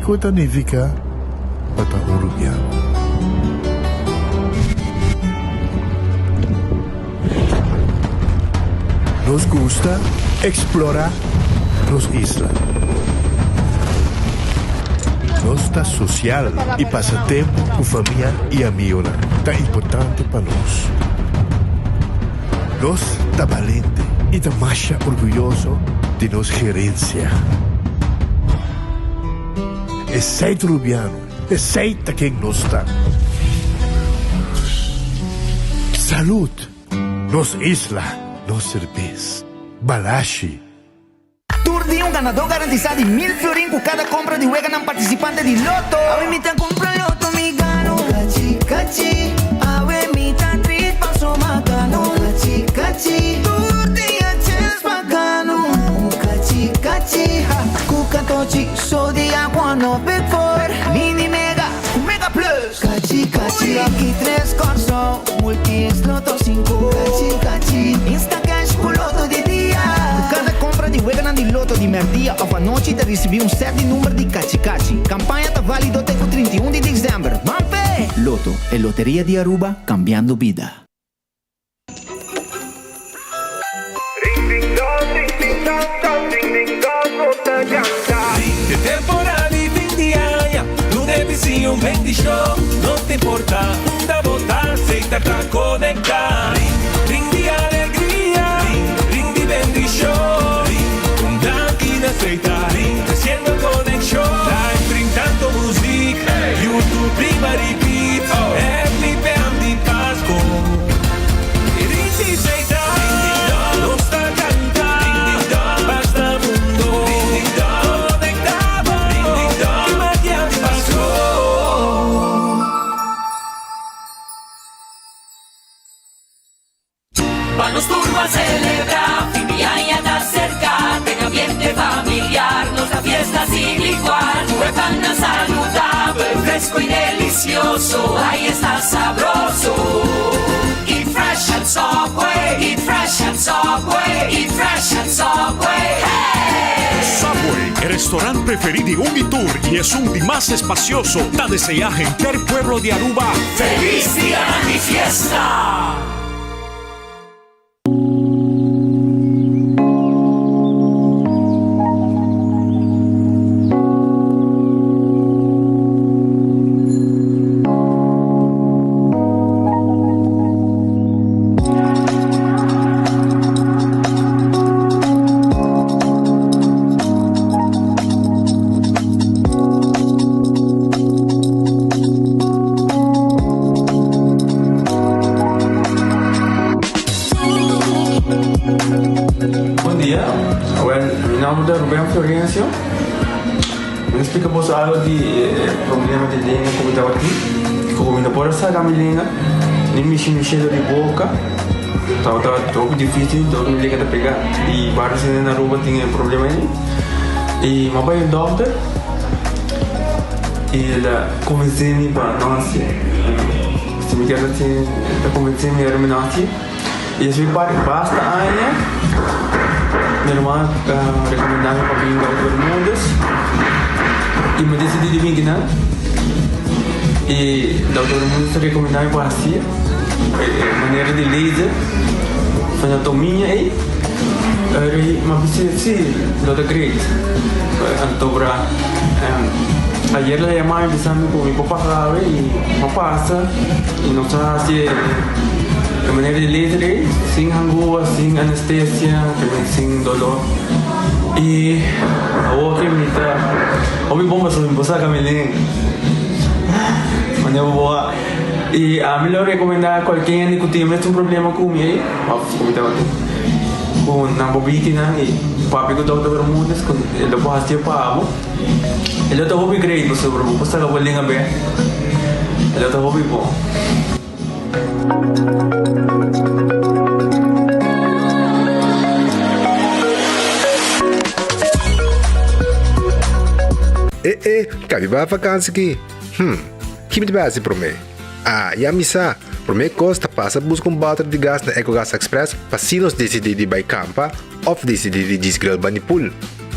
Kiko ta nifiká pa ta un rubiano. Nos gusta eksplorá nos isla. Nos ta sosial i pasa tempu ku famia i amigonan ta importante pa nos. Nos ta balente i ta masha orguyoso di nos gerensia. Esei ta Rubiano, esei ta ken nos ta. Salud! Nos isla, nos serbes. Balashi. Tur dia un ganadó garantisá di mil florin ku kada kompra di weganan partisipante di Lotto! Awe mi ta kumpra Lotto mi gano. Kachi kachi. Awe mi ta trit paso ma gano. Kachi kachi. Tur dia chens pa gano. Kachi kachi. Ha ku katochi so dia cuando big four. Mini mega ku mega plus. Kachi kachi. Lucky tres Kòrsou. Multi Lotto sinku. Kachi kachi. Instacash ku Lotto di dia. Ku kada kompra di weganan di Lotto di mèrdia òf anochi ta risibí un sèt di number di Kachi Kachi. Kampaña ta válido te ku 31 di desèmber. Ban p'e! Lotto, e loteria di Aruba, kambiando bida. E temporada di fin di aña, duna e bisiño un bendicion. No ta importa unda bo ta, Seita ta conecta. Ring di alegria, ring di bendicion. Un danki na Seita, treciendo conexion. Live ring tanto muziek, YouTube riba repeat. Happy Pam di Pasco. Nos ta canta, basta mundo conecta bo, ki magia di Pasco. Pa nos tur ban celebra, fin di aña ta cerca, den ambiente familiar nos ta fiesta sin igual. Cu e pannan saludabel, fresco y delicioso, ay esta sabroso. Eat fresh at Subway, eat fresh at Subway, eat fresh at Subway, hey! Subway, e restaurant preferi di un y tur y esun di mas espacioso, ta desea henter pueblo di Aruba Feliz Dianan di Fiesta! Bon dia, awel mi nomber ta Ruben Florencio. Mi ta splika boso algo di e problema di lenga ku mi tabatin. Ku mi no por a saka mi lenga, ni mishi mi shelo di boka. Tabata hopi dificil, dor mi lenga ta pega. I varios hende na Aruba tin e problema ei. I mi a bai un dokter i el a konvensé mi pa no hasié. Si mi kier hasié, el ta konvensé mi ora mi no hasié. I esei par basta aña mi ruman a rekomendá mi pa bin Dokter Bermudez i mi disidí di bin kinan. I Dokter Bermudez ta rekomendá mi pa hasié e manera di laser anatomia ei. Mi a bisa si lo ta great. Anto bra ayer el a yama mi bisa mi ku mi por pasa awe i mi a pasa i nos a hasi e manera di laser ei sin hangua, sin anestesia, sin dolor. I awor ke mi ta hopi bon pasobra mi por saka mi lenga manera bo a i ami lo rekomendá kualke hende ku tin e mesun problema ku mi ei òf ku mi tabatin ku nan por bini nan i papia ku Dòkter Bermudez ku e lo por hasié pa bo e lo ta hopi great pasobra bo por saka bo lenga bèk e lo ta hopi bon. E e, kabi ba vakansi ki? Hm, ki mi ta bai hasi promé? Ah, ya mi sa! Promé kos ta pasa buska un bòter di gas na Ecogas Express pa si nos disidí di bai kampa òf disidí di djis grill bani pool.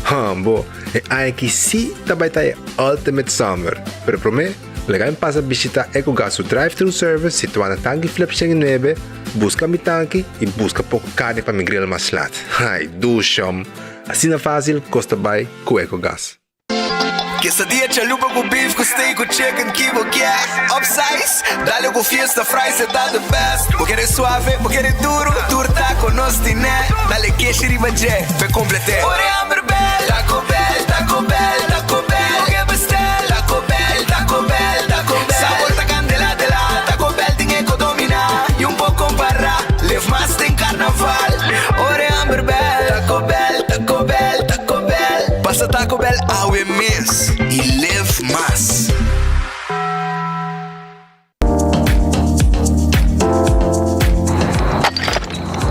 Hambo, e aña aki sí ta bai ta e ultimate summer. Pero promé, laga mi pasa bishita Ecogas su drive-thru service situá na Tanki Flip 109, buska mi tanki i buska poko karni pa mi grill mas lat. Ai, dushom! Asina fásil kos ta bai ku Ecogas. Quesadilla chalupa cu beef cu steak cu chicken ki bo kier Upsize, dale cu fiesta fries e ta the best Bo kere suave, bo kere duro, tur taco nos tine Dale keshi riba dje, p'e complete Ora e hamber bel, Taco Bell, Taco Bell, Taco Bell Bo ke bestel, Taco Bell, Taco Bell, Taco Bell Sabor ta candela de la, Taco Bell tin e co domina Y un por compara, live mas den carnaval Ora e hamber bel, Taco Bell, Taco Bell, Taco Bell Pasa Taco Bell awe mes y live mas.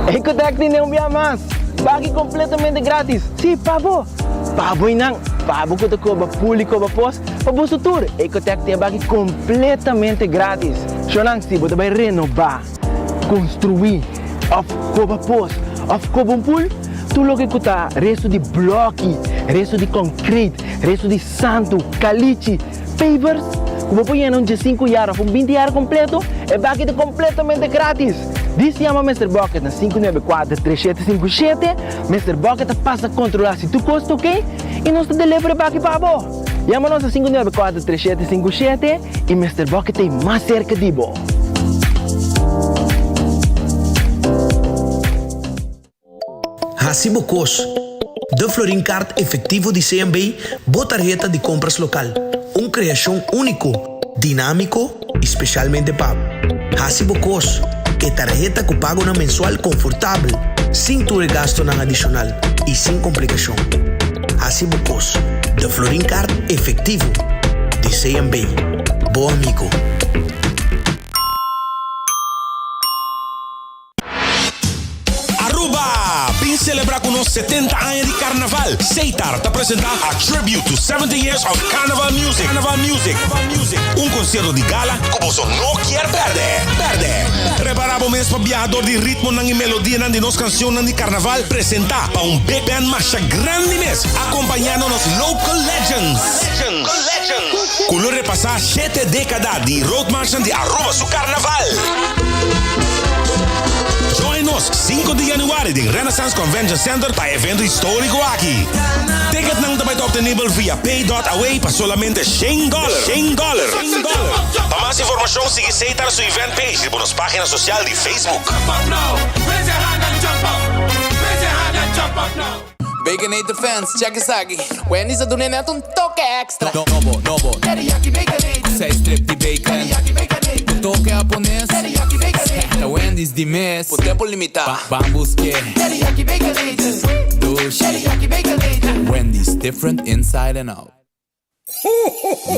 Ecotec tin un bia mas! Baki completamente gratis! Si, pa bo! Pa bo y nan! Pa bo cu ta coba pool y coba pos, pa boso tur! Ecotec tin e baki completamente gratis! Shownan, si bo ta bay renoba, construi, of coba pos, of coba un pool, Tur loke ku ta restu di blòki, restu di konkret, restu di santu, kalichi, pavers, ku bo por yena un diesinku yar òf un binti yar kompleto, e baki ta kompletamente gratis! Dis yama Mister Bucket na 594 3757, Mister Bucket ta pasa kontrolá si tur kos ta oke i nos ta deliver e baki pa bo! Yama nos na 594 3757 i Mister Bucket ta ei mas serka di bo! Hasi bo kos. De Florin Card Efectivo di CMB, bo tarheta di kompras lokal. Un kreashon úniko, dinámiko i spesialmente pa bo. Hasi bo kos. E tarheta ku pagonan mensual konfortabel, sin tur e gastunan adishonal i sin komplikashon. Hasi bo kos. De Florin Card Efectivo di CMB. Bo amigo. Aruba! Bin celebra cu nos 70 aña di Carnaval! Seitar ta presenta A Tribute to 70 Years of Carnival Music. Carnival Music. Un concierto di gala cu boso no kier perde! Perde! Prepara bo mes pa biaha door di ritmonan y melodianan di nos cancionnan di Carnaval presenta pa un big band masha grandi mes acompañando nos local legends. Cu lo repasa shete decada di roadmarchnan di Aruba su Carnaval. Join nos 5 di januari den Renaissance Convention Center pa e evento historico aki. Ticketnan ta bai ta obtenibel via pay dot away pa solamente shen dollar. Shen dollar. Pa mas informacion sigui Seitar su event page riba nos pagina social di Facebook. Baconator fans, check esaki. Wendy's a duna e net un toke extra. Nobo, nobo. Teriyaki Baconator. Ku seis strip di bacon. Teriyaki Baconator. Ku toke hapones. Teriyaki Baconator. Ta Wendy's di mes. Por tempo limita. Ban busk'e. Teriyaki Baconator. Dushi. Teriyaki Baconator. Wendy's, different inside and out.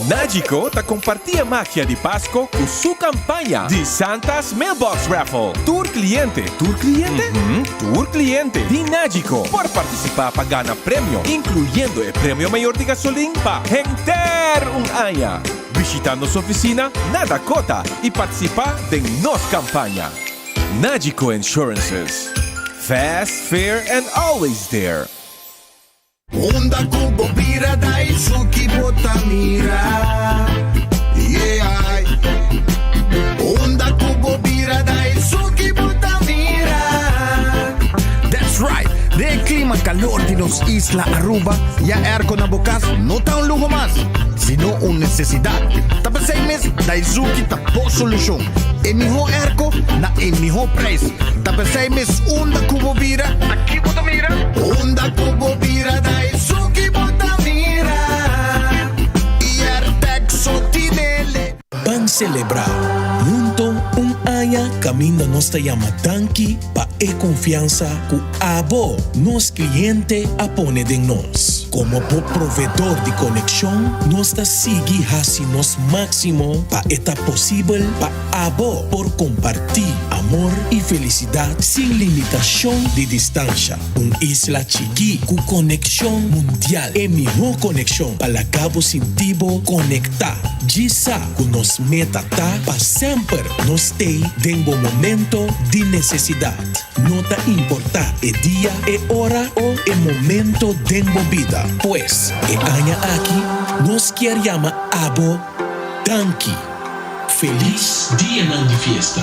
Nagico ta comparti e magia di Pasco cu su campaña di Santa's Mailbox Raffle. Tur cliente, tur cliente? Uhum, tur cliente di Nagico por participa pa gana premio, incluyendo e premio mayor di gasolin pa henter un aña. Bishita nos oficina na Dakota y participa den nos campaña. Nagico Insurances, fast, fair and always there. Unda ku bo bira Daisuki bo ta mira Yeah Unda ku bo bira Daisuki bo ta mira That's right! Den e klima kalor di nos isla Aruba, ya airco na bo kas no ta un luho mas, sino un nesesidat. Ta p'esei mes Daizuki ta bo solushon. E mihó airco na e mihó prijs. Ta p'esei mes unda ku bo bira, Aki bo ta mira. Unda ku bo bira ta esun ki bo ta mira. I Airtag so tinele. Ban selebrá hunto un aña kaminda nos ta yama danki pa e konfiansa ku abo, nos kliente, a pone den nos. Komo bo provedor di konekshon, nos ta sigui hasi nos máksimo pa e ta posibel pa abo por kompartí amor i felisidat sin limitashon di distansha. Un isla chikí ku konekshon mundial, e mihó konekshon pa laga bo sinti bo konektá. Djis sa ku nos meta ta pa semper nos stay den bo momento di nesesidat. No. ta importá e dia, e ora o e momento den bo bida. Pues, e aña aki nos kier yama abo danki. Feliz dianan di fiesta!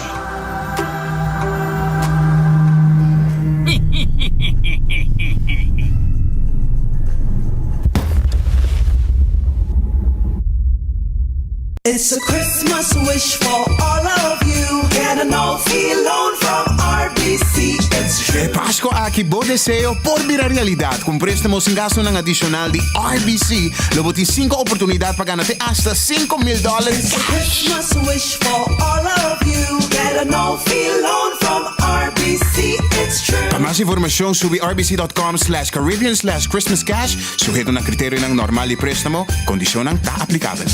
It's a Christmas wish for all of you Get a no fee loan from RBC It's true E Pasco aki bo deseo por bira realidad. Cu un prestamo sin gastonan adicional di RBC, lo bo tin cinco oportunidad pa gana te hasta 5000 dollar It's a cash. Christmas wish for all of you Get a no fee loan from RBC It's true Pa mas informacion subi rbc.com slash caribbean slash christmascash, suheto na criterionan normal di prestamo, condicionnan ta aplicabel.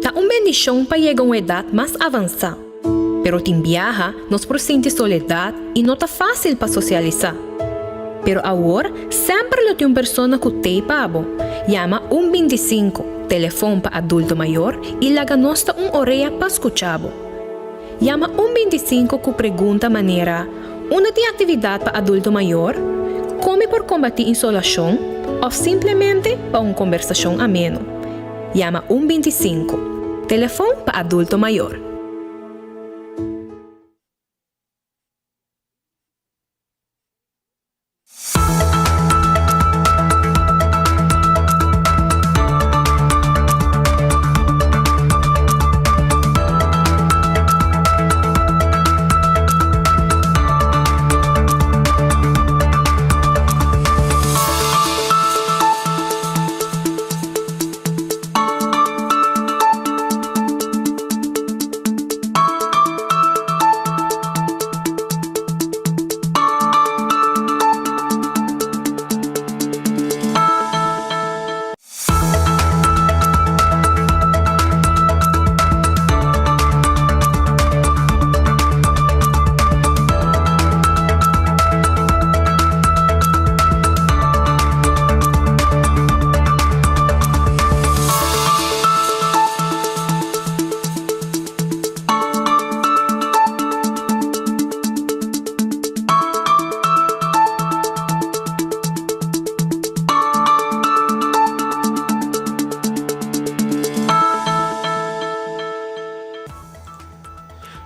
Ta un bendishon pa yega un edat mas avansá. Pero tin biaha nos por sinti soledat i no ta fásil pa sosialisá. Pero awor semper lo tin un persona ku t'ei pa bo. Yama un 25, telefon pa adulto mayor, i laga nos ta un orea pa skucha bo. Yama un 25 ku pregunta manera, Unda tin aktividat pa adulto mayor? Kon mi por kombatí insolashon? Òf simplemente pa un kombersashon ameno. Yama un 25, telefon pa adulto mayor.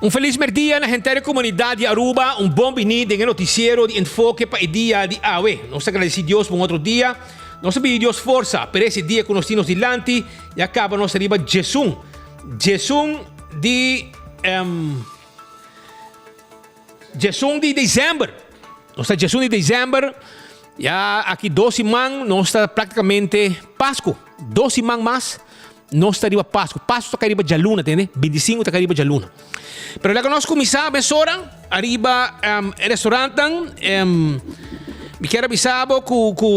Un felis merdia na henter e comunidad di Aruba, un bon bini den e noticiero di Enfoke pa e dia di awe. Nos ta agradeci Dios pa un otro dia. Nos ta pidi Dios forsa pa e dia cu nos tin nos dilanti y a caba nos riba djesun. Djesun di um, djesun di december. Nos ta djesun di december. Ya aki dos siman nos ta practicamente Pascu. Dos siman mas nos ta riba Pascu. Pascu ta kai riba djaluna, tende? 25 ta kai riba djaluna. Pero laga nos kuminsá mesora ariba um, e restaurantnan. Um, mi kier a bisa bo ku ku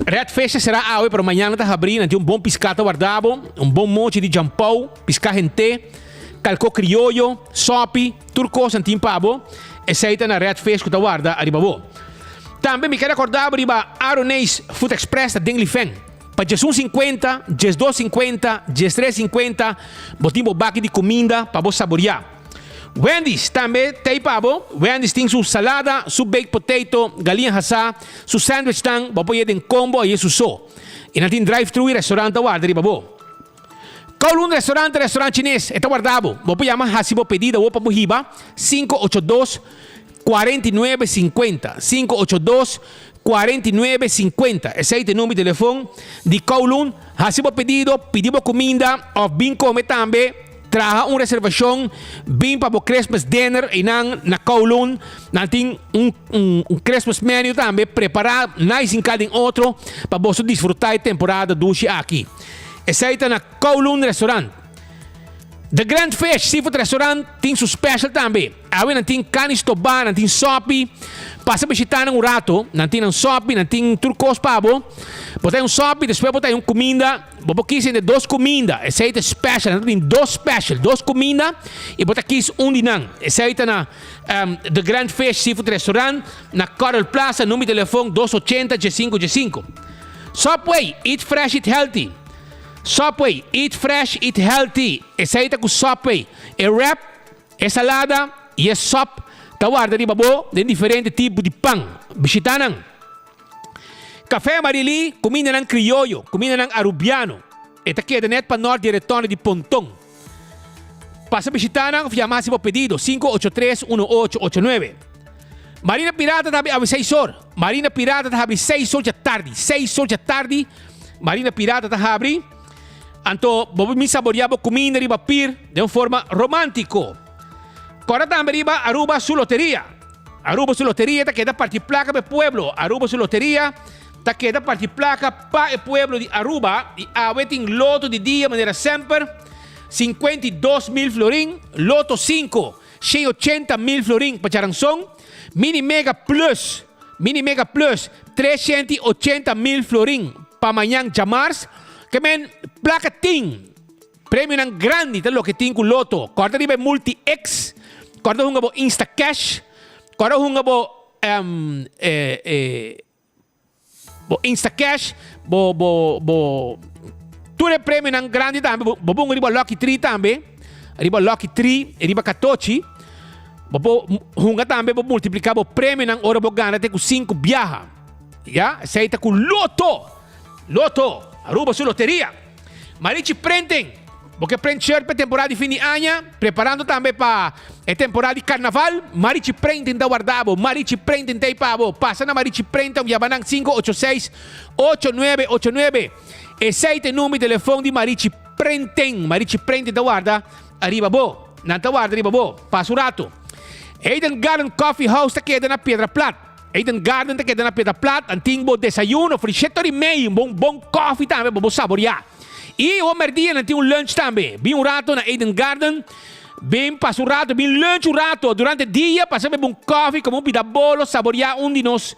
Red Fish a será awe, pero mañana ta habrí. Nan tin un bon piská ta warda bo, un bon mochi di jampou, piská hent'é, kalkó krioyo, sòpi, tur kos nan tin pa bo. Esei ta na Red Fish ku ta warda ariba bo. Tambe mi kier rekordá bo riba Aroneis Food Express ta den Lifen. Pa djesun sinkuenta, djesdos sinkuenta, djestres sinkuenta bo tin bo baki di kuminda pa bo saboriá. Wendy's tambe t'ei pa bo. Wendy's tin su salada, su baked potato, galiña hasá, su sandwichnan, bo por yei den combo aye su so. I nan tin drive-thru i restaurant ta warda riba bo. Kowloon Restaurant ta restaurant chines, e ta warda bo. Bo por yama hasi bo pedido awor pa bo hiba, 582 49 50, 582 49 50. Esei ta e number di telefon di Kowloon. Hasi bo pedido, pidi bo kuminda òf bin kome tambe. Traha un reservashon, bin pa bo Christmas dinner einan na Kowloon. Nan tin un un Christmas menu tambe prepará nice hinká den otro pa boso disfrutá e temporada dushi aki. Esei ta na Kowloon Restaurant. The Grand Fish Seafood Restaurant tin su special tambe. Awe nan tin kani stobá, nan tin sòpi. Pasa bishitá nan un rato. Nan tin nan sòpi, nan tin tur kos pa bo. Bo ta un sòpi, despues bo ta un kuminda. Bo por kis entre dos kuminda. Esei ta special. Nan ta tin dos special, dos kuminda i bo ta kis un di nan. Esei ta na The Grand Fish Seafood Restaurant na Coral Plaza. Number di telefon dos ochenta diesinku diesinku. Subway, eat fresh, eat healthy. Subway, eat fresh, eat healthy. Esei ta ku Subway. E wrap. E salada i e sòp ta warda riba bo den diferente tipo di pan. Bishitá nan. Café Marilí, kumindanan krioyo, kumindanan arubiano. E ta keda nèt pa nòrt di e retorno di Ponton. Pasa bishitá nan òf yama hasi bo pedido, 583 1889. Marina Pirata ta habri awe seis or. Marina Pirata ta habri seis or djatardi. Seis or djatardi Marina Pirata ta habri. Anto bo por bin saboreá bo kuminda riba pir den un forma romántiko. Kòrda tambe riba Aruba su loteria. Aruba su loteria ta keda parti plaka pa e pueblo. Aruba su loteria ta keda parti plaka pa e pueblo di Aruba i awe tin loto di dia manera semper, 52 mil florin, loto 5, 180 mil florin pa Charanzon, Mini Mega Plus, Mini Mega Plus, 380 mil florin pa mañan djamars. Ke men plaka tin. Premionan grandi ta loke tin ku loto. Kòrda riba e Multi X, kòrda hunga bo Instacash, kòrda hunga bo bo Instacash, bo bo bo tur e premionan grandi tambe. Bo bo bunga riba Lucky Tree tambe, riba Lucky Tree, riba Katochi. Bo por hunga tambe, bo multipliká bo premionan ora bo gana te ku sinku biaha. Ya, esei ta ku loto. Loto, Aruba su loteria. Marichi Printing, bo ke print shirt pa e temporada di fin di aña, preparando tambe pa e temporada di carnaval, Marichi Printing ta warda bo, Marichi Printing ta ei pa bo. Pasa na Marichi Printing of yama nan 586 8989. Esei ta e number di telefon di Marichi Printing. Marichi Printing ta warda ariba bo. Nan ta warda riba bo. Pasa un rato. Eden Garden Coffee House ta keda na Piedra Plat. Eden Garden ta keda na Piedra Plat, an tin bo desayuno, frishetor i mei, un bon bon kofi tambe pa bo saboriá. I awor merdia nan tin un lunch tambe. Bin un rato na Eden Garden, bin pasa un rato, bin lunch un rato durante dia, pasa bebe un kofi, kome un pida bolo, saboriá un di nos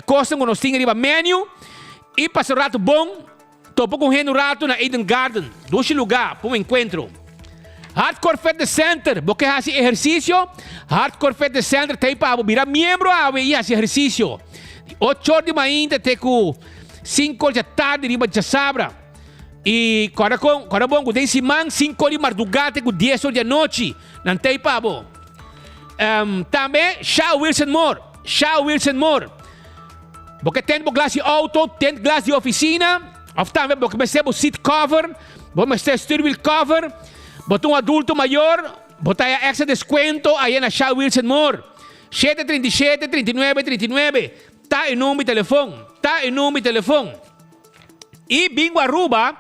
kosnan ku nos tin riba menu i pasa un rato bon. Topa ku hende un ratu na Eden Garden, dushi lugá pa un enkuentro. Hardcore Fitness Center, bo ke hasi ehersisio? Hardcore Fitness Center ta ei pa bo. Bira miembro awe i hasi ehersisio. Di ocho or di mainta te ku sinku or dja tardi riba djasabra. I kòrda kon, kòrda bon ku den siman sinku or di mardugá te ku dies or di anochi nan ta ei pa bo. Tambe Sha Wilson Moore, Sha Wilson Moore. Bo ke tent bo glas di auto, tent glas di oficina, of tambe bo ke mester bo seat cover, bo mester stuurwiel cover, bo ta un adulto mayor, bo ta haya extra descuento aya na Shell Wheels and More. 737 39 39 ta e number di telefon, ta e number di telefon. Y bingo Aruba,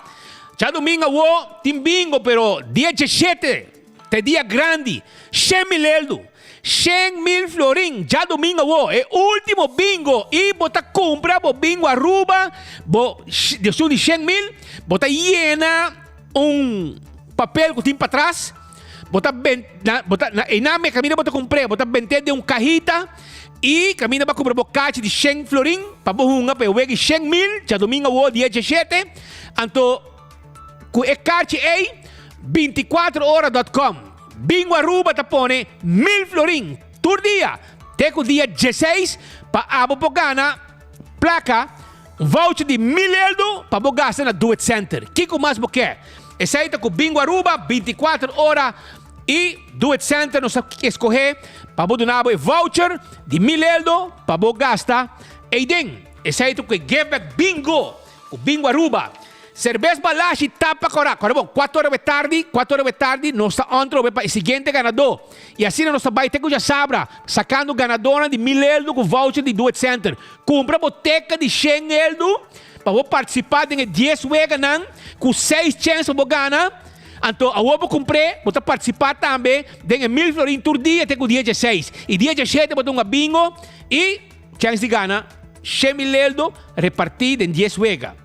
djadomingo awo tin bingo pero dia 17 Ta e dia grandi, shen mil eldu, shen mil florin, djadumingo awo, e ultimo bingo i bo ta kumpra bo bingo Aruba, bo esun di shen mil, bo ta yena un papel ku tin patras, bo ta ben na bo ta na einan me kaminda bo ta kumpr'é, bo ta bent'é den un kahita i kaminda bo a kumpra bo kachi di shen florin pa bo hunga pa e wega di shen mil djadumingo awo dia diesshete, anto. Ku e karchi ei, 24 ora dot com, Bingo Aruba ta pone mil florin tur dia te ku dia dieseis pa abo por gana plaka, un voucher di mil eldo pa bo gasta na Do It Center. Kiko mas bo ke? Esei ta ku Bingo Aruba, 24 ora i Do It Center nos a eskohe pa bo duna bo e voucher di mil eldo pa bo gasta eiden. Esei ta ku e Give Back Bingo ku Bingo Aruba. Serbes Balashi tapa kora. Kora bon, kuater ora we tardi, kuater ora we tardi, nos ta on trobe pa e siguiente ganadó. I asina nos ta bai te ku djasabra, sakando ganadónan di mil eldu ku voucher di Do It Center. Kumpra bo teka di shen eldu pa bo partisipá den e dies weganan ku seis chèns pa bo gana. Anto awor bo kumpr'é, bo ta partisipá tambe den e mil florin tur dia te ku dia djaseis. I dia djashete bo ta hunga bingo i chèns di gana shen mil eldu repartí den dies wega.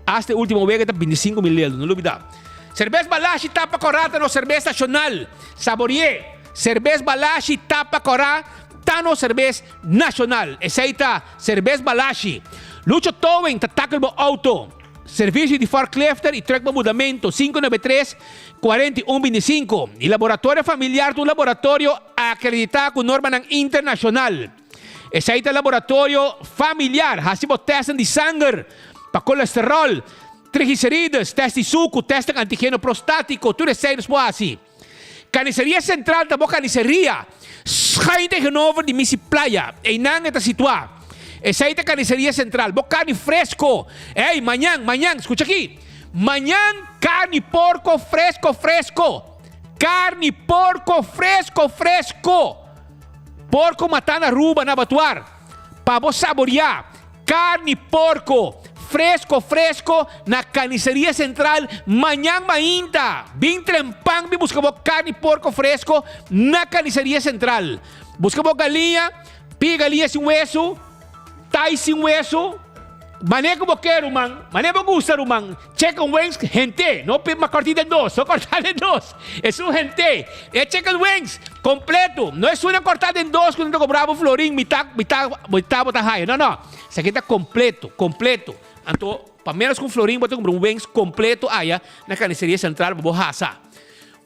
Hasta e ultimo wega ta 25 mil eldo, no lubida. Serbes Balashi tapa kòrá ta nos serbes nashonal. Saborié! Serbes Balashi tapa kòrá ta nos serbes nashonal. Esei ta Serbes Balashi. Lucho Towing ta takel bo auto. Servisio di forklifter i truck pa mudamento, 593 41 25. I Laboratorio Familiar ta un laboratorio akreditá ku normanan internashonal. Esei ta laboratorio familiar. Hasi bo tèstnan di sanger pa kolesteròl, triglicerides, tèst di suku, tèstnan antigeno prostátiko, tur esei nos por hasi. Carniceria Central ta bo carniceria schuin tegenover di Misi Playa. Einan e ta situa. Esei ta Carniceria Central. Bo carni fresco. Ey, mañan, mañan, scucha aki. Mañan carni porco fresco fresco. Carni porco fresco fresco. Porco matá na Aruba na abatuar. Pa bo saboreá carni porco fresco fresco na Carniceria Central mañan mainta. Bin trempan bin busca bo carni porco fresco na Carniceria Central. Busca bo galiña, pia galiña sin wesu, tai sin wesu. Mane ku bo ke ruman, mane bo gusta ruman. Chicken wings hente, no pi ma korti den dos, no korta den dos. Esun hente, e chicken wings kompleto, no esun a korta den dos ku nan ta kobra bo florin mitá mitá mitá bo ta haya. No no, esaki ta kompleto, kompleto. Anto pa menos ku un florin bo ta kumpra un wings kompleto aya na Carniceria Central pa bo hasa.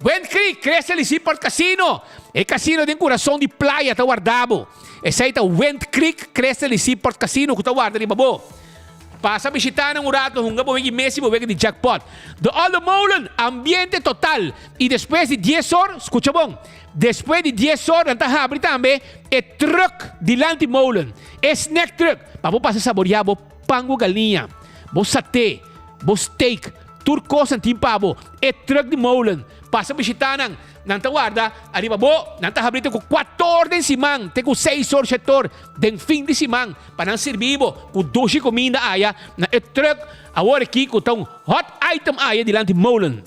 Wind Creek, Crystal y Seaport Casino. E casino den curason di playa ta warda bo. Esey ta Wind Creek, Crystal y Seaport Casino cu ta warda riba bo. Pasa bishita nan un rato, hunga bo wega di mesa y bo wega di jackpot. De Olde Molen, ambiente total. Y despues di dies or, scucha bon, despues di dies or nan ta habri tambe e truck dilanti molen, e snack truck, pa bo pasa saborea bo pan cu galiña, bo saté, bo steak. Tur kos nan tin pa bo. E truck di molen. Pasa bishita nan. Nan ta warda ariba bo. Nan ta habri te ku kuator den siman, te ku seis or, shet or den fin di siman pa nan sirbi bo ku dushi kuminda aya na e truck awor aki ku ta un hot item aya dilanti molen.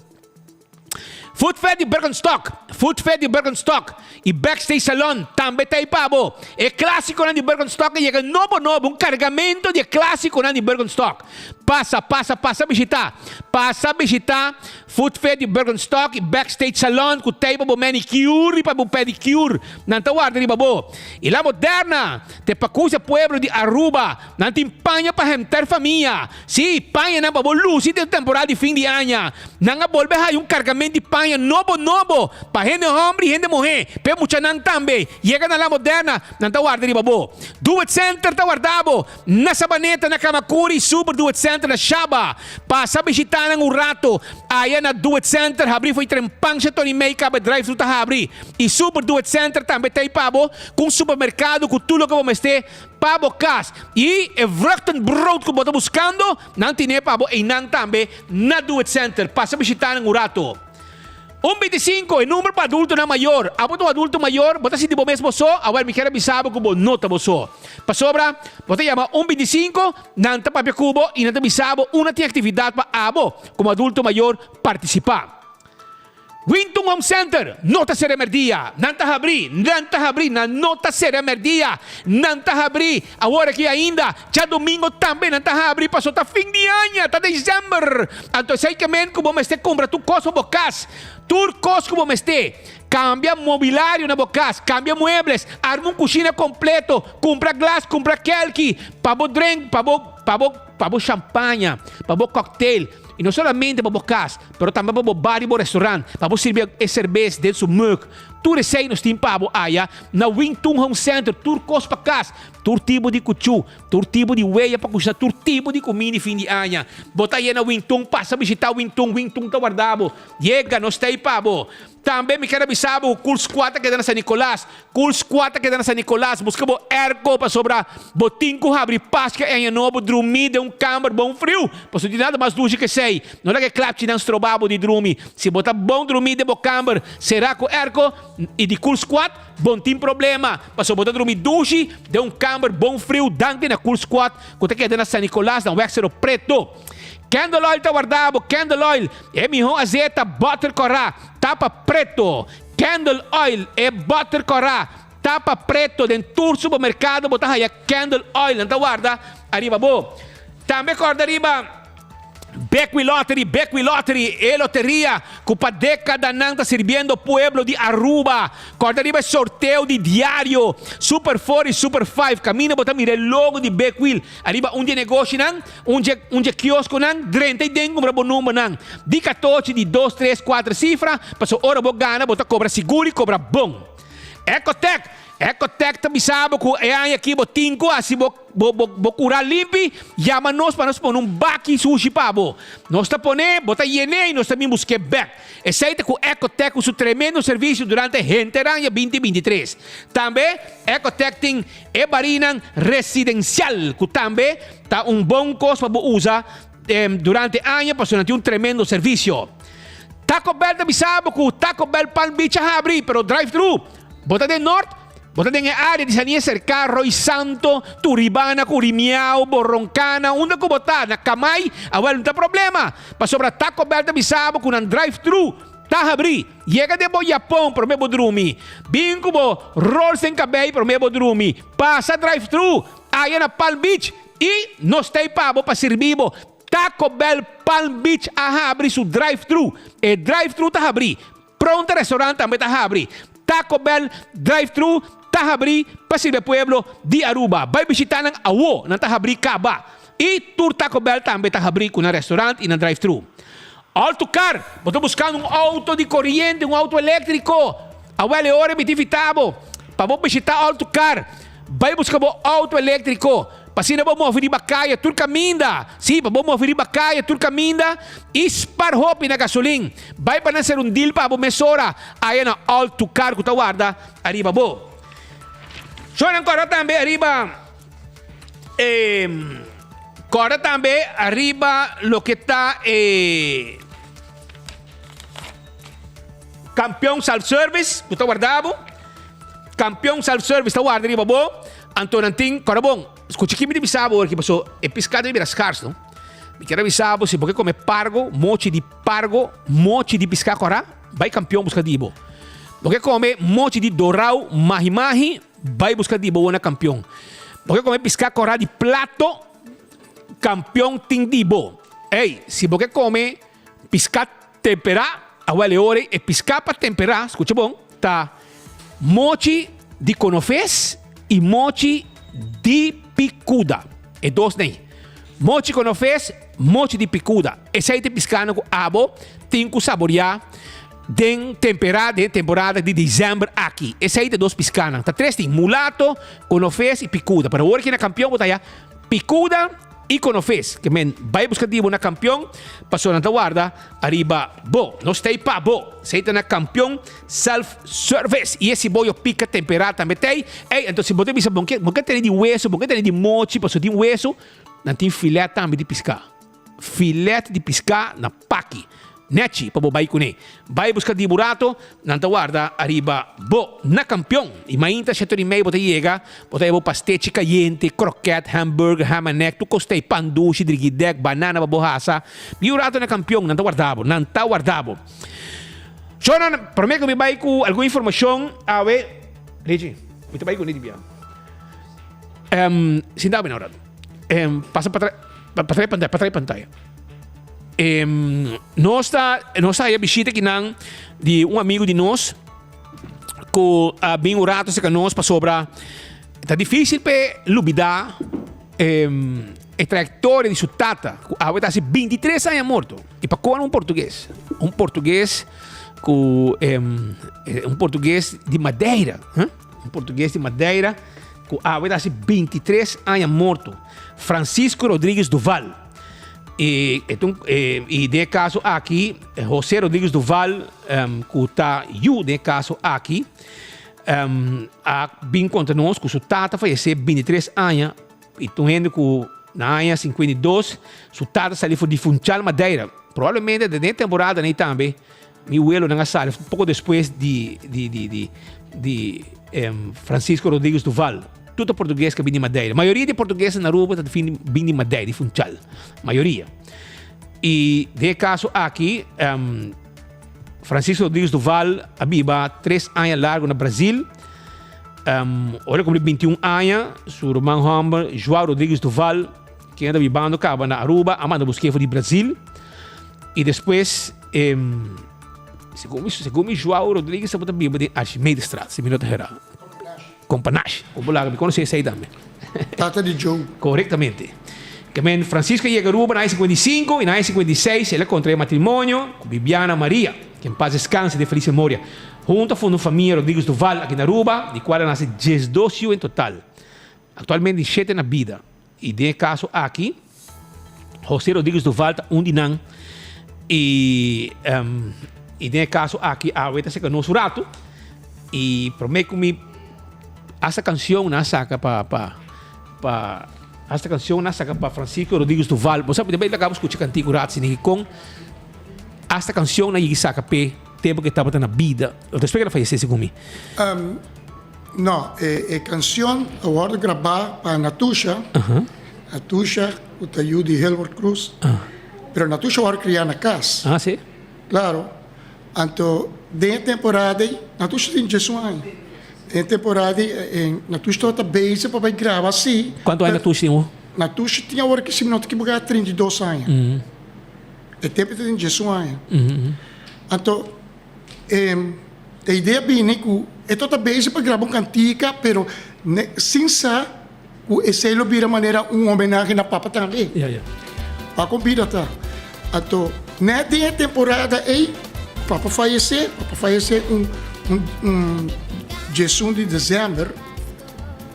Food Fair di Birkenstock, Food Fair di Birkenstock y Backstage Salon tambe ta ei pa bo. E clasiconan di Birkenstock a yega nobo nobo, un cargamento di e clasiconan di Birkenstock. Pasa, pasa, pasa bishita. Pasa bishita Food Fair di Birkenstock y Backstage Salon cu ta ei pa bo manicure y pa bo pedicure. Nan ta warda riba bo. Y La Moderna te pa cusa pueblo di Aruba. Nan tin paña pa henter famia. Sí, pañanan pa bo luci den temporada di fin di aña. Nan a bolbe haya un cargamento di paña nobo nobo pa hende homber y hende muher, p'e muchanan tambe. Yega na La Moderna, nan ta warda riba bo. Do It Center ta warda bo na Sabaneta, na Camacuri y Super Do It Center na Shaba. Pasa bishita nan un rato aya na Do It Center, habri fo'i trempan Tony May caba drive-thru ta habri. Y Super Do It Center tambe ta ei pa bo cu un supermercado cu tur loke bo mester. Pa bo kas i e vruchtenbrood ku bo ta buskando, nan tine pa bo einan tambe na Do It Center. Pasa bishita nan un rato. Un 25, e number pa adultonan mayor. Abo ta un adulto mayor, bo ta sinti bo mes bo so? Awel mi kier a bisa bo ku bo no ta bo so. Pasobra bo ta yama un 25, nan ta papia ku bo i nan ta bisa bo unda tin aktividat pa abo komo adulto mayor partisipá. Winton Home Center no ta sera merdia, nan ta habrí, nan ta habrí, nan no ta sera merdia, nan ta habrí, awor aki ainda, djadomingo tambe nan ta habrí paso ta fin di aña, ta december, anto esei ke men ku bo mester kumpra tur kos pa bo kas, tur kos ku bo mester, kambia mobilario na bo kas, kambia muebles, arma un kushina kompleto, kumpra glas, kumpra kelki, pa bo drink, pa bo, pa bo, pa bo shampaña, pa bo cocktail, i no solamente pa bo kas. Pero tambe pa bo bar i bo restaurant, pa bo sirbi e serbes den su mug. Tur esei nos tin pa bo aya na Wing Tun Home Center, tur kos pa kas, tur tipo di kuchu, tur tipo di weya pa kushiná, tur tipo di kuminda di fin di aña. Bo ta aya na Wing Tun, pasa bishitá Wing Tun, Wing Tun ta warda bo. Yega, nos ta ei pa bo. Tambe mi ker a bisa bo ku Cool Squad ta keda na San Nicolas. Cool Squad ta keda na San Nicolas. Buska bo airco pasobra bo tin ku habri Pasca e aña nobo drumi den un kamber bon friu. Pasobra no tin nada mas dushi ku esei. No laga e klapchinan stroba bo di drumi. Si bo ta bon drumi den bo kamber será ku airco i di Cool Squad, bo no tin problema. Pasobra bo ta drumi dushi den un kamber bon friu danki na Cool Squad ku ta keda na San Nicolas na Weg Cerro Preto. Candle oil ta warda bo, candle oil, e mihó azeta, butter kòrá, tapa preto. Candle oil, e butter kòrá, tapa preto, den tur supermerkado bo ta haya candle oil, nan ta warda ariba bo. Tambe kòrda riba Bekwee Lottery, Bekwee Lottery, e loteria ku pa dékadanan ta sirbiendo pueblo di Aruba. Kòrda riba e sorteo di diario Super Four i Super Five, kaminda bo ta mira e logo di Bekwee ariba un di e negoshinan. Un dje un dje kioskonan drenta i den kumpra bo numbernan di katochi di dos, tres, kuater sifra, pasobra ora bo gana bo ta kobra sigur i kobra bon. Ecotec! Ecotec ta bisa bo ku e aña aki bo tin ku hasi bo bo bo bo kura limpi, yama nos pa nos pone un baki sushi pa bo. Nos ta pone, bo ta yen'é i nos ta bin busk'é bèk. Esei ta ku Ecotec ku su tremendo servisio durante henter aña 2023. Tambe Ecotec tin e barinan residensial ku tambe ta un bon kos pa bo usa durante aña pasobra nan tin un tremendo servisio. Taco Bell ta bisa bo ku Taco Bell Palm Beach a habri pero drive thru. Bo ta den Nort? Bo ta den e área di Sania serka Rooi Santo, Turibana, Curimiao, Boroncana, unda ku bo ta? Na Kamay? Awel no ta problema, pasobra Taco Bell ta bisa bo ku nan drive thru ta habrí. Yega den bo Japon promé bo drumi. Bin ku bo rols den kabei promé bo drumi. Pasa drive thru aya na Palm Beach i nos ta ei pa bo pa sirbi bo. Taco Bell Palm Beach a habri su drive thru. E drive thru ta habrí. Pronto restaurant tambe ta habri. Taco Bell drive thru ta habri pa sirbi e pueblo di Aruba. Bai bishita nan awo, nan ta habri caba. Y tur Taco Bell tambe ta habri cu nan restaurant y nan drive thru. Alto car, bo ta buscando un auto di coriente, un auto electrico? Awel e ora mi ta invita bo pa bo bishita Alto Car. Bai busca bo auto electrico. Pa asina bo move riba kaya tur kaminda. Sí, pa bo move riba kaya tur kaminda i spar hopi na gasolin. Bai pa nan ser un deal pa bo mesora aya na All To Car ku ta warda ariba bo. Shornan kòrda tambe ariba e kòrda tambe ariba loke ta e Kampion Self Service ku ta warda bo. Kampion Self Service ta warda riba bo. Anto nan tin, kòrda bon, skucha ki mi ta bisa bo awor aki, paso e piská ta bira skars, no? Mi kier a bisa bo, si bo ke kome pargo, mochi di pargo, mochi di piská kòrá, bai Kampion buska di bo. Bo ke kome mochi di dorau mahi mahi, bai buska di bo na Kampion. Bo ke kome piská kòrá di plato, Kampion tin di bo. Ey, si bo ke kome piská temperá, awel e ora ei e piská pa temperá, skucha bon, ta mochi di konofes i mochi di pikuda. E dos nei. Mochi konofes, mochi di pikuda. Esei ta e piskánan ku abo tin ku saboriá den temperá, den e temporada di desèmber aki. Esei ta e dos piskánan. Ta tres tin, mulato, konofes i pikuda. Pero awor ki na kampion bo ta haña pikuda i konofes. Ke men bai buska di bo na kampion, pasobra nan ta warda ariba bo. Nos ta ei pa bo. Esei ta na Kampion Self Service. I e siboyo pika temperá tambe ta ei. Ei, anto si bo ta bisa bo ke bo ke tene di weso, bo ke tene di mochi, pasobra tin weso, nan tin filet tambe di piská. Filet di piská na paki. Nechi pa bo bai kuné. Bai buska di burato, nan ta warda ariba bo na Kampion. I mainta shetor i mei bo ta yega, bo ta haya bo pastechi kayente, kroket, hamburger, hamanek, tur kos ta ei, pan dushi, drigidek, banana pa bo hasa. Di un rato na Kampion, nan ta warda bo, nan ta warda bo. Shornan, promé ku mi bai ku algun informashon awe, Richie, mi ta bai kuné di bia. Sinta bo na un rato. Pasa pa tra, pa trae pantaya, pa trae pantaya. Nos ta, nos ta haya bishita kinan di un amigo di nos ku a bin un rato cerca nos pasobra ta difícil p'e lubida e trayectoria di su tata ku awe ta hasi 23 aña morto i pa kono un portugues, un portugues ku un portugues di Madeira, un portugues di Madeira ku awe ta hasi 23 aña morto, Francisco Rodrigues Duval. I e ta un i den e kaso aki José Rodrigues Duval ku ta yu den e kaso aki a bin konta nos ku su tata fayesé 23 aña i ta un hende ku na aña 52 su tata sali for di Funchal Madeira. Probablemente den e temporada nei tambe Mi welonan a sali poko despues di di di di di Francisco Rodrigues Duval. Tur ta portugues ku a bin di Madeira. Mayoria di portuguesnan na Aruba ta fin bin di Madeira, di Funchal. Mayoria. I den e kaso aki Francisco Rodrigues Duval a biba tres aña largu na Brazil. Ora e kumpli 21 aña, su ruman hòmber João Rodrigues Duval, ken a ta bibando kaba na Aruba, a manda busk'é for di Brazil. I despues Segun mi, segun mi Joao Rodrigues tabata biba den Archimedestraat, si mi no ta hera. Companache. Con bo laga, mi conoce esey tambe. Tata di Joe. Correctamente. Ke men Francisco a yega Aruba na aña 55 y na aña 56 el a contrae matrimonio cu Bibiana Maria. Que en paz descanse den feliz memoria. Hunto a funda un famia Rodriguez Duval aki na Aruba, di cual a nace diesdos yu en total. Actualmente tin shete na bida y den e caso aki Jose Rodriguez Duval ta un di nan y y den e caso aki awe ta seca nos un rato y prome cu mi hasta cancion nan a saca pa pa pa hasta cancion nan a saca pa Francisco Rodriguez Duval. Bo sa mi ta bay laga bo scucha cantico un rato si con hasta cancion nan yigi saca p'e tempo cu e tabata na bida despues cu el a fayece segun mi. No, e cancion a wordo graba pa Natusha, Natusha cu ta yu di Hilbert Cruz, pero Natusha a wordo cria na cas. Ah, si? Claro. Anto den e temporada ey, Natusha tin diesun aña, den e temporada ey Natusha tabata bezig pa bay graba si. Cuanto aña Natusha tin awor? Natusha tin awor ki si mi no ta ekiboca 32 aña. E tempo e ta tin diesun aña. Anto. E idea bini ku e tabata bezig pa graba un kantika pero sin sa ku esei lo bira manera un homenahe na papa tambe. Pa kon bida ta. Anto nèt den e temporada ei papa fayesé, papa fayesé un un diesun di desèmber,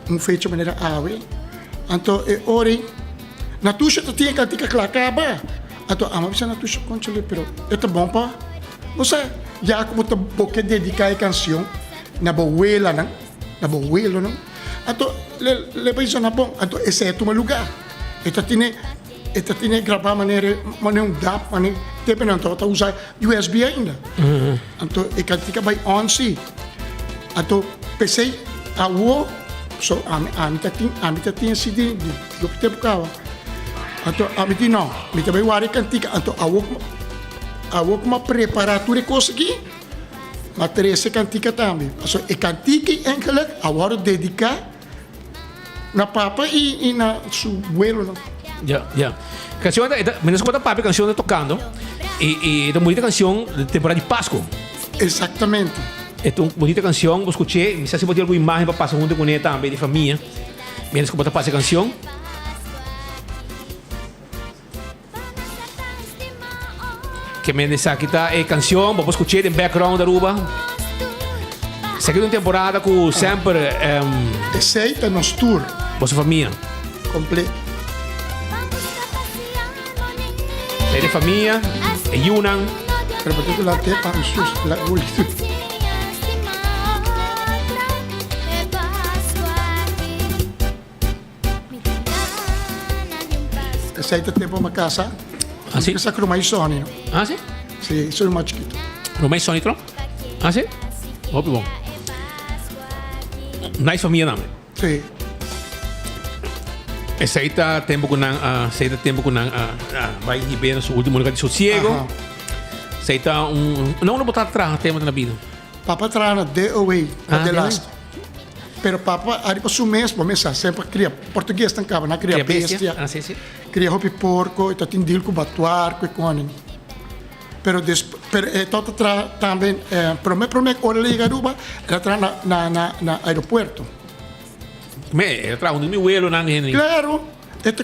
un fecha manera awe. Anto e ora ei Natusha ta tin e kantika kla kaba. Anto amo a bisa Natusha konchale pero e ta bon pa bo sa ya ku bo ta bo ke dediká e kanshon na bo welanan, na bo welonan. Anto le le bai sona bon. Anto esei a tuma lugá. E ta tene e ta tene grabá manera manera un dap manera tempu nan tabata usa usb ainda. Anto e kantika bai on si. Anto p'esei awo so ami ami ta tin ami ta tin si di di loke tempu kaba. Anto ami di no, mi ta bai wara e kantika. Anto awo ku awo ku mi a prepara tur e kos aki, mi a trese e kantika tambe. Pasobra e kantika ei eigenlijk a wòrdu dediká na papa i na su buelonan. Ya, ya. Canción ta, mientras cu bo ta papia canción ta tocando y y ta un bonita canción di temporada di Pasco. Exactamente. E ta un bonita canción, bo scuché, mi sa si bo tin algun imagen pa pasa hunto cune tambe di famia mientras cu bo ta pasa e canción. Ke men esaki ta e canción, bo por scuché den background Aruba. Esaki ta un temporada cu semper um, Esey ta nos tour. Boso famia. Completo. Esey de famia, e yunan. Pero por tu la te pa mi sus la ulti. Esei ta tempo mi a casa. Ah, si? Casa cu Romay Sonny, no? Ah, si? Si, soy mas chiquito. Romay Sonny tro? Ah, si? Hopi bon. Nice familia tambe. Si. Esei ta tempo cu nan a, esei ta tempo cu nan a, a bai hib'é na su ultimo lugar di sosiego. Aha. Esei ta un, no uno bo ta traha tempo na bida. Papa traha na DOA, na Ah, De DOA. Lasto. Pero papa ariba su mes, bo mes sa, semper cria portugues tan caba, nan cria Cria bestia. bestia. Ah, si, si. Cria hopi porco, e ta tin deal cu batuar, cu e koning. Pero des, pero e tabata traha tambe, eh, prome prome ora el a yega Aruba, el a traha na, na, na, na aeropuerto. Me, el a traha hunto cu mi welonan, Henry. Claro, e ta,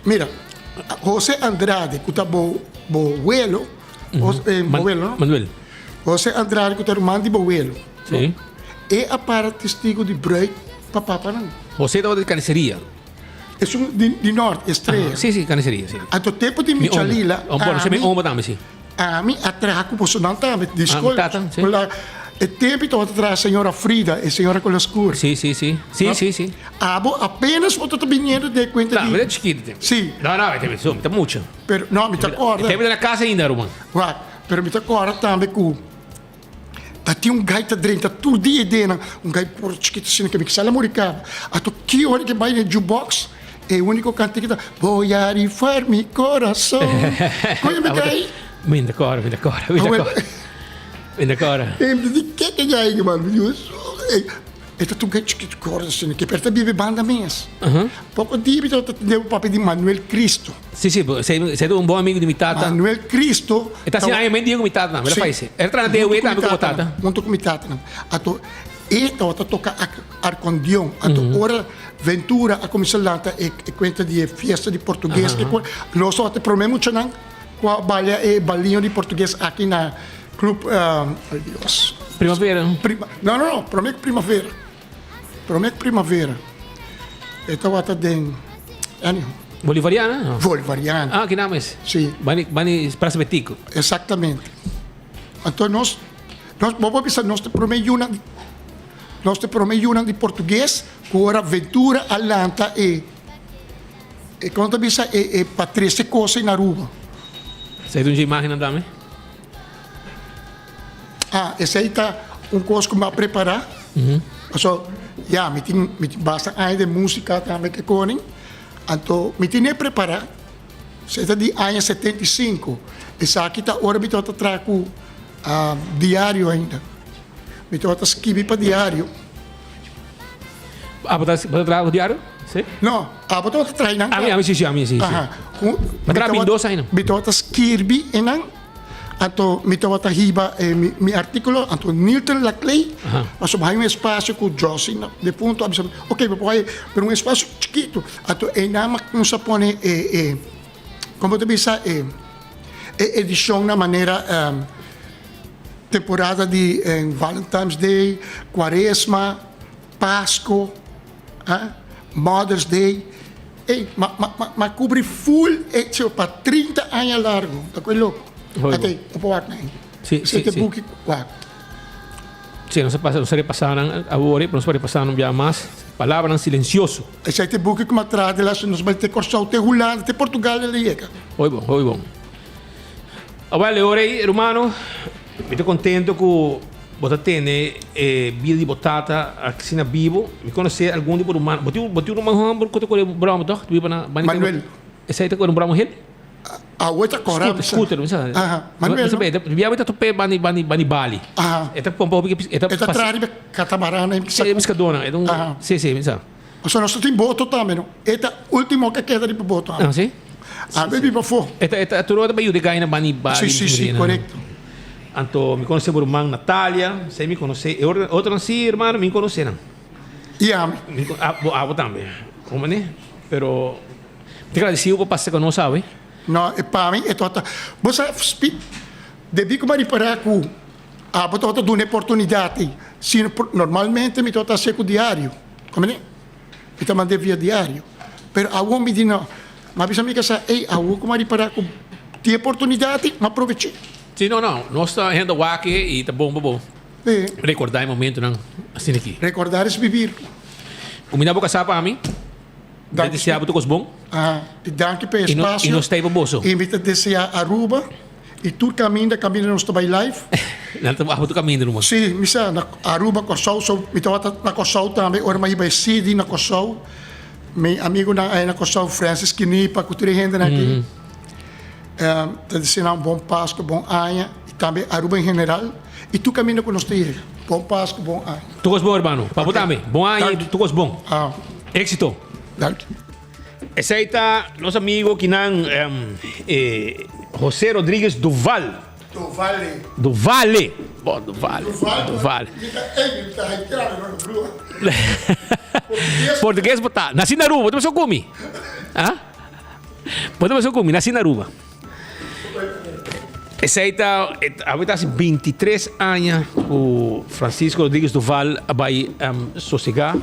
mira, Jose Andrade, cu ta bo, bo welo, Jos, eh, bo welo, no? Manuel. Jose Andrade, cu ta ruman di bo welo. Sí. E a para testigo di bruid pa papanan. José tabata di carniceria. Esun di, di Noord, Estrella. Aha, sí, sí, carniceria, sí. Anto tempo di Mi oma. Michalila, Oh, bueno, sí, mi oma tambe, sí. Ami a traha cu bosonan tambe, di Ah, mi school. tata, sí. Con la, e tempo tabata traha señora Frida, e señora con la scur. Sí, sí, sí. Sí, No? sí, sí. Abo apenas bo ta biniendo de cuenta No, di... mi ta chiquito tempo. Sí. No, no, mi ta, mi ta mucha. Pero, no, mi ta corda. Tempo na casa ainda, ruman. Wak, pero mi ta corda tambe cu Ta tin un gai ta drenta tur dia e denan, un gai por chikito asina ke mi kisa la muri kaba. Ato ki ora ke bai den jukebox e uniko kantika ta Voy a rifar mi corazon. Koe mi gai? Mi ta kòrda, mi ta kòrda, mi ta kòrda. Mi ta kòrda. E mi di ke ke gai man? Mi di E ta tur gai chikito kòrda asina ke pero ta biba e banda mes. Poko dia mi tabata tende un papia di Manuel Cristo. Si, si, esei ta un bon amigu di mi tata. Manuel Cristo. E ta haciendo aña men dia ku mi tata nan, mi ta fallece. E ta traha na DOW tambe ku bo tata. Hunto ku mi tata nan. Ato e tabata toka arkondion. Ato ora Ventura a kuminsá lanta e kuenta di e fiesta di portugues. Nos tabata e promé muchanan ku a balia e baliño di portugues aki na. Club, ay Dios. Primavera? Prima, no, no, no, prome ku Primavera. Prome ku Primavera. E tabata den, anyhow. Bolivariana? No? Bolivariana. Ah, ki naam es? Si. Bani, bani Plaza Betico. Exactamente. Anto nos, nos, bo por bisa nos ta prome yunan, nos ta prome yunan di portugues ku ora Ventura a lanta e, e kon ta bisa e, e pa trese kos in Aruba. Esei ta un dje imagennan tambe? Ah, esei ta un kos ku mi a prepará. Paso, ya, mi tin, mi tin basta aña den músika tambe ke koning. Anto mi tene prepará. Esei ta di aña 75. Esaki ta ora mi tabata traha ku diario ainda. Mi tabata skibi pa diario. Abo ta traha ku diario? Si? No, abo tabata traha einan. Ami, ami si, si, ami si, si. Aha. Mi traha bindos ainda. Mi tabata skirbi einan. Anto mi tabata hiba e mi artíkulo, anto Nilton Laclay, pasobra hay un espasio ku Jossy defunto a bisa mi, ok bo por hay, pero un espasio chikitu. Anto einan mi a kuminsá pone e e komo ta bisa e e edishonnan manera temporada di Valentine's Day, Kuaresma, Pasko. Mother's Day, ey, ma, ma, ma, ma cubri full e tio pa 30 aña largo. Ta koe loco. Hoi Ate, bo por wak na ey. Sí, sí, Te sí. buki wak. Sí, nos a pasa, nos a repasá nan awor, pero nos por repasá nan un bia mas. Palabranan silencioso. Esei te buki ku mi a traha de las nos bai te Kòrsou, te Hulanda, te Portugal el a yega. Hoi bon, hoi bon. Awel, e ora ei, rumano, mi ta contento ku Bo ta tene e bida di bo tata asina bibo. Mi konosé algun di bo ruman. Bo tin bo tin un ruman hòmber ku ta kore bròma tòg? Ta biba na Bani Manuel. Esei ta kore un bròma hel? Awe ta kòrda. Scooter, scooter, mi sa. Aha, Manuel. Mi sa e ta bia ta top'é bani bani bani Bali. Aha. E ta pompa hopi e ta E ta traha riba katamaran ei. Si, e piskadónan. E ta un Aha. Si, si, mi sa. Pasobra nos ta tin boto tambe no. E ta último ku a keda riba boto. Ah, si? Awe biba afó. E ta e ta tur ora ta bai yuda e gai na bani Bali. Si, si, si, korekto. Anto mi konosé bo ruman Natalia, esei mi konosé. E otro otronan sí, hermano, mi konosé nan. I ami. Mi ko, ah, bo, abo tambe. Komo ne? Pero mi ta gradesido pa pasa ku nos awe. No, e pa mi e tabata, bo sa, Speed, debí ku mi a ripará ku abo tabata duna e oportunidat ei. Si normalmente mi tabata hasié ku diario. Komo ne? Mi ta mand'é via diario. Pero awor mi di no. Mi a bisa mi kasá, ey, awor ku mi a ripará ku tin e oportunidat ei, mi a aprovech'é. Sí, no, no. Nos ta hende wak i ta bon pa bo rekordá e momentunan asina aki. Rekordar es bibir. Kuminda bo kasá pa mi. Mi ta deseá bo tur kos bon. Aha. I danki pa e espasio. I nos ta ei pa boso. I mi ta deseá Aruba i tur kaminda, kaminda nos ta bai live. Nan ta abo tur kaminda numa. Sí, mi sa na Aruba, Kòrsou. So mi tabata na Kòrsou tambe ora mi a hiba e CD na Kòrsou. Mi amigunan aya na Kòrsou, Francis Kinipa ku tur e hendenan aki. Ta desea nan un bon Pasku, bon aña y tambe Aruba en general y tur caminda cu nos ta yega. Bon Pasku, bon aña. Tur cos bon hermano. Pa bo tambe. Bon aña y tur cos bon. Éxito. Danki. Esey ta nos amigo kinan Jose Rodriguez Duval. Duvale. Duvale. Bon Duvale. Duvale. Ey mi ta haitiano no brua. Portugues bo ta. Naci na Aruba bo ta bisa cu mi? Ah? Bo ta bisa ku mi nasi na Aruba. Esei ta, awe ta hasi 23 aña ku Francisco Rodriguez Duval a bai um, sosegá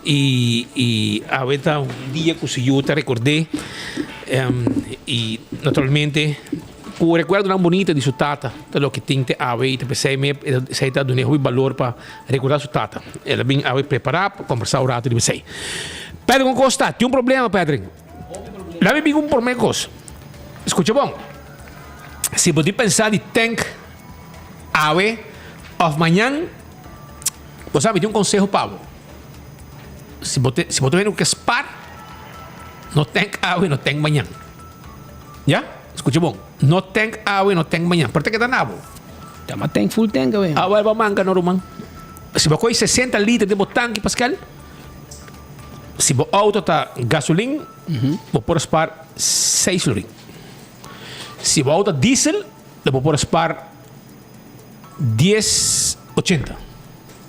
i, i awe ta un dia ku su yu ta rekord'é um, i naturalmente ku rekuerdonan bonito di su tata ta loke tin te awe i ta p'esei me esei ta dun'é hopi balor pa rekordá su tata. El a bin awe prepará pa kombersá un rato riba esei. Patrick, un kos ta, tin un problema Patrick. Laat mi biga un prome kos. Skucha bon. Si bo tin pensa di tank awe of mañan, bo sa mi tin un konseho pa bo. Si bo te, si bo ta wende ku ke spar, no tank awe, no tank mañan. Ya? Skucha bon. No tank awe, no tank mañan. Por ta keda na bo. Ta ma tank full tank awe. Awe bo manka no ruman. Si bo kohe 60 liter den bo tanki Pascal, Si bo auto ta gasolin, bo por spar seis florin. Si bo auto ta diesel, lo bo por spar dies ochenta.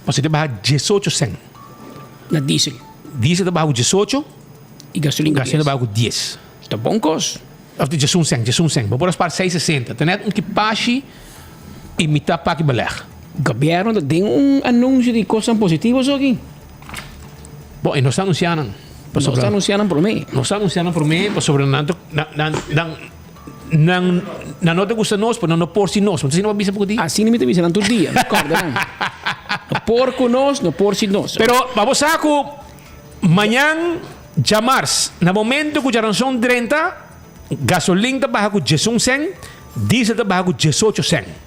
Pasobra ta baha diesocho cent. Na diesel? Diesel ta baha ku diesocho. I gasolin ku dies. Gasolin ta baha ku dies. Ta bon kos. Of diesun cent, diesun cent. Bo por spar seis sesenta. Ta net un kipashi. i mitá paki beleg. Gobièrnu ta den un anunsio di kosnan positivo esaki? Bon, e no sa anunsiá nan. No sa anunsiá nan promé. No sa anunsiá nan promé pasobra nan nan nan nan nan no ta gusta nos, pero nan no por sin nos. Asina bo a bisa poko di? Asina mi ta bisa nan tur dia, mi kòrda nan. No por ku nos, no por sin nos. Pero pa bo sa ku mañan djamars, na momento ku djaranson drenta, gasolin ta baha ku diesun sèn, diesel ta baha ku diesocho sèn.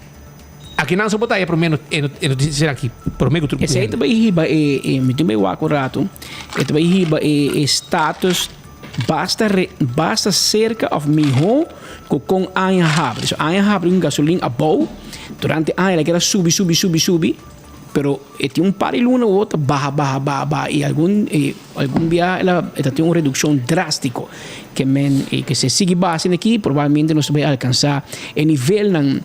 Aki nan so bo ta haya promé e notisia aki, promé ku tur Esei ta bai hiba e, e, mi tin bai wak un ratu, e ta bai hiba e, e status basta re, basta serka of mihó ku kon aña habri. So aña habri un gasolin abou, durante aña el a keda subi, subi, subi, subi, pero e tin un par di luna awor ta baha, baha, baha, baha i algun e algun bia el a e ta tin un redukshon drástiko. Ke men e ke si e sigui baha asina aki probablemente nos ta bai alkansá e nivelnan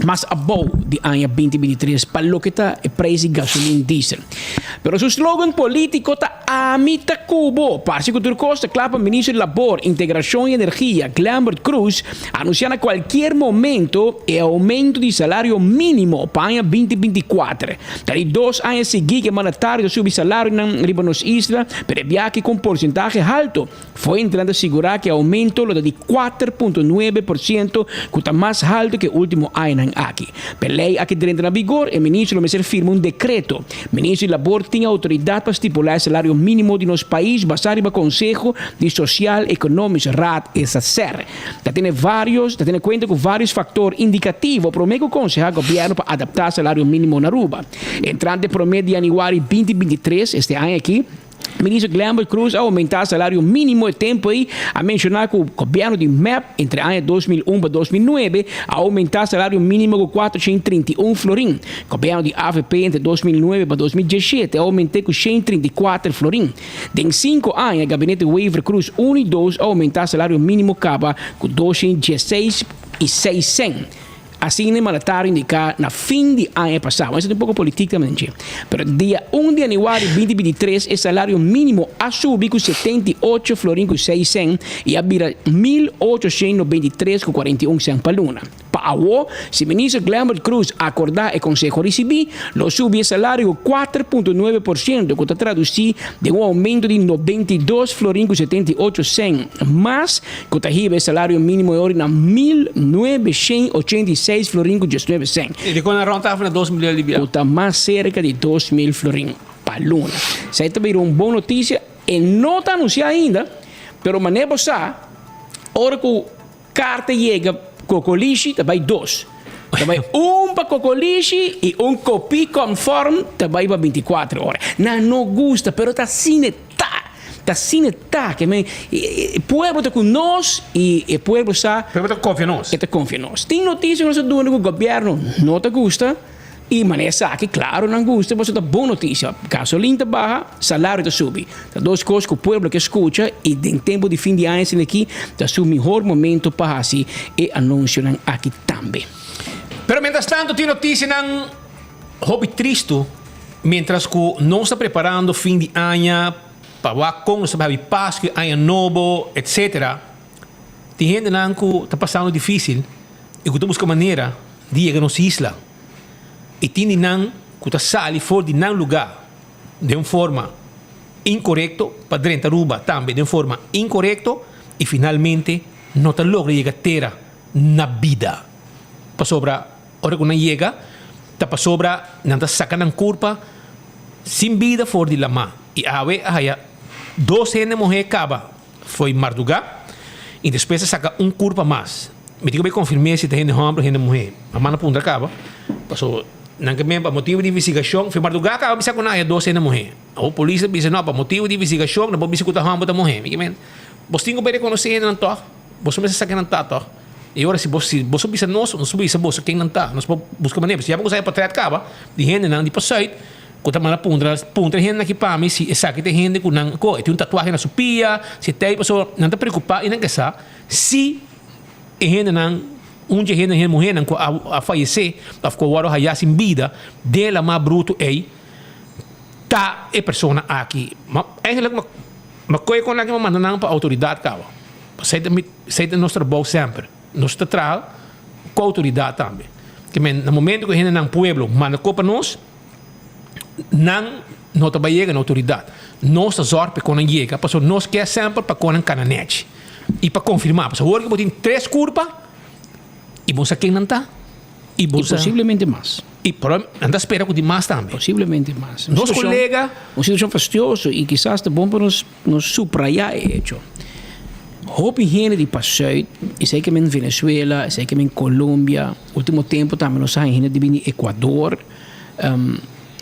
mas abou di aña 2023 pa loke ta e prijs di gasolin diesel. Pero su slogan politico ta Ami ta cu bo. Parce cu tur cos ta cla pa Ministro di Labor, Integracion y Energia, Glenbert Croes, anuncia na cualkier momento e aumento di salario minimo pa aña 2024. Ta di dos aña sigui cu e mandatario ta subi salarionan riba nos isla, pero e biaha cu un porcentahe halto. Fuentenan ta sigurá ku e oumento lo ta di 4.9% ku ta mas haltu ku e último añanan aki. Pa e lei aki drenta na vigor, e ministro lo mester firma un dekreto. Ministro di Labor tin outoridat pa stipulá e salario mínimo di nos pais basá riba konseho di Sociaal Economisch Raad, SACER. Ta tene vários ta tene kuenta ku vários faktor indikativo promé ku konsehá gobièrnu pa adaptá salario mínimo na Aruba. Entrante promé di yanüari 2023, este aña aki, Minister Glenbert Croes a oumentá salario mínimo e tempu ei a menshoná ku gobièrnu di mep entre aña 2001 pa 2009 a oumentá salario mínimo ku 431 florin. Gobièrnu di avp entre 2009 pa 2017 a oument'é ku 134 florin. Den sinku aña gabinete Wever-Croes un i dos a oumentá salario mínimo kaba ku 216 i seis sèn. Asina e mandatario indiká na fin di aña pasá. Esei ta un poko politik tambe dje. Pero dia un di yanüari 2023 e salario mínimo a subi ku 78 florin ku seis sèn i a bira 1893 ku 41 sèn pa luna. Pa awo, si minister Glenbert Croes akordá e konseho risibí, lo subi e salario ku 4.9% ku ta tradusí den un oumento di 92 florin ku 78 sèn mas ku ta hiba e salario mínimo e ori na 1986 florin ku 19 sèn. I dikon a rònt af na 2000 di bia? Ku ta mas serka di 2000 florin pa luna. Esei ta bira un bon notisia. E no ta anunsiá ainda, pero manera bo sa, ora ku karta yega Kokolishi ta bai dos. Ta bai un pa Kokolishi i un kopí konfòrm ta bai pa 24 ora. Nan no gusta, pero ta asina e ta. Ta asina ta ke men e pueblo ta ku nos i e pueblo sa. Pueblo ta konfia nos. E ta konfia nos. Tin notisia ku nos ta duna ku gobièrnu no ta gusta i manera esaki klaro nan gusta pasobra ta bon notisia. Gasolin ta baha, salario ta subi. Ta dos kos ku pueblo ke skucha i den tempu di fin di aña asina aki ta su mihor momento pa hasi e anunsionan aki tambe. Pero mientras tanto tin notisianan hopi tristu. Mientras cu nos ta preparando fin di aña pa wak con nos ta bai habi Pascu y Aña Nobo etc. Tin hendenan cu ta pasando dificil y cu ta busca manera di yega nos isla y tin di nan cu ta sali for di nan lugar den un forma incorecto pa drenta Aruba tambe den forma incorecto y finalmente no ta logra yega tera na bida pasobra Ora ku nan yega, ta pasobra nan ta saka nan kurpa sin bida for di lamá. I awe a haya dos hende muhé kaba fo'i mardugá i despues a saka un kurpa mas. Mi tin ku bai konfirm'é si ta hende hòmber o hende muhé. Mama na puntra kaba, pasobra nan ke men pa motibu di investigashon fo'i mardugá kaba bisa ku nan haya dos hende muhé. Awor polis ta bisa no, pa motibu di investigashon nan por bisa ku ta hòmber o ta muhé. Mi ke men, bos tin ku bai rekonosé hendenan tòg, bos mester sa ken nan ta tòg. I ora si bo si boso bisa nos, nos por bisa boso ken nan ta. Nos por buska manera. Pasobra ya bo ku sa e portret kaba di hendenan di pasùit ku ta manda puntra puntra e hendenan aki pa mi si esaki ta e hende ku nan ko e tin un tatuahe na su pia, si e ta ei pasobra nan ta preokupá i nan ke sa si e hendenan un dje hende hende muhénan ku a a fayesé òf ku a wòrdu hayá sin bida den e lamá brutu ei ta e persona aki. Ma eigenlik ma koe kon nan a manda nan pa outoridat kaba. Esei ta mi. Esei ta nos trabou semper. Nos ta traha ku outoridat tambe. Ke men na momento ku hendenan pueblo manda kos pa nos, nan no ta bai yega na outoridat. Nos ta zòrg pa e konan yega pasobra nos ke semper pa konan kana nèchi i pa konfirmá. Pasobra awor ku bo tin tres kurpa i bo sa ken nan ta i bo I sa. posiblemente mas. I pero nan ta spera ku tin mas tambe. Posiblemente mas. Un Nos situashon kolega. un situashon fastioso i kisas ta bon pa nos nos suprayá e echo. Hopi hende di pa Zuid, esei ke men Venezuela, esei ke men Colombia, ultimo tempo tambe nos a haña hende di bini Ecuador,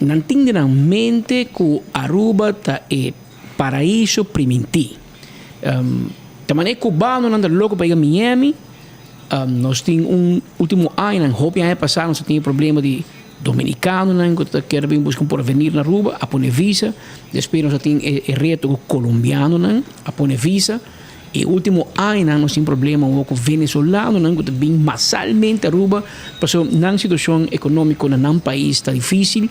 nan tin den nan mente ku Aruba ta e paraiso primintí. Ta manera e cubanonan ta loko pa yega Miami, nos tin un ultimo añanan, hopi aña pasá nos a tin e problema di Dominicanonan ku ta kier bin buska un porvenir na Aruba a pone visa. Despues nos a tin e reto ku Colombianonan a pone visa. E ultimo añanan nos tin problema awor ku Venezolanonan ku ta bin masalmente Aruba pasobra nan situacion economico na nan pais ta dificil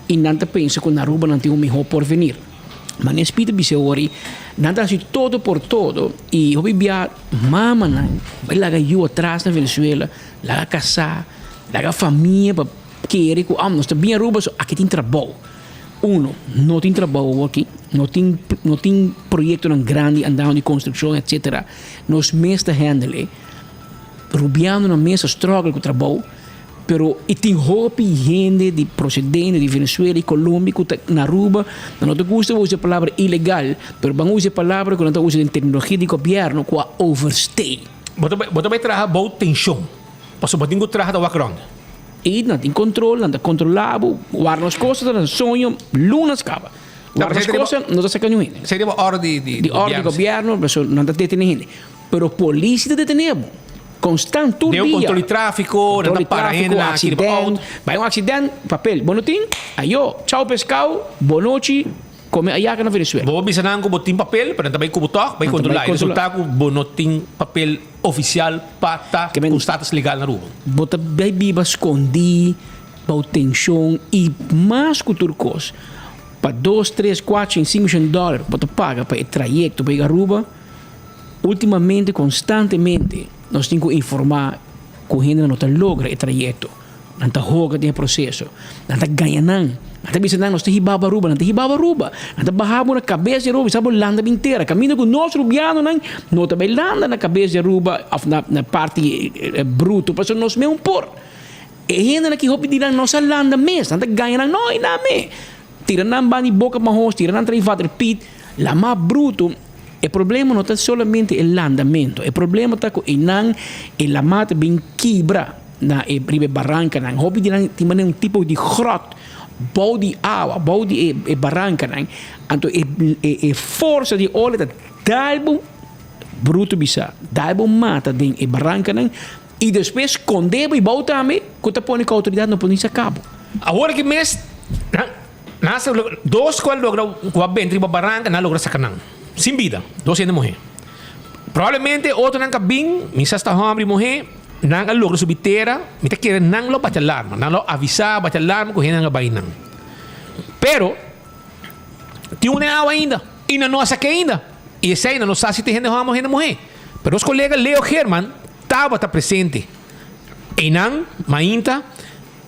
y nan ta pensa ku na Aruba nan tin un miho porvenir. Ma nes Pieter bisa awor nan ta haci todo por todo y hopi bia mamanan bai laga yu atras na Venezuela, laga casa. Laga famia pa kere ku ah nos ta bin Aruba so aki tin trabou. Uno, no tin trabou awor aki, no tin no tin proyektonan grandi andando di konstrukshon etsetera. Nos mes ta handle e. Rubianonan mes ta struggle ku trabou, pero i tin hopi hende di prosedente di Venezuela i Colombia ku ta na Aruba, nan no ta gusta usa e palabra ilegal, pero ban usa e palabra ku nan ta usa den terminologia di gobièrnu ku a overstay. Bo ta bo ta bai traha bou tenshon. Pasobra bo tin ku traha ta wak rònt. I nan tin kontrol, nan ta kontrolá bo. Wak nos kosa ta nan soño lunas kaba. Wak nos kosa no ta saka niun hende. Seria bo òrdu di di Di òrdu di gobièrnu, pasobra nan ta detené hende. Pero polis ta detené bo konstant tur dia. Den un kontrol di tráfiko, nan ta para hende nan aki riba outo. Bai un aksident, papel bo no tin, ayo, chao peskao, bonochi. Come ayaca na Venezuela. Bo bisa nan cu bo tin papel, pero nan ta bay cu bo toch, bay controla. E resulta cu bo no tin papel oficial pa ta cu status legal na Aruba. Bo ta bay biba scondi, bao tension y mas cu tur cos, pa dos, tres, cuatro, cinco shen dollar bo ta paga pa e trayecto pa yega Aruba. Ultimamente, constantemente nos tin cu informa cu hendenan no ta logra e trayecto. Nan ta hoga den e proseso. Nan ta gaña nan. Nan ta bisa nan, nos ta hiba bo Aruba, nan ta hiba bo Aruba. Nan ta baha bo na kabes di Aruba, bisa bo landa bin tera. Kaminda ku nos rubianonan no ta bai landa na kabes di Aruba òf na na parti bruto, pasobra nos mes un por. E hendenan ki hopi di nan no sa landa mes. Nan ta gaña nan, no, e nan me. Tira nan banda di boka mahos, tira nan tra'i vaderpiet, lama bruto. E problema no ta solamente e landamento, e problema ta ku einan e lama ta bin kibra na e riba e barankanan. Hopi di nan tin manera un tipo di grot bou di awa, bou di e e barankanan. Anto e e e forsa di ola ta dal bo bruto bisa, dal bo mata den e barankanan i despues skonde bo i bou tambe ku ta pone ku outoridat no por ni saka bo. Awor aki mes nan Nan a logra, dos ku a logra ku a benta riba baranka, nan a logra saka nan sin bida, dos hende muhé. Probablemente otronan ku a bin, mi sa si ta hòmber i muhé, nan a logra subi tera, mi ta kere nan lo bati alarma, nan lo avisá, bati alarma ku hendenan a bai nan. Pero, tin un den awa ainda i nan no a sak'é ainda. I esei nan no sa si ta hende hòmber o hende muhé. Pero nos kolega Leo Geerman tabata presente einan mainta.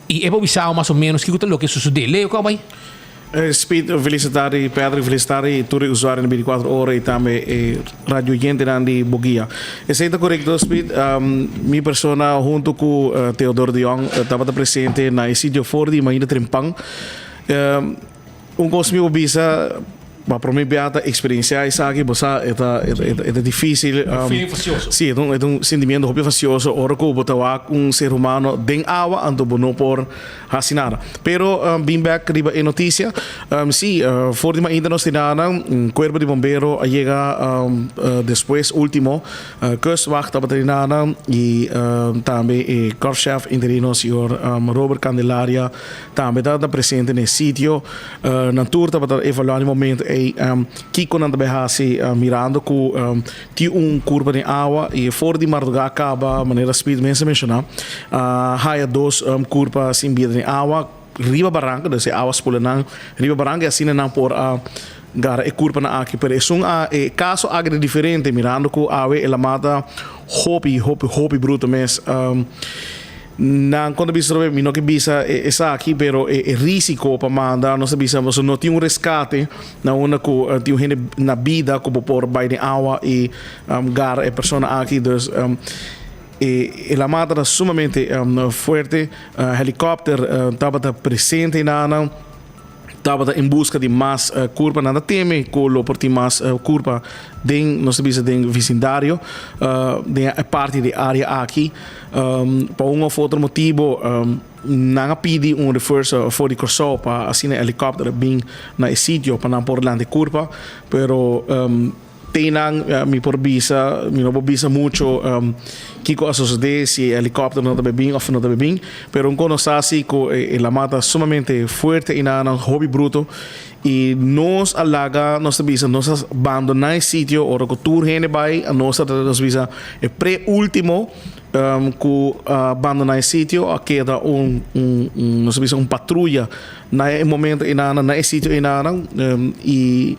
I e por bisa bo mas o ménos kiko ta loke sosodé. Leo, kua bai? Speed, felicita di Patrick, felicita di tur e usuarionan di binticuatro ora y tambe e radio oyentenan di Boguia. Esey ta corecto Speed, mi persona hunto cu Theodore de Jong tabata presente na e sitio for di Mainda Trempan. Un cos mi por bisa, Pa prome bia ta experiencia esaki, bo sa e ta e ta dificil. Un feeling facioso. Si, e ta un e ta un sentimiento hopi facioso ora cu bo ta wak un ser humano den awa anto bo no por haci nada. Pero bin bek riba e noticia, si, for di mainta nos tin nan, un cuerpo di bombero a yega despues ultimo, Kustwacht tabata di nan y tambe e korpschef interino señor Robert Candelaria Tambe tabata presente na e sitio. Nan tur tabata evaluá na e momento ei kiko nan ta bai hasi mirando ku tin un kurpa den awa i for di mardugá a kaba manera Speed mes a menshoná a haya dos kurpa sin bida den awa riba baranka dus e awa spula nan riba baranka i asina nan por a gara e kurpanan aki pero esun a e kaso aki ta diferente mirando ku awe el a mata hopi hopi hopi bruto mes. Nan kon ta bisa trobe, mi no ke bisa esaki, pero e risico pa manda, nos ta bisa pasobra no tin un rescate na unda cu tin un hende na bida cu bo por bay den awa y gara e persona aki. Dus e lamada ta sumamente fuerte. Helicopter tabata presente einan. Tabata en buska di mas kurpa. Nan ta teme ku lo por tin mas kurpa den, nos ta bisa den visindario, den e parti di área aki. Pa un òf otro motibu nan a pidi un refuerso for di Kòrsou pa asina e helikòpter a bin na e sitio pa nan por lanta e kurpa. Pero Teinan mi por bisa, mi no por bisa mucho kiko a sosode, si e helicopter no ta bay bin of no ta bay bin, pero un kono sa si ku e lama ta sumamente fuerte i nan hopi bruto i nos a laga, nos ta bisa nos a bandona e sitio ora ku tur hende bay, nos ta nos bisa e pre ultimo ku a bandona e sitio a keda un un nos ta bisa un patruya na e momento einan na e sitio einan i.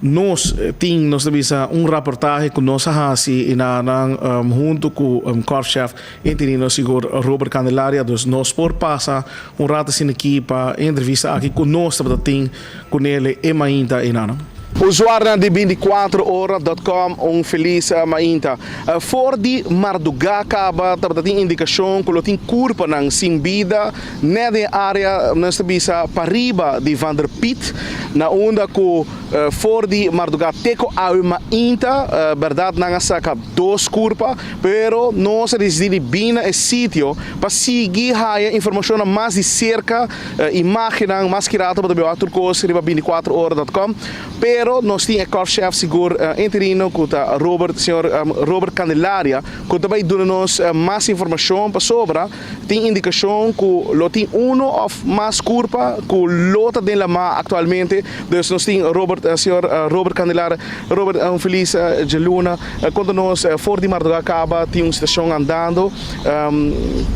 Nos tin, nos ta bisa, un raportahe ku nos a hasi i na nan huntu ku Korpschef interino sigur Robert Candelaria. Dus nos por pasa un rato asina aki pa e entrevista aki ku nos tabata tin ku nele e mainta einan. Usuarionan di 24 ora dot com un felis mainta. For di mardugá kaba tabata tin indikashon ku lo tin kurpanan sin bida Net den e area nos ta bisa pariba di Van der Piet, na unda ku for di mardugá te ku awe mainta, bèrdat nan a saka dos kurpa, pero nos a disidí di bin na e sitio pa sigui haya informashonnan mas di serka, imágennan mas ki rato bo ta biba tur kos riba 24 ora dot com, pero nos tin e korpschef sigur interino ku ta Robert, señor Robert Candelaria, ku ta bai duna nos mas informashon pasobra. Tin indikashon ku lo tin uno òf mas kurpa ku lo ta den lamá aktualmente. Dus nos tin Robert, señor Robert Candelaria. Robert, un felis djaluna. Konta nos, for di mardugá kaba tin un situashon andando.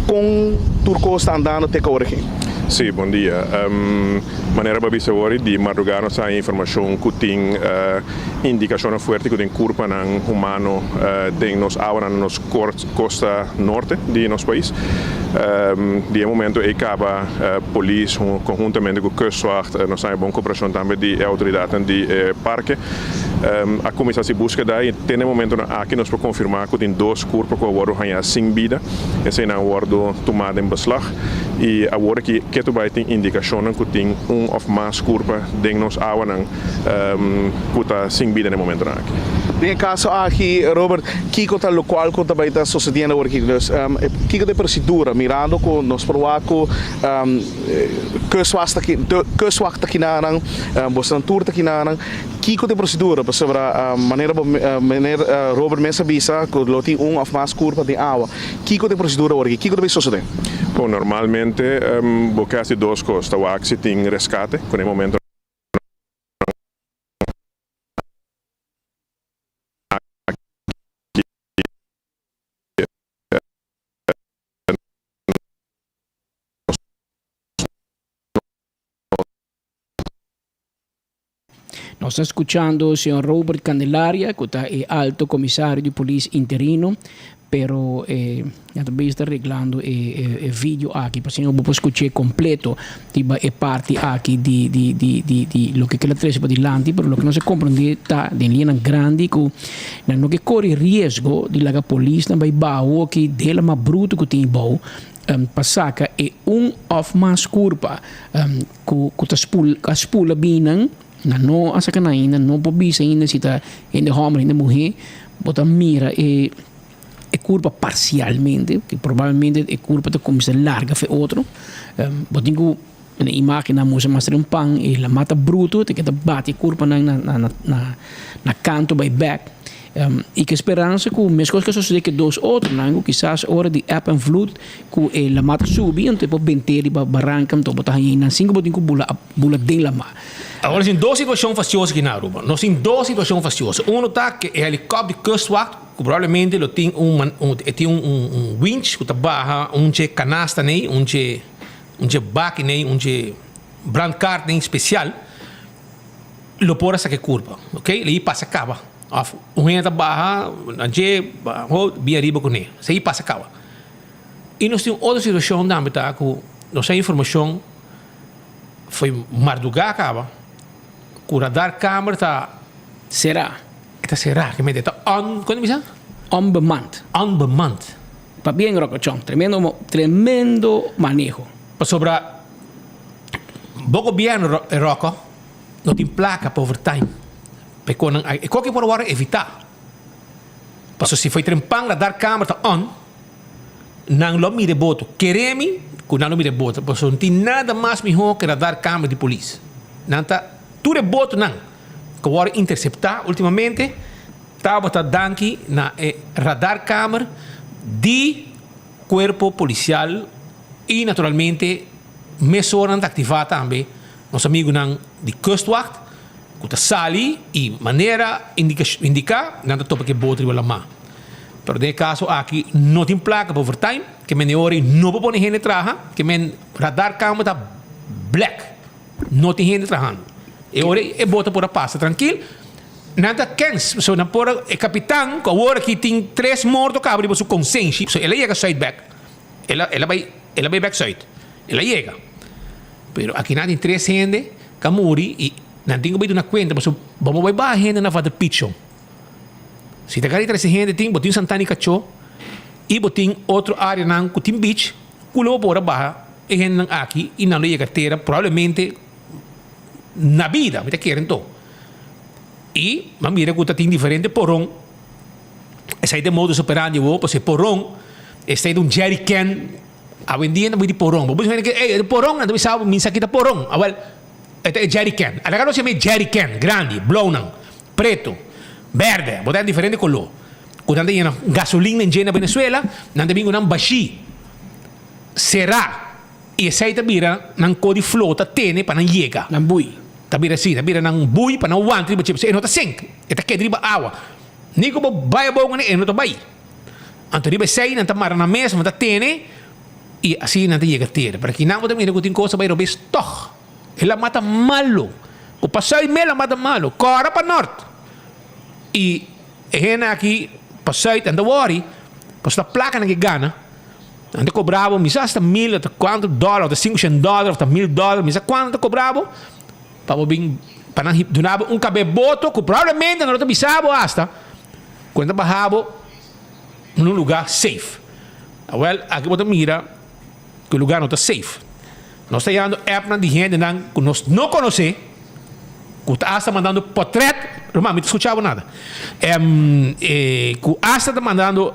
Kon tur kos ta andando te ku ora aki? Sí, bon dia. Manera bo a bisa awor, di mardugá nos a haña informashon ku tin indikashonnan fuerte ku tin kurpanan humano den nos awanan na nos kosta norte di nos pais. Di e momento ei kaba polis konhuntamente ku Kustwacht, nos haña bon koperashon tambe di e outoridatnan di e parke, a kuminsá hasi búskeda i te na e momentonan aki nos por konfirmá ku tin dos kurpo ku a wòrdu hañá sin bida. Eseinan a wòrdu tumá den beslag i awor aki ketu bai tin indikashonnan ku tin un òf mas kurpa den nos awanan. ku ta sin bida na e momentonan aki. Den e kaso aki, Robert, kiko ta lokual ku ta bai ta sosediendo awor aki? Dus, kiko ta e prosedura mirando ku nos por wak ku kustwacht ta kustwacht ta kinanan, bosonan tur ta kinanan, kiko ta e prosedura? Pasobra manera bo meneer Robert mes a bisa ku lo tin un òf mas kurpa den awa. Kiko ta e prosedura awor aki? Kiko ta bai sosode? Bon, normalmente bo ke hasi dos kos, ta wak si tin reskate ku na e momento. Aki nos Nos ta skuchando señor Robert Candelaria ku ta e alto komisario di polis interino pero e nan ta bezig ta reglando e video aki pa asina bo por skuch'é kompleto riba e parti aki di di di di di loke kila trese padilanti pero loke nos a komprendé ta den liñanan grandi ku nan no ke kore riesgo di laga polisnan bai baho aki dela mas bruto ku tin bou pa saka e un òf mas kurpa ku ku ta spul a spula binan nan no a saka nan ainda no por bisa ainda si ta hende hòmber hende muhé bo ta mira e e kurpa parsialmente ke probablemente e kurpa ta kuminsá larga fe otro bo tin ku na e imágen nan mustra mas un pan e la mata bruto ta keda bati e kurpanan na na na na kanto bai bèk i ku e speransa ku meskos ku a sosodé ku e dos otronan ku kisas ora di eb en vloed ku e lamá ta subi anto e por bent'é riba baranka anto bo ta haña einan sin ku bo tin ku bula bula den lamá. Awor nos tin dos situashon fastioso aki na Aruba. Nos tin dos situashon fastioso. Uno ta ku e helikòpter di kustwacht ku probablemente lo tin un e tin un winch ku ta baha un dje kanasta nei, un dje un dje baki nei, un dje brandkaart nei spesial. Lo por a saka e kurpa, ok? Lei pasa kaba. Òf un hende ta baha na dje, ho, bin ariba kuné. Esei pasa kaba. I nos tin un otro situashon tambe ta ku nos a informashon foi mardugá kaba ku radar kamer ta Será. E ta será, ke mente ta on, kon ta bisa? Onbemand. Onbemand. Pabien Rocochon, tremendo tremendo maneho. Pasobra bo gobierno Rocco no tin placa pa overtime pa e konan e koki por wòrdu evitá. Pasobra si foi trempan radar kamer ta on nan lo mira e boto. Kere mi ku nan lo mira e boto pasobra no tin nada mas mihó ke radar kamer di polis. Nan ta tur e botonan ku a wòrdu interseptá ultimamente tabata danki na e radar kamer di kuerpo polisial i naturalmente mesora nan ta aktivá tambe nos amigunan di kustwacht ku ta sali i manera indiká nan ta topa ku e boto riba lamá. Pero den e kaso aki no tin plaka pa overtime, ke men e ora ei no por pone hende traha, ke men radar kamer ta black, no tin hende trahando. E ora ei e boto por a pasa trankil, nan ta kens, pasobra nan por a, e kapitan ku awor aki tin tres morto kaba riba su konsenshi, pasobra el a yega sùit bèk, el a el a bai el a bai bèk sùit, el a yega. Pero aki nan tin tres hende ku a muri i nan tin ku bai duna kuenta pasobra bo bo bai baha hende na Vader Pichon. Si ta gari trese hende tin bo tin Santana i Kachó i bo tin otro áreanan ku tin beach ku lo bo por a baha e hendenan aki i nan lo yega tera probablemente na bida mi ta kere anto. I mi a mira ku ta tin diferente poron esei ta e modus operandi awor pasobra e poron esei ta un jerrycan. Awendia nan di poron. Bo bisa ke ey e poron, nan ta bisa bo mi sa kita poron. Awel e ta e jerrycan. Alaka nos yama e jerrycan grandi, blou nan, preto, berde, bo ta diferente koló. Ku nan ta yena gasolin nan dje na Venezuela, nan ta bin ku nan bashí, será, i esei ta bira nan ko di flota tene pa nan yega. Nan bui. Ta bira si, ta bira nan bui pa nan wanta riba dje, pasobra e no ta sink, e ta keda riba awa. Ni ku bo bai abou kuné e no ta bai. Anto riba esei nan ta mara nan mes, nan ta tene i asina nan ta yega tera. Pero akinan bo ta mira ku tin kos ta bai robes tòg. E la mata malu. Ku pa sùit mes la mata malu. Kòrda pa nòrt. I e hende aki pa sùit nan ta wòri pasobra ta plaka nan ke gana. Nan ta kobra bo misa hasta mil òf ta kuantu dòler òf ta sinkushen dòler òf ta mil dòler misa kuantu nan ta kobra bo pa bo bin pa nan duna bo un kab'é boto ku probablemente nan lo ta bisa bo hasta ku nan ta baha bo na un lugá safe. Awèl, aki bo ta mira ku e lugá no ta safe. Nos ta yando appnan di hendenan ku nos no konosé, ku ta asta mandando pòtrèt, ruman mi ta skucha bo nada, ku asta ta mandando,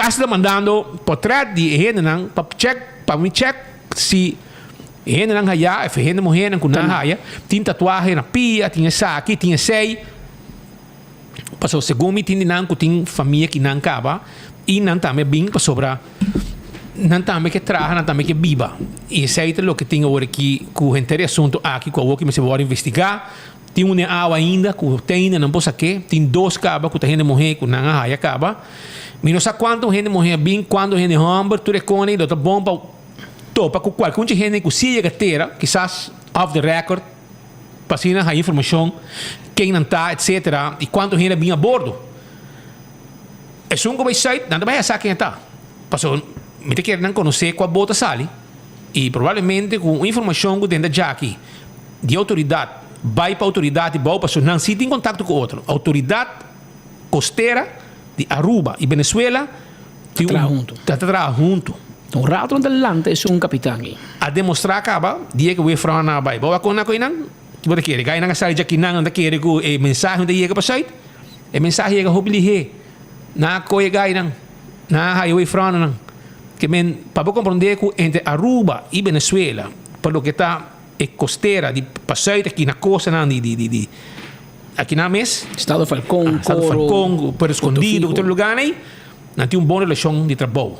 asta ta mandando pòtrèt di e hendenan pa chèk, pa mi chèk si e hendenan haya, of e hende muhénan ku nan haya, tin tatuahe na pia, tin esaki, tin esei. Pasobra segun mi tin di nan ku tin famia ki nan kaba i nan tambe bin pasobra nan tambe ke traha, nan tambe ke biba. I esei ta loke tin awor aki ku henter e asuntu aki ku awor ki mester wòrdu investigá. Tin un den awa ainda ku te ainda nan por sak'é. Tin dos kaba ku ta hende muhé ku nan a haya kaba. Mi no sa kuantu hende muhé a bin, kuantu hende hòmber, tur e kone lo ta bon pa topa ku kualke un dje hende ku si yega tera, kisas off the record. Pa asina haña informashon ken nan ta etsetera i kuantu hende a bin a bordo. Esun ku bai sùit nan ta bai hasa ken e ta. Pasobra mi ta kere nan konosé kua bot a sali i probablemente ku un informashon ku den ta djaki di outoridat bai pa outoridat di bou pasobra nan si tin kontakto ku otro. Outoridat kostera di Aruba i Venezuela Ta traha huntu. Ta traha huntu. Un rato nan ta lanta esun kapitan ei. A demostrá kaba dia ku wefrou nan a bai. Bo a kona ku einan? Ki bo ta kere? Gainan a sali djakinan nan ta kere ku e mensahe no ta yega pa sùit? E mensahe yega hopi lihé. Nan a kohe gainan. Nan a haya wefrou nan. Ke men pa bo komprondé ku entre Aruba i Venezuela pa loke ta e kostera di pa sùit aki na kostanan di di di akinan mes. Estado Falcón, Estado Coro, Falcón, Puerto Escondido, Punto tur lugánan ei nan tin un bon relashon di trabou.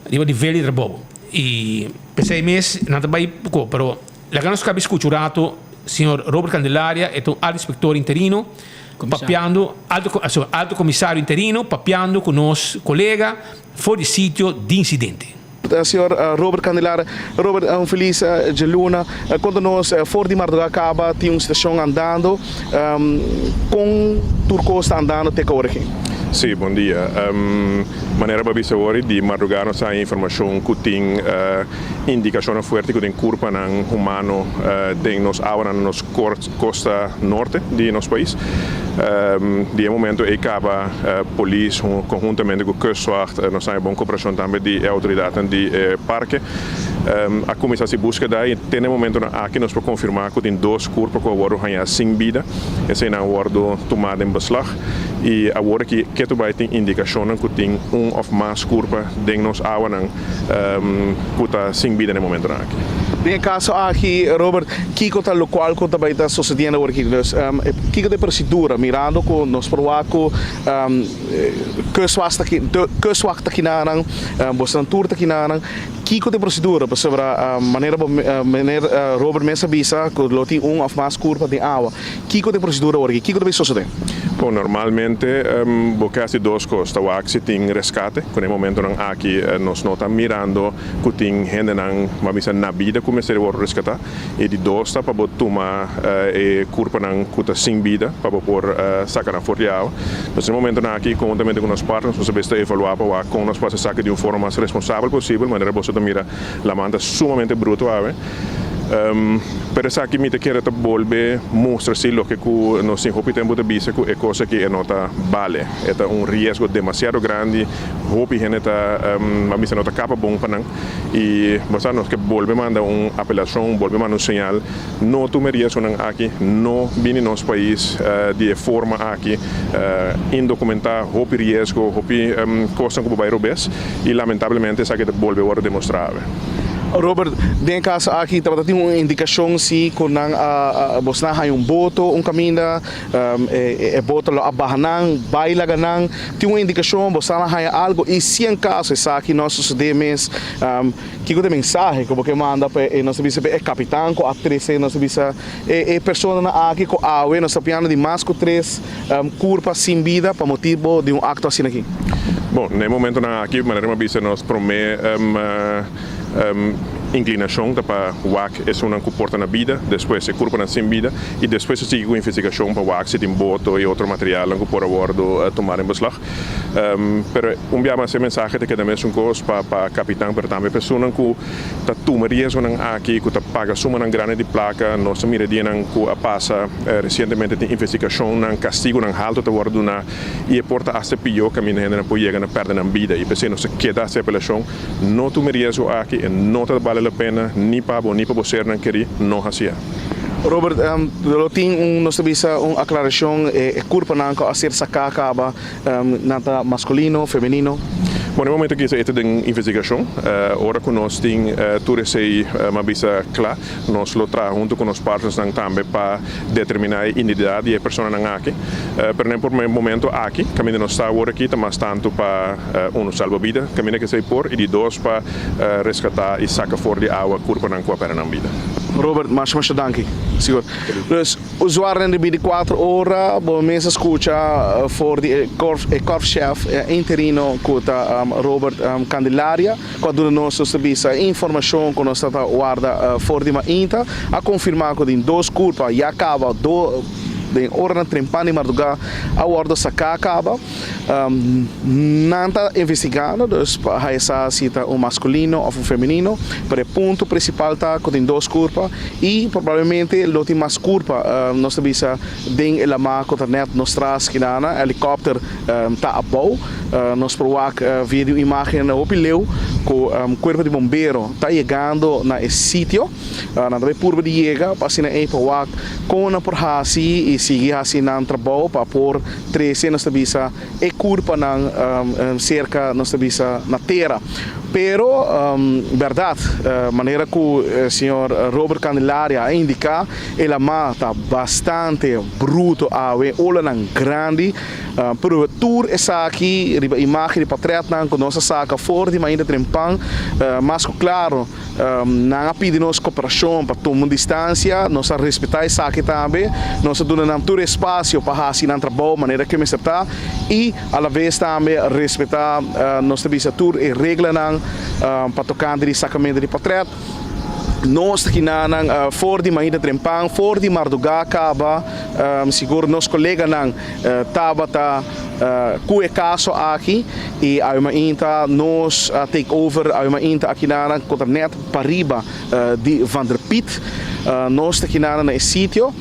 Riba nivel di trabou. I p'esei mes nan ta bai poko. Pero laga nos kabi skucha un rato señor Robert Candelaria, e ta un alto inspektor interino, papiando, alto, sorry, alto komisario interino, papiando ku nos kolega for di sitio di insidente. Señor Robert Candelaria. Robert, un felis djaluna. Konta nos, for di mardugá kaba tin un situashon andando. Kon tur kos ta andando te ku ora aki? Sí, bon dia. Manera bo a bisa awor, di mardugá nos a haña informashon ku tin indikashonnan fuerte ku tin kurpanan humano den nos awanan na nos kosta norte di nos pais. Di e momento ei kaba polis konhuntamente ku Kustwacht, nos a haña bon koperashon tambe di e outoridatnan di e parke, a kuminsá hasi búskeda i te na e momentonan aki nos por konfirmá ku tin dos kurpa ku a wòrdu hañá sin bida. Eseinan a wòrdu tumá den beslag i awor aki ketu bai tin indikashonnan ku tin un òf mas kurpa den nos awanan ku ta sin bida na e momentonan aki. Den e kaso aki, Robert, kiko ta lokual ku ta bai ta sosediendo awor aki? Dus, kiko ta e prosedura mirando ku nos por wak ku kustwacht ta kustwacht ta kinanan, bosonan tur ta kinanan, Kiko ta e prosedura? Pasobra manera bo meneer Robert mes a bisa ku lo tin un òf mas kurpa den awa. Kiko ta e prosedura awor aki? Kiko ta bay sosodé? Bon, normalmente bo ke hasi dos kos. Ta wak si tin reskate, ku na e momentonan aki nos no ta mirando ku tin hendenan, bo a bisa, na bida ku mester wòrdu reskatá. E di dos ta pa bo tuma e kurpanan ku ta sin bida pa bo por saka nan for di awa. Nos e momentonan aki konhuntamente ku nos partners nos a bes ta evaluá pa wak kon nos por hasi esaki di un forma mas responsabel posibel manera boso ta mira laman ta sumamente bruto awe. Pero esaki mi ta kere ta bolbe mustra si loke ku nos tin hopi tempu ta bisa ku e kos aki e no ta bale. E ta un riesgo demasiado grandi, hopi hende ta a bisa no ta kapa bon pa nan. I bo sa nos ke bolbe manda un apelashon, bolbe manda un señal, no tuma e riesgonan aki, no bini nos pais di e forma aki, indokumentá, hopi riesgo, hopi kosnan ku bo bai robes i lamentablemente esaki ta bolbe wòrdu demostrá awe. Robert, den e kaso aki tabata tin un indikashon si ku nan a bosnan haña un boto un kaminda, E boto lo a baha nan, bai laga nan. Tin un indikashon, bo sa nan haña algu i si en kaso esaki no a sosodé mes, kiko ta e mensahe ku bo ke manda pa e, nos ta bisa, pa e kapitan ku a trese, nos ta bisa, e personanan aki ku awe nos ta piando di mas ku tres kurpa sin bida pa motibu di un akto asina aki? Bon, na e momentonan aki, manera mi a bisa, nos promé Inklinashon ta pa wak esunnan ku por ta na bida, despues e kurpanan sin bida i despues ta sigui ku investigashon pa wak si tin boto i otro materialnan ku por a wòrdu tumá den beslag. Pero un bia mas e mensahe ta keda mesun kos pa pa kapitan pero tambe pa esunnan ku ta tuma riesgonan aki, ku ta paga sumanan grandi di plaka. Nos ta mira dianan ku a pasa resientemente tin investigashonnan, kastigunan haltu ta wòrdu duná i e por ta asta pió kaminda hendenan por yega na pèrdè nan bida i p'esei nos ta keda hasi apelashon. No tuma e riesgo aki, e no ta bale la pena ni pa bo ni pa bo sernan kerí, no hasié. Robert, lo tin un, nos ta bisa un aclaracion, e curpanan cu a ser sacá caba, nan ta masculino, femenino? Bon, e momento aki esei ta den investigacion. Ora cu nos tin tur esei, m'a bisa, cla, Nos lo traha huntu ku nos partnersnan tambe pa determiná e identidat di e personanan aki. Pero na e promé momento aki, kaminda nos ta awor aki ta mas tantu pa, unu, salba bida kaminda ku esei por i di dos pa reskatá i saka for di awa kurpanan ku a pèrdè nan bida. Robert, masha masha danki. Sigur. Dus, usuarionan di binticuatro ora, bo mes a skucha for di e korpschef interino ku ta Robert Candelaria. Cu a duna nos nos ta bisa e informacion cu nos ta ta warda for di mainta a confirma cu den dos curpa ya caba do den oranan trempan di marduga a wordo saca caba. Nan ta investigando dus pa haya sa si ta un masculino of un femenino pero e punto principal ta cu tin dos curpa y probablemente lo tin mas curpa nos ta bisa den e lama cu ta net nos tras kinana helicopter ta abou. Nos por wak via di un imagen hopi leu ku kuerpo di bombero ta yegando na e sitio. Nan ta bai purba di yega pa asina ei pa wak kon nan por hasi i sigui hasi nan trabou pa por trese nos ta bisa e kurpanan serka nos ta bisa na tera. Pero bèrdat manera ku señor Robert Candelaria a indiká e lamá ta bastante bruto awe, olanan grandi. Prueba tur esaki riba imagen di patretnan ku nos a saka for di mainta trempan. Mas ku klaro nan a pidi nos koperashon pa tuma un distansia. Nos a respetá esaki tambe. Nos a duna nan tur espasio pa hasi nan trabou manera ke mester ta i alabes tambe respetá nos ta bisa tur e reglanan pa tokante di sakamentu di patret. Nos ta kinanan for di mainta trempan, for di mardugá kaba. Sigur nos koleganan tabata. Ku e kaso aki i awe mainta nos a take over awe mainta akinana ku ta nèt pariba di Van der Piet. Nos ta kinana na e sitio.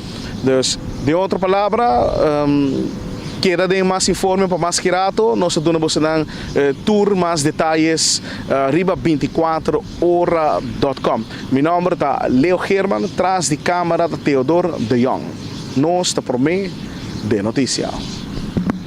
Dus den otro palabra keda den mas informe pa mas ki rato nos ta duna bosonan tur mas detayes riba 24 ora dot com. Mi nòmber ta Leo Geerman, tras di kamera ta Theodor de Jong. Nos ta promé den notisia.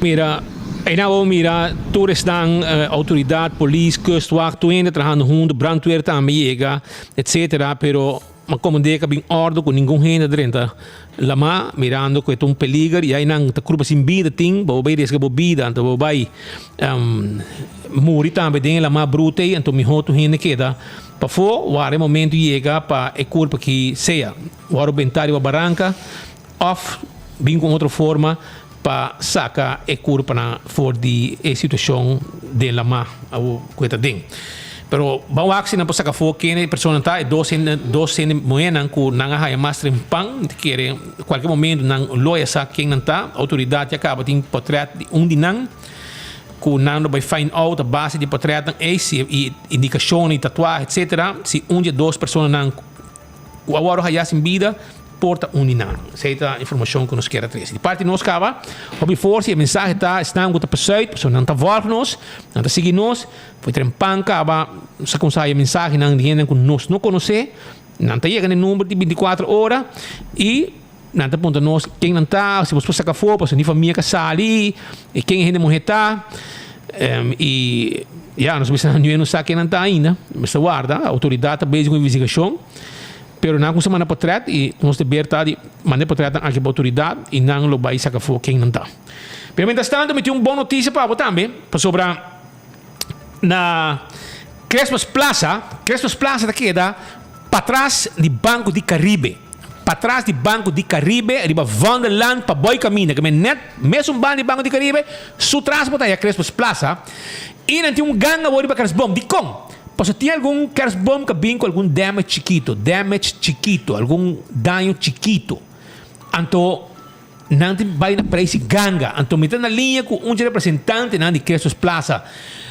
Mira, einan bo mira tur esnan autoridad, polis, kustwacht, tur hende trahando hunto, brandweer tambe yega, etcetera, pero ma komandé ka bin ordo ku ningun hende drenta lamá, mirando ku e ta un peliger i einan ta krupa sin bida tin, bo bai riesga bo bida, anto bo bai muri tambe den e lamá bruta ei, anto mihó tur hende keda pafó, wara e momento yega pa e kurpa ki sea wòrdu bentá riba baranka. Of bin ku un otro forma pa saka e kurpanan for di e situashon den lamá ku e ta den. Pero ban wak si nan por saka afó kende e personanan ta, e dos hende dos hende muhénan ku nan a haña mas trempan, mi ta kere kualke momento nan lo a sa ken nan ta. Outoridat ya kaba tin potrèt di un di nan ku nan lo bai find out a base di potrètnan ei si i indikashon di tatuahe etsetera si un di e dos personanan ku a wòrdu hayá sin bida por ta un di nan. Esei ta informashon ku nos kier a trese. Di parti nos kaba, hopi forsa i e mensahe ta esnan ku ta pasuit, pasobra nan ta vòlg nos, nan ta sigui nos, for tren pan kaba, nos a kuminsá haya mensahenan di hendenan ku nos no konosé, nan ta yega na e number di binti kuater ora i nan ta puntra nos ken nan ta, si nos por saka afó, pasobra ni famia ka sali, i ken e hende muhé ta. I ya, nos mester nan no sa ken nan ta ainda, mester warda, outoridat ta bezig ku investigashon. Pero nan cuminsa manda potret y nos deber ta di manda e potretnan aki pa autoridad y nan lo bay saca afo ken nan ta. Pero mientras tanto mi tin un bon noticia pa bo tambe, pasobra na Christmas Plaza, Christmas Plaza ta keda patras di Banco di Caribe, patras di Banco di Caribe riba Vondelland pa boy caminda, ke men net mesun banda di Banco di Caribe, su tras bo ta haya Christmas Plaza y nan tin un ganga awor riba Kerstboom. Dikon? Pasobra tin algun kerstboom ka bin ku algun damage chikito, damage chikito, algun daño chikito. Anto nan tin bai na prijs di ganga. Anto mi ta na liña ku un dje representantenan di Christus Plaza.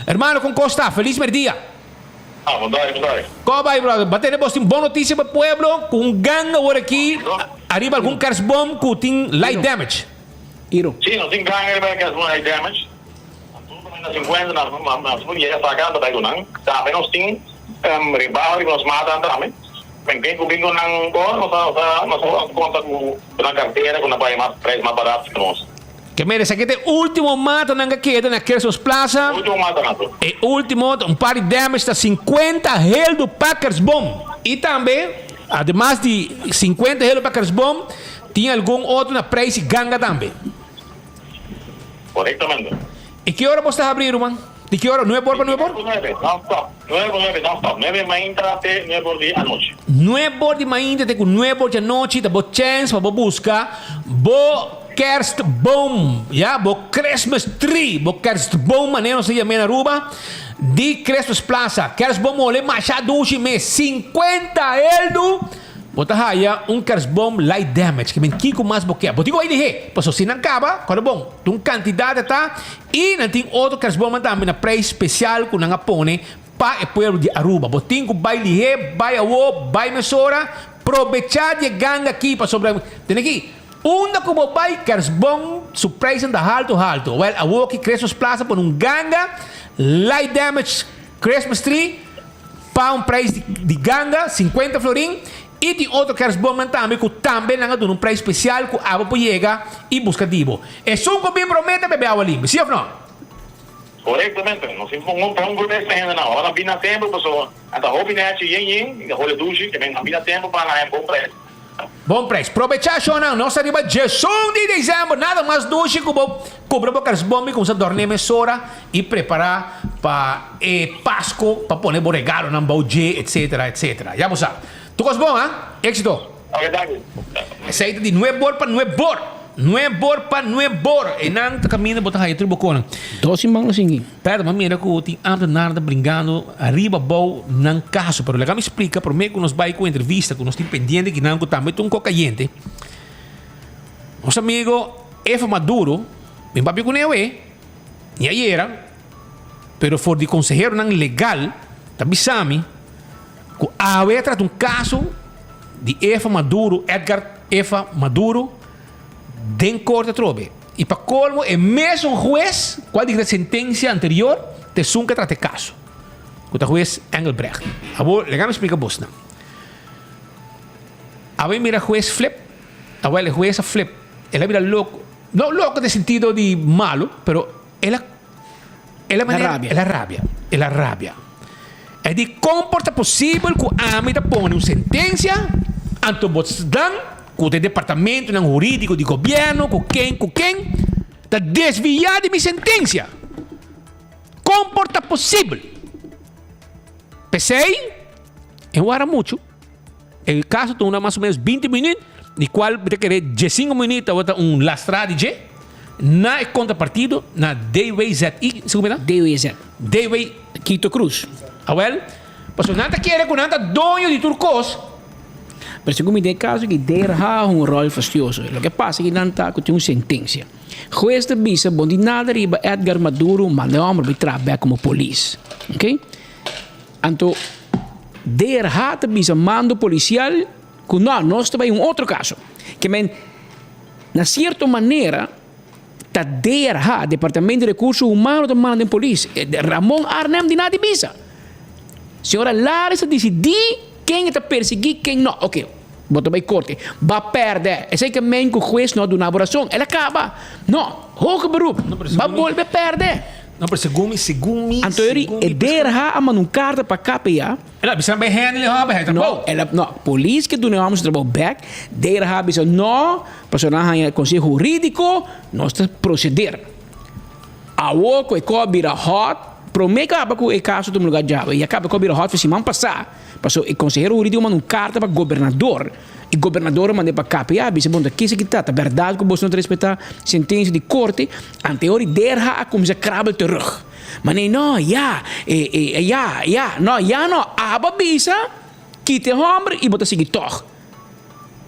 Hermano, kon kos ta? Felis merdia. Ah, bon dai, bon dai. Ko bai, brother? Ba tene bos tin bon notisia pa pueblo ku un ganga awor aki ariba algun kerstboom ku tin light damage. Iro. Sí, nos tin ganga riba e kerstboom light damage. Na 50 nos por yega saka nan ta bai ku nan. Tambe nos tin rebaho riba nos matanan tambe. Men ken ku bin ku nan bo nos a nos a konta ku nan kartera ku nan bai mas prijs mas barat ku nos. Ke mira esaki ta e ultimo matanan ka keda na Kerstboom Plaza. Ultimo matanan to. E ultimo ta un par di damage ta 50 heldu pa kerstboom. I tambe ademas di 50 heldu pa kerstboom tin algun otro na prijs di ganga tambe. Korektamente. I ki ora bos ta habri, ruman? Di ki ora? Nuebe or pa nuebe or? Nuebe por nuebe, non stop. Nuebe por nuebe, non stop. Nuebe mainta te nuebe or di anochi. Nuebe or di mainta te ku nuebe or di anochi ta bo chèns pa bo buska bo kerstboom, ya, bo Christmas tree, bo kerstboom manera nos ta yam'é na Aruba, di Christmas Plaza. Kerstboom mole masha dushi mes, 50 eldu! Bo ta haya un kerstboom light damage, ke men kiko mas bo ke. Bo tin ku bai lihé, pasobra si nan kaba, kòrda bon, tin un kantidat a ta i nan tin otro kerstboomnan tambe na preis spesial ku nan a pone pa e pueblo di Aruba. Bo tin ku bai lihé, bai awo, bai mesora, probechá di e ganga aki, pasobra tene aki, unda ku bo bai kerstboom su preisnan ta haltu haltu. Wèl, awoki Christmas Plaza pone un ganga light damage Christmas tree. Pa un prijs di ganga, 50 florin, y tin otro kerstboomnan tambe cu tambe nan a duna un prijs special cu abo por yega y busca di bo. Esun cu bin prome ta bebe awa limpi, si of no? Corectamente. Nos tin un un grupo extra hende nan. Ora nan bin na tempo pasobra nan ta hopi nechi yen yen y ta hole dushi, ke men nan bin na tempo pa nan haña bon prijs. Bon prijs. Probecha shownan. Nos ta riba djesun di december. Nada mas dushi cu bo cumpra bo kerstboom y cuminsa dorne mesora y prepara pa e Pasco pa pone bo regalonan bou dje etc. Etc. Ya bo sa. Tur cos bon ha. Exito. Ok danki. Esey ta di nuebor pa nuebor. Nuebor pa nuebor. Eynan ta caminda bo ta haya tur bo conan. Dos siman lo sigui. Perde, m'a mira ku tin ámtenar ta bringando ariba abou nan kaso, pero laga mi splika promé ku nos bai ku entrevista ku nos tin pendiente kinan ku tambe ta un kos kayente. Nos amigo Efa Maduro, mi papia kuné awe. Ni ayera, pero for di konseheronan legal ta bisa mi ku awe a trata un kaso di Efa Maduro, Edgar Efa Maduro, den korte atrobe. I pa kolmo e mesun hues ku a dikta sentensia anterior ta esun ku a trata e kaso, ku ta hues Engelbrecht. Awor laga mi splika bosnan. Awe mira hues flip, awel e hues a flip, el a bira loko. No loko den sentido di malo, pero el a el a manera rabia. El a rabia, el a rabia. E di kon por ta posibel ku ami ta pone un sentensia anto bo dan ku ta e departamentonan hurídiko di gobièrnu ku ken ku ken ta desviá di mi sentensia? Kon por ta posibel? P'esei e wara muchu. E kaso ta dura mas o menos binti minüt, di kual mi ta kere diesinko minüt tabata un lastra di dje na e kontrapartido, na DWZI, si ku mi ta? DWZ. DW. Quito Cruz. Awel, pasobra nan ta kere ku nan ta doño di tur kos. Pero segun mi den e kaso aki DRH un ròl fastioso. Loke pasa aki nan ta ku tin un sentensia. Hues ta bisa bon di nada riba Edgar Maduro manda e hòmber bai traha bèk komo polis. Oke. Anto DRH ta bisa mando polisial ku no, nos ta bai un otro kaso. Ke men, na sierto manera ta DRH, Departamento di Rekurso Humano ta manda den polis. Ramon Arnhem di nada di bisa. Señora Laris ta disidí ken e ta persiguí, ken no. Oke, bo ta bai korte. Ba pèrdè. Esei ke men ku hues no a duna bo rason. El a kaba. No, hoger beroep. Ba bolbe pèrdè. No, pero segun mi, segun mi, Anto eri segun mi e DRH a manda un karta pa KPA. El a bisa nan bay handle e hòmber, hij trabou. No, el a, no, polis ke duna e hòmber su trabou bèk. DRH a bisa no, pasobra nan haña konseho hurídiko, nos ta proseder. Awor ku e kò a bira hòt, promé kaba ku e kaso tuma lugá djawe, ya kaba e kò a bira hòt for siman pasá, pasobra e konsehero hurídiko manda un karta pa gobernador. E gobernador a mand'é pa KPA, bisa bon ta kisa ki ta, ta bèrdat ku boso no ta respetá sentensia di korte? Anteor i derha a kuminsá krabel terug. Ma nei, no, ya, e, e, ya, ya, no, ya no, abo a bisa, kita e hòmber i bo ta sigui tòg.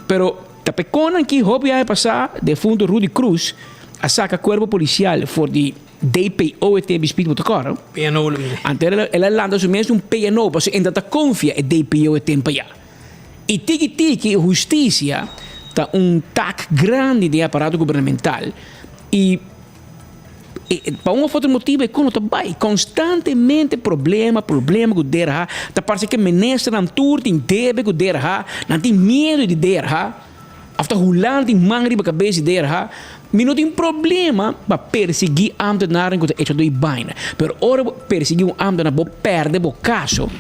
Pero ta p'e konan ki hopi aña pasá defunto Rudy Cruz a saka kuerpo polisial for di DPO e tempu spit bo ta kòrda. PNO lo bini. Anteor el a lanta su mes un PNO pasobra e no ta konfia e DPO e tempu ayá. I tiki tiki hustisia ta un tak grandi den e aparato gubernamental i pa un of otro motibu e kono ta bai. Konstantemente problema, problema ku DRH. Ta parse ke ministernan tur tin debe ku DRH, nan tin miedu di DRH of ta Hulanda tin man riba kabes di DRH. Mi no tin problema pa persiguí ámtenarnan ku ta echa doi baina, pero ora bo persiguí un ámtenar bo pèrdè bo kaso.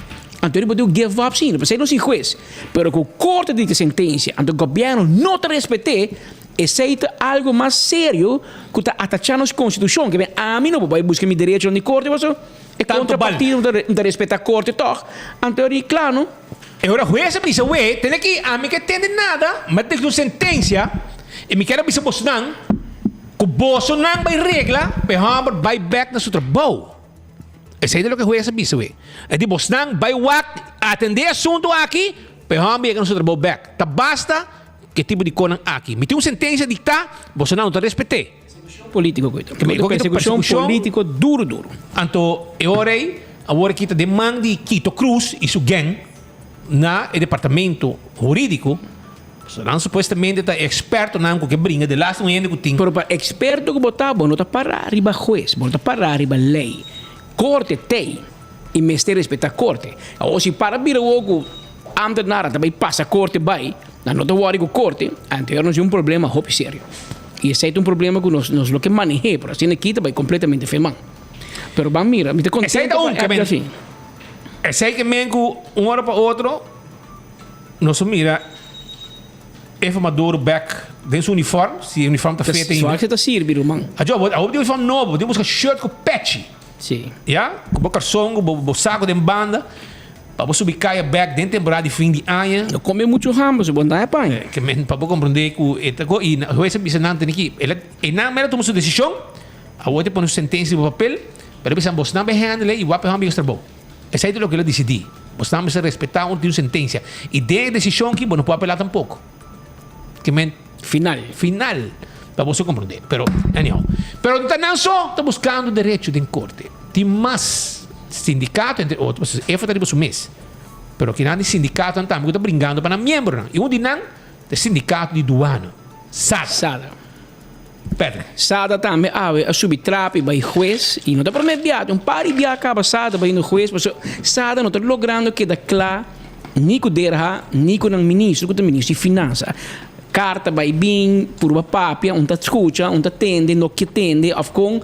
Anto riba di give up si, pasei nos tin hues, pero ku korte di sentensia, anto gobièrnu no ta respet'é, esei ta algu mas serio ku ta atachá nos konstitushon. Ke ben ami no por bai buska mi derechonan di korte paso e kontrapartido no ta respetá korte tòg. Anto di kla no. E ora hues a bisa, Wee, tene aki ami ke tende nada, mi a dikta un sentensia i mi kier a bisa bosonan ku bosonan bai regla pa e hòmber bai bèk na su trabou. Esei ta loke hues a bisa we. E di bosnan bai wak atendé e asuntu aki pa e hòmber yega na su trabou bèk. Ta basta ku e tipo di konan aki. Mi tin un sentensia diktá, bosonan no ta respet'é. Polítiko koito. Persekushon polítiko duru duru. Anto e ora ei awor aki ta den man di Quito Cruz i su gèng na e departamento hurídiko. Pasobra nan supuestamente ta e ekspertonan ku ke bringa de laatste un hende ku tin. Pero pa eksperto ku bo ta, bo no ta pará riba hues, bo no ta pará riba lei. Korte t'ei i mester respetá korte. Awor si para bira awor ku ámtenaran ta bai pasa korte bai, nan no ta wòri ku korte, anto nos tin un problema hopi serio. I esei ta un problema ku nos nos lo ke maneh'é, pero asina aki ta bai kompletamente fe man. Pero ban mira, mi ta Esei kontento ta pa un ke Edgar men, si. esei ke men ku un ora pa otro. Nos a mira Eva Maduro bek den su uniform, si e uniform ta feta ainda. Suak ta sirbi ruman. Ajo, bo a hopi di uniform nobo, bo tin buska shirt ku pechi. Si. Ya, ku bo karson, ku bo sako den banda, pa bo subi kaya bek den temporada di fin di aña. No kome muchu hamba, so bo no ta haña paña. Ke men, pa bo komprende ku e ta go, i hues a bisa nan tene ki, el a, e nan mera tuma su desishon, awor ta pone su sentensia riba papel, pero a bisa bosnan bai handle i wak pa e hòmber yega su trabou. Esei ta loke el a disidí. Bosnan mester respetá un tin un sentensia. I den e desishon aki bo no por apelá tampoko. Ke men. Final. Final. Pa boso komprondé. Pero, anyhow. Pero no ta nan so ta buskando derecho den korte. Tin mas sindikato, entre otro, pasobra EFA ta riba su mes. Pero kinan di sindikatonan tambe ku ta bringando pa nan miembronan. I un di nan ta e sindikato di duana, SADA. SADA. Patrick. SADA tambe awe a subi trapi bai hues i no ta promé bia, un par di bia kaba SADA bai na hues pasobra SADA no ta logrando keda kla ni ku Derha ni ku nan ministro ku ta ministro di finansa. Karta bai bin, purba papia, un ta skucha, un ta tende, no ke tende òf kon.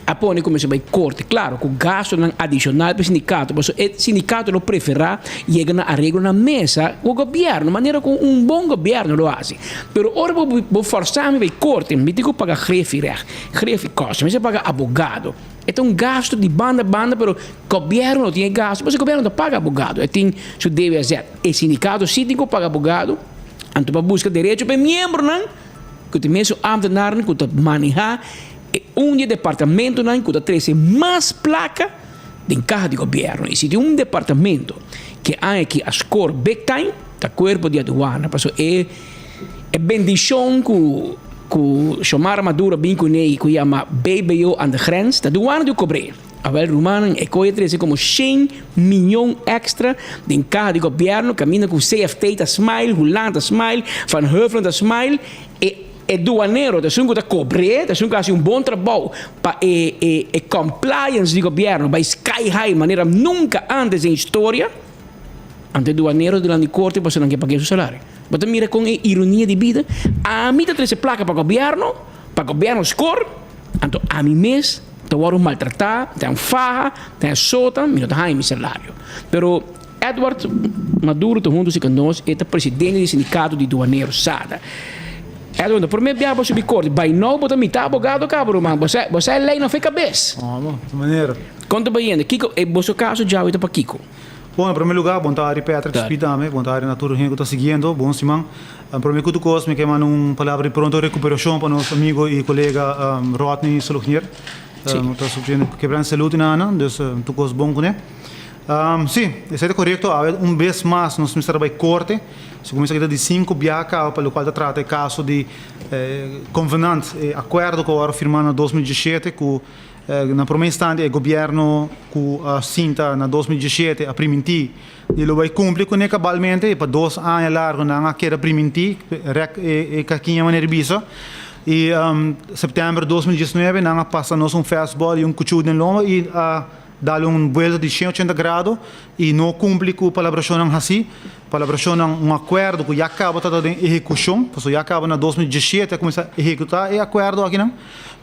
A pone ku mester bai korte. Klaro ku gastunan adishonal pa e sindikato, pasobra e sindikato lo preferá yega na areglo na mesa ku gobièrnu, manera ku un bon gobièrnu lo hasi. Pero ora bo bo fòrsá mi bai korte, mi tin ku paga grefirègt, grefikosten, mi mester paga abogado. E ta un gastu di banda banda, pero gobièrnu no tin e gastu, pasobra gobièrnu no ta paga abogado, e tin su DWZ. E sindikato sí tin ku paga abogado, anto pa buska derecho pa e miembronan ku ta e mesun ámtenarnan ku ta manehá E un di e departamentonan ku ta trese mas plaka den kaha di gobièrnu. I si tin un departamento ku e aña aki a score big time, ta Kuerpo di Aduana. Pasobra e e bendishon ku ku Xiomara Maduro a bin kuné i ku yama BBO aan de grens, ta duana di kobr'é. Awèl rumannan, e koe a trese komo shen miyon èkstra den kaha di gobièrnu, kaminda ku CFT ta smile, Hulanda ta smile, Van Huffelen ta smile, e. E duanero ta esun ku ta kobr'é, ta esun ku hasi un bon trabou pa e e e compliance di gobièrnu bai sky high manera nunka ántes den historia. Anto e duanero ta dilanti korte pasobra nan ke pag'é su salario. Bo ta mira kon e ironia di bida? Ami ta trese plaka pa gobièrnu, pa gobièrnu skor, anto ami mes ta wòrdu maltratá, ta haña faha, ta haña sota, mi no ta haña mi salario. Pero Edward Maduro ta hunto si cu nos, e ta presidente di sindicato di duanero, SADA. Edward, no prome bia bo subi corte, by now bo ta mita abogado caba ruman, bo sa bo sa e ley no fe cabes. Amo, di manera. Con ta bayendo? Kico, e boso caso djawe ta pa kico? Bon, en primer lugar, bon tardi Patrick, Speed tambe, bon tardi na tur hende cu ta siguiendo, bon siman. En primer cu tur cos mi ke manda un palabra di pronto recuperacion pa nos amigo y colega Rodney Solognier. Ta sufriendo quebranto de salud y nana, dus tur cos bon cune. Sí, esei ta korekto. Awe un bes mas nos mester a bai korte. Segun mi sa kita di sinku biaha kaba pa lokual ta trata e kaso di konvenant, e akuerdo ku a wòrdu firmá na 2017 ku na promé instante e gobièrnu ku a sinta na 2017 a primintí di lo bai kumpli kuné kabalmente i pa dos aña largu nan a keda primintí rèk e kakiña manera di bisa. I sèptèmber 2019 nan a pasa nos un fastball i un kuchú den lomba i a Dal un buelta di shen ochenta grado i no kumpli ku palabrashonnan hasí, palabrashonnan, un akuerdo ku ya kaba ta den ehekushon, pasobra ya kaba na 2017 a kuminsá ehekutá e akuerdo akinan.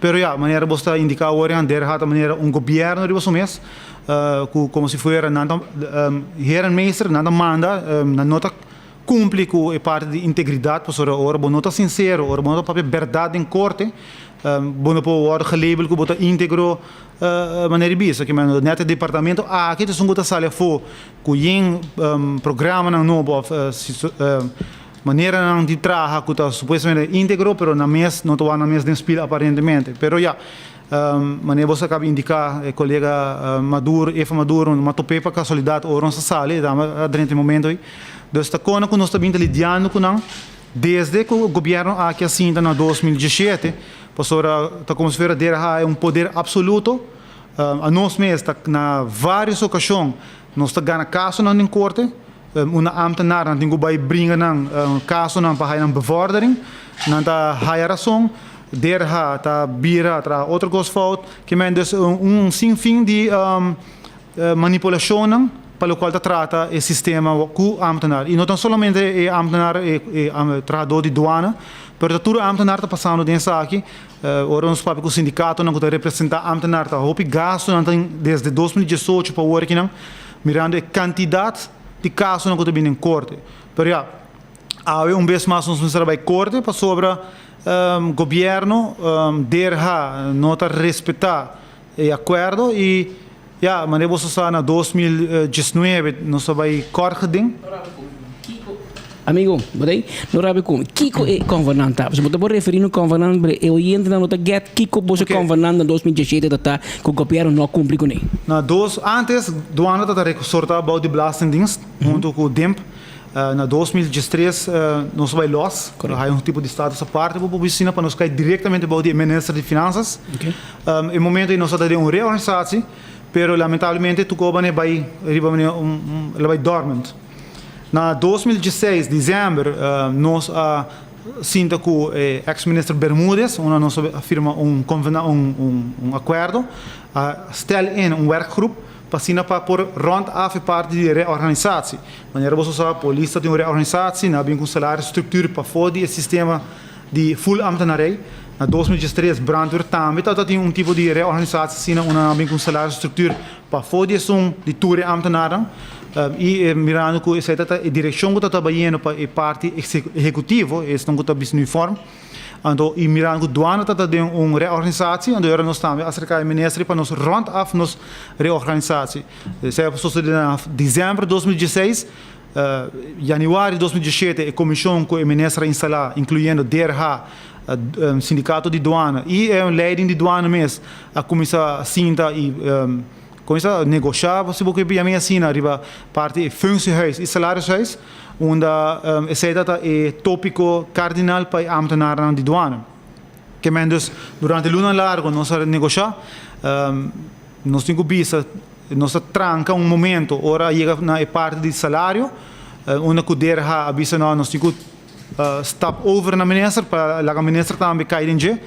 Pero ya, manera bo sta indiká awor nan derha ta manera un gobièrnu riba su mes, ku komo si fuera nan ta herenmeester, nan ta manda, nan no ta kumpli ku e parti di integridat, pasobra ora bo no ta sinsero, ora bo no ta papia bèrdat den korte, bo no por wòrdu gelabel ku bo ta íntegro. Manera di bisa ki men net e departamento aki ta esun ku ta sali afó ku yen programanan nobo òf maneranan di traha ku ta supuestamente íntegro pero nan mes no ta wak nan mes den spil aparentemente. Pero ya, manera bo sa kaba indiká e kolega Maduro, Eva Maduro, no a top'é pa kasualidat ora nos a sali, e dama a drenta e momento ei. Dus ta kona ku nos ta bin ta lidiando ku nan desde ku gobièrnu aki a sinta na 2017. Pasobra ta komo si fuera DRH e un poder absoluto. Anos mes ta na varios okashon nos ta gana kasonan den korte. Unda ambtenarnan tin ku bai bringa nan kasonan pa haya nan bevordering. Nan ta haya rason. DRH ta bira traha otro kos fout. Ke men dus un sin fin di manipulashonnan pa lokual ta trata e sistema ku ambtenar. I no ta solamente e ambtenar, e trahadó di duana, pero ta tur ambtenar ta pasando den esaki. Ora nos papia ku sindikatonan ku ta representá ambtenar ta hopi gastunan ta desde 2018 pa awor akinan, mirando e kantidat di kasonan ku ta bini den korte. Pero ya, awe un bes mas nos mester a bai korte pasobra gobièrnu DRH no ta respetá E akuerdo i ya, manera boso sa na 2019 nos a bai kort geding. Amigo, bo ta ei? No rabia ku mi. Kiko e konvenant ta? Pasobra bo ta por referí no konvenant, pero e oyentenan no ta get kiko boso konvenant na 2017 ta ta ku gobièrnu no a kumpli kuné. Na dos, antes duana ta ta resortá bou di Belastingdienst huntu ku DIMP. Na 2013 nos a bai los, a haya un tipo di status aparte pa oficina pa nos kai directamente bou di e minister di Finanzas. E momento ei nos a ta den un reorganisatie, pero lamentablemente Tucobane a bai riba manera un, el a bai dormant. Na 2016 december nos a sinta cu e ex minister Bermudez, unda nos a firma un convena, un un acuerdo, a stel in un werkgroep pa asina pa por rond af e parti di reorganisatie. Manera boso sa, polis ta tin un reorganisatie, nan a bin cu un salarisstructuur pafó di e sistema di full ambtenarij. Na 2013 brandweer tambe tabata tin un tipo di reorganisatie asina unda nan a bin cu un salarisstructuur pafó di esun di tur e ambtenarnan. Y mirando cu esey ta ta e direccion cu ta ta bayendo pa e parti ehecutivo, esnan cu ta bisti uniform, Anto i mirando ku duana ta ta den un reorganisatie, anto ora nos tambe aserka e minister pa nos rond af nos reorganisatie. Esei a sosode na december 2016, januari 2017 e komishon ku e minister a instalá, inkluyendo DRH, sindikato di duana i e leiding di duana mes a kuminsá sinta i kuminsá negoshá, si bo ke yam'é asina, riba parti e functiehuis i salarishuis. Unda esei ta ta e tópiko kardinal pa e ámtenarnan di duana. Ke men dus durante lunan largu nos a negoshá, nos tin ku bisa nos a tranka un momento ora a yega na e parti di salario, unda ku DRH a bisa no nos tin ku stap over na minister pa laga minister tambe kai den dje.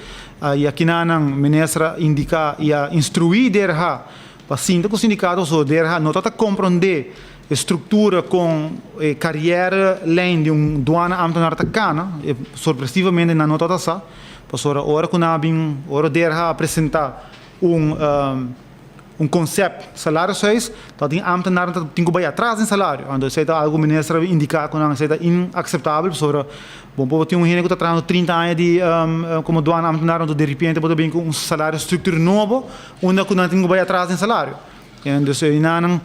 I akinanan minister a indiká i a instruí DRH pa sinta ku sindikato pasobra DRH no ta ta komprondé E struktura kon e karière lijn di un duana ámtenar ta kana, e sorpresivamente nan no tabata sa, pasobra ora ku nan a bin, ora DRH a presentá un un konsèpt salarishuis, tabatin ámtenarnan ta tin ku bai atras den salario. Anto esei ta algu minister a indiká ku nan esei ta inakseptabel, pasobra bo por tin un hende ku ta trahando 30 aña di komo duana ámtenar, anto diripiente bo ta bin ku un salario struktura nobo unda ku nan tin ku bai atras den salario. Dus einan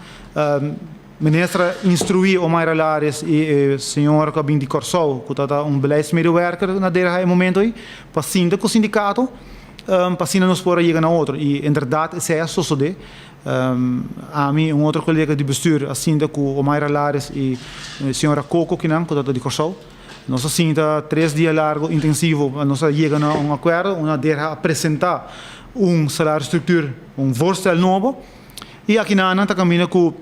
minister a instruí Omayra Lares i e señora ku a bin di Kòrsou ku ta un beleidsmedewerker na DRH e momento ei pa sinta ku sindikato pa asina nos por a yega na otro. I inderdat esei a sosodé. Ami i un otro kolega di bestuur a sinta ku Omayra Lares i señora Coco kinan ku ta di Kòrsou. Nos a sinta tres dia largo intensivo pa nos a yega na un akuerdo. Una DRH a presentá un salarisstructuur, un voorstel nobo i akinan nan ta kaminda ku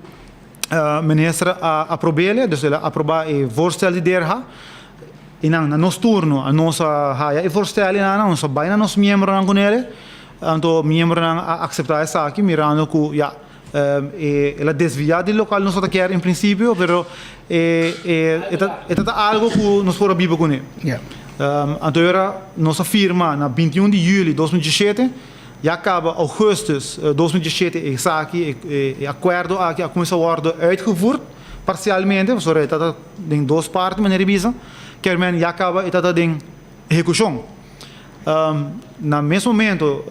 minister a aprob'el, dus el a aprobá e voorstel di DRH. I nan na nos turno a nos a haya e voorstel i nan nos a bai na nos miembronan kunel, anto miembronan a akseptá esaki mirando ku ya. El a desviá di lokual nos ta kier en prinsipio, pero e ta ta algo ku nos por a biba kuné. Anto ora nos a firma na 21 di yüli 2017, ya kaba ougùstùs 2017 esaki, e akuerdo aki a kuminsá wòrdu uitgevoerd parsialmente, pasobra e ta ta den dos parti manera di bisa, kier men ya kaba e ta ta den ehekushon. Na mes momento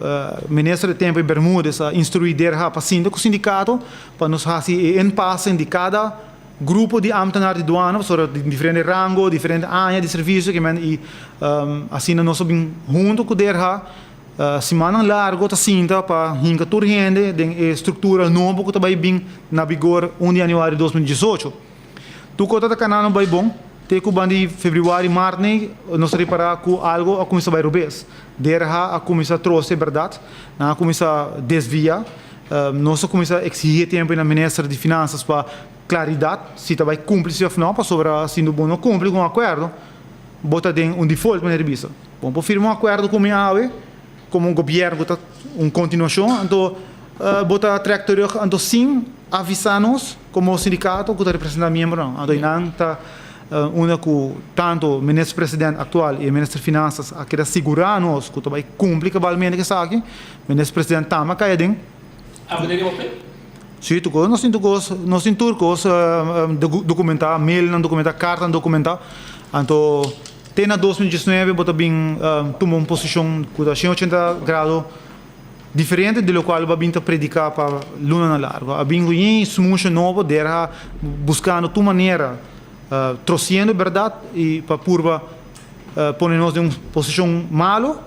Minister di Tempo i Bermudez a instruí DRH pa sinta ku sindikato pa nos hasi e inpassing di kada grupo di ámtenar di duana pasobra di diferente rango, diferente aña di servisio ke men i asina nos a bin huntu ku DRH simannan largo ta sinta pa hinka tur hende den e struktura nobo ku ta bai bin na bigor un di yanüari 2018. Tur kos ta kanando bai bon. Te ku ban di febrüari, mart nei, nos a ripará ku algu a kuminsá bai robes. DRH a kuminsá trose bèrdat, nan a kuminsá desviá. Nos a kuminsá eksigí e tempu ei na minister di Finansas pa klaridat si ta bai kumpli si òf nò, pasobra si bo no kumpli ku un akuerdo, bo ta den un default, manera di bisa. Bo por firma un akuerdo ku mi awe komo un gobièrnu ku ta un kontinuashon, anto bo ta trèk terug anto sin avisá nos. Komo sindikato ku ta representá miembronan, anto einan ta unda ku tantu minister president aktual i e minister finansas a keda sigurá nos ku ta bai kumpli kabalmente ku esaki. Minister president tambe a kai aden. Abo den riba play? Sí, tur kos. Nos tin tur kos, nos tin tur kos dokumentá, mailnan dokumentá, kartanan dokumentá. Anto te na 2019 bo ta bin tuma un posishon ku ta 180 grado. Diferente di locual bo a bin ta predica pa lunanan largo. A bin cu yin smusha nobo dera buscando tur manera, trociendo e berdad y pa purba pone nos den un posicion malo,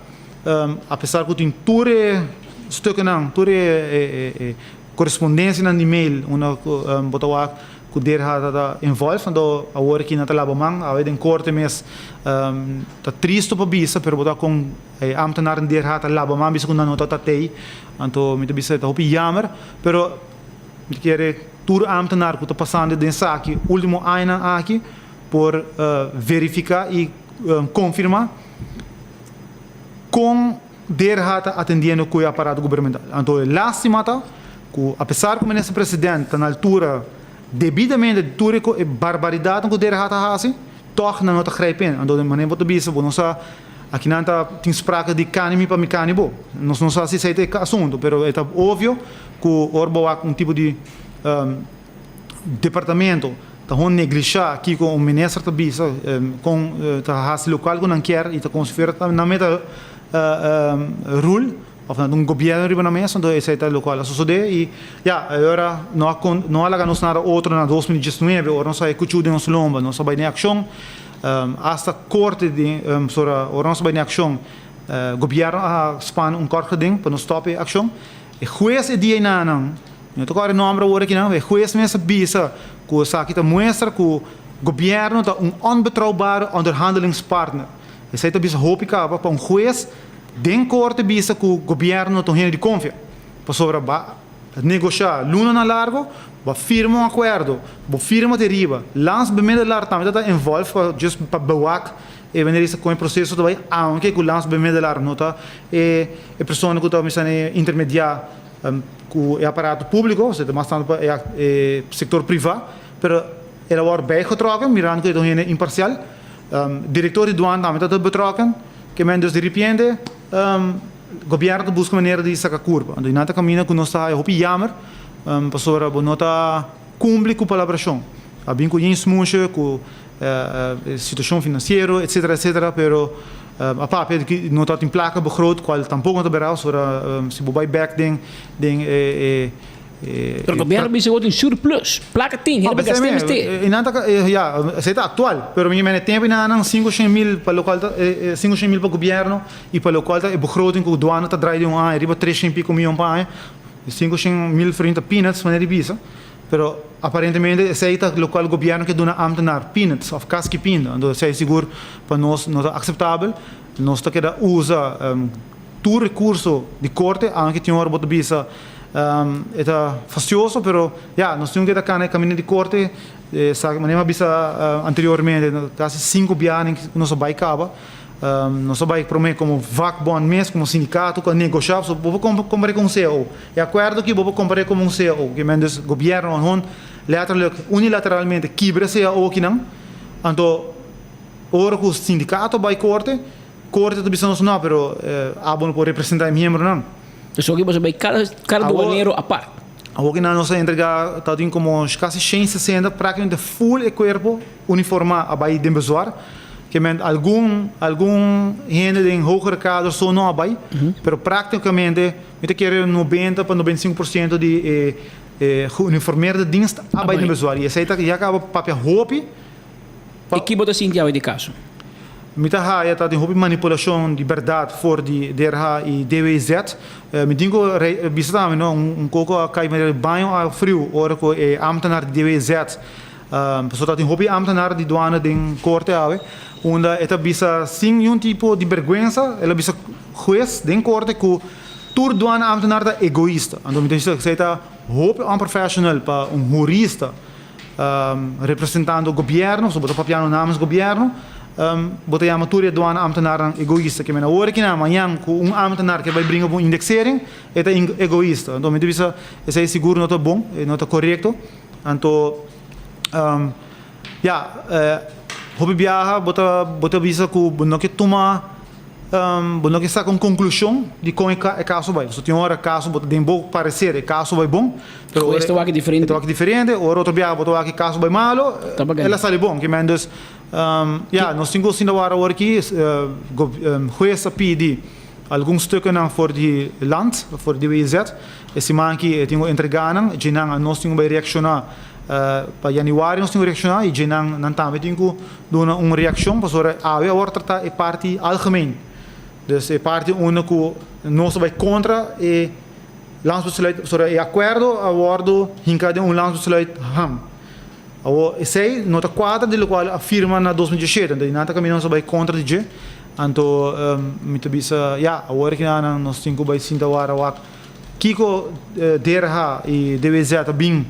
a pesar cu tin tur e stukennan, tur e corespondencianan di mail unda cu bo ta wak. ku DRH ta ta involve, anto awor aki nan ta laba man, awe den korte mes ta tristo pa bisa pero bo ta kon e ambtenaar di DRH ta laba man bisa ku nan no ta tatei, anto mi ta bisa ta hopi jammer, pero mi ta kere tur ambtenaar ku ta pasando den esaki ultimo añanan aki por verifica y confirma con DRH ta atendiendo cu e aparato gubernamental. Anto e lastima ta cu apesar cu Minister President ta na altura debidamente di tur e barbaridadnan cu DRH ta haci, toch nan no ta grijp in. Anto den manera bo ta bisa bo no sa aki nan ta tin sprake di cani mi pa mi cani bo. Nos no sa si esey ta e asunto, pero e ta obvio cu ora bo wak un tipo di Departamento ta hon neglisha kiko un minister ta bisa kon ta hasi lokual ku nan kier i ta komo si fuera nan mes ta rul òf nan ta un gobièrnu riba nan mes, anto esei ta lokual a sosodé i ya e ora no a no a laga nos nada otro na 2019 ora nos a haña kuchu den nos lomba nos a bai den akshon asta korte di pasobra ora nos a bai den akshon gobièrnu a span un kort geding pa nos stòp e akshon e hues e dia enanan Mi no ta kòrda e nòmber awor aki nan, e hues mes a bisa ku esaki ta muestra ku gobièrnu ta un onbetrouwbare onderhandelingspartner. Esei ta bisa hopi kaba pa un hues den korte bisa ku gobièrnu no ta un hende di konfia. Pasobra ba negoshá lunanan largu, bo a firma un akuerdo, bo firma ta riba. Landsbemiddelaar tambe ta ta involved pa just pa bewak e wanneer esaki kon e proseso ta bai, aunke ku landsbemiddelaar no ta e persona ku ta mester intermediá. Ku e aparato públiko, osea ta mas tantu pa e sektor privá, pero el a wòrdu bijgetrokken mirando ku e ta un hende imparsial. Direktor di duana tambe ta betrokken, ke men dus diripiente gobièrnu ta buska manera di saka kurpa. Anto nan ta kaminda ku nos ta haya hopi yamer pasobra bo no ta kumpli ku palabrashon. A bin ku yen smushe ku situashon finansiero etsetera etsetera pero a papia di ki no tabatin plaka begroot kual tampoko no ta berdad pasobra si bo bai bek den den e e Pero gobierno bisa ku tin surplus, plaka tin, hende pa gast'é mester. E nan ta ya esei ta aktual pero mi mene tempu nan nan 500 mil pa lokual ta 500 mil pa gobierno i pa lokual ta e begroting ku duana ta drai den un aña riba 300 i piko miyon pa aña 500 mil florin ta peanuts manera di bisa. Pero aparentemente esey ta locual gobierno ke duna ambtenaar, peanuts of kaski pinda. Anto esey sigur pa nos no ta aceptabel. Nos ta keda usa tur recurso di corte, aunke tin ora bo ta bisa e ta fastioso, pero ya, nos tin ku keda cana e camino di corte. Esaki manera mi a bisa anteriormente, casi cinco biaha nos a bay caba. Nos a bai promé komo vakbond mes, komo sindikato ku a negoshá. So bo por kompar'é ku un cao. E akuerdo aki bo por kompar'é komo un cao. Ke men dus gobièrnu a hon lèterlik unilateralmente kibra e cao akinan. Anto ora ku sindikato bai korte, korte ta bisa nos no, pero abo no por representá e miembronan. Dus oki boso bai kada kada duanero apart. Awor ki nan nos a entregá tabatin komo kasi 160 práktikamente ful e kuerpo uniformá a bai den bezwaar. Ke men algun algun hende den hogere kader so no a bai, pero práktikamente mi ta kere 90 pa 95% di e e geuniformeerde dienst a bai den bezwaar. I esei ta ya kaba papia hopi. I ki bo ta sinti awe di kaso? Mi ta haya ta tin hopi manipulashon di bèrdat for di DRH i DWZ. Mi tin ku bisa tambe no, un koko a kai manera di baño a friu ora ku e ámtenar di DWZ, pasobra ta tin hopi ámtenar di duana den korte awe, unda e ta bisa sin niun tipo di bèrgwensa, el a bisa hues den korte ku tur duana ámtenar ta egoista. Anto mi ta bisa esei ta hopi unprofessional pa un hurista. Representando gobierno, so bo ta papiando namens gobierno, bo ta yama tur e duana ambtenarnan egoista. Ke men awor aki nan, mañan ku un ambtenar ke bai bringa pa un indexering, e ta egoista. Anto mi ta bisa esei sigur no ta bon, e no ta korekto. Anto, ya, hopi biaha bo ta bo ta bisa ku bo no ke tuma. Bo no ke saka un konklushon di kon e kaso bai. Pasobra tin ora kaso bo ta den bo pareser e kaso bai bon, pero ora E ta wak diferente. E ta wak diferente. Ora otro biaha bo ta wak e kaso bai malo, el a sali bon. Ke men dus, ya, nos tin ku sinta wara awor aki, hues a pidi algun stukkennan for di land, for di DWZ. E siman aki e tin ku entrega nan, dje nan nos tin ku bai reakshoná. Pa yanüari nos tin ku reakshoná i dje nan nan tambe tin ku Duna un reaccion pasobra awe awor trata e parti algemeen. Dus e parti unda cu nos ta bay contra e landsbesluit pasobra e acuerdo a wordo hinca den un landsbesluit ham. Awor esei no ta kuadra di lokual a firma na 2017, anto nan ta kaminda nos a bai kontra di dje. Anto mi ta bisa ya, awor aki nan nos tin ku bai sinta wara wak kiko DRH i DWZ a bin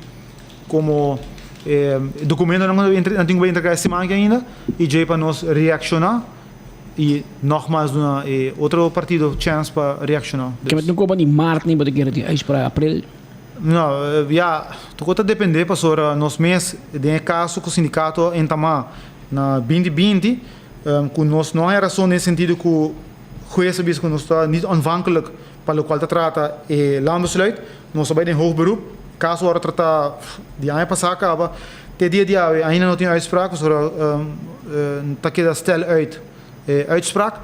komo dokumentonan ku nan tin ku bai entrega e siman aki ainda i djei pa nos reakshoná i nògmas duna e otro partido chèns pa reakshoná. Keme tin koba di mart ni bo ta kere tin uitspraak april? No, ya, tur ta depende pasobra nos mes den e kaso ku sindikato a entamá na binti binti ku nos no haña rason den e sentido ku hues a bisa ku nos ta niet aanvankelijk pa lokual ta trata e landbesluit, nos a bai den hoog beroep, kaso ora trata di aña pasá kaba te dia di awe ainda no tin uitspraak pasobra ta keda stel uit e uitspraak.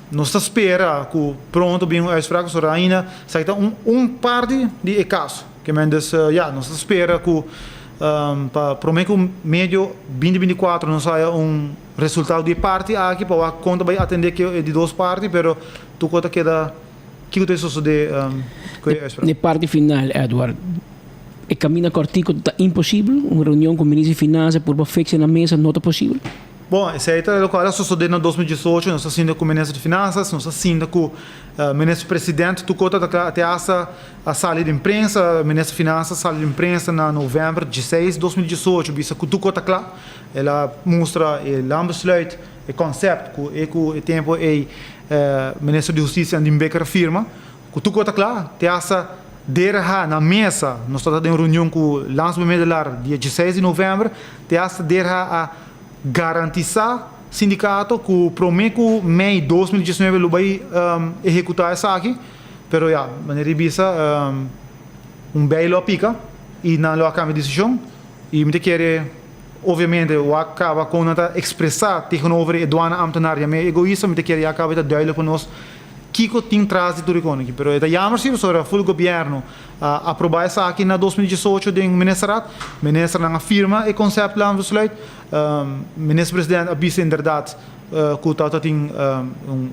Nos ta spera ku pronto bin un uitspraak pasobra ainda esaki ta un un parti di e kaso. Ke men dus ya nos ta spera ku pa prome ku medio binti 24 nos haya un resultado di e parti aki pa wak kon ta bai atende ku e di dos parti pero tur kos ta keda kiko ta sosode ku e uitspraak. Na e parti final Edward e kaminda kòrtiku ta imposibel? Un reunion ku minister di finansa purba fekse na mesa no ta posibel? Bon, esei ta lokual a sosodé na 2018, nos a sinta ku Minister di Finansas, nos a sinta ku Minister President, tur kos ta kla, te hasta a sali den prensa, Minister di Finansas a sali den prensa na novèmber dieseis 2018 bisa ku tur kos ta kla. El a mustra e landbesluit, e konsèpt ku e ku e tempu ei Minister di Hustisia Andin Bikker a firma, ku tur kos ta kla, te hasta DRH na mesa, nos tabata den un reunion ku Landsbemiddelaar dia dieseis di novèmber, te hasta DRH a Garantisá sindikato ku promé ku mei 2019 lo bai ehekutá esaki, pero ya, manera di bisa, un bei lo a pika i nan lo a kambia desishon i mi ta kere obviamente wak kaba kon nan ta ekspresá tegenover e duana ámtenar yam'é egoista, mi ta kere ya kaba e ta duidelijk pa nos kiko tin tras di tur e kos aki. Pero e ta jammer si pasobra ful gobièrnu a aprobá esaki na 2018 den Ministerraad. Ministernan a firma e conceptlandbesluit. Minister-president a bisa inderdaad ku tabata tin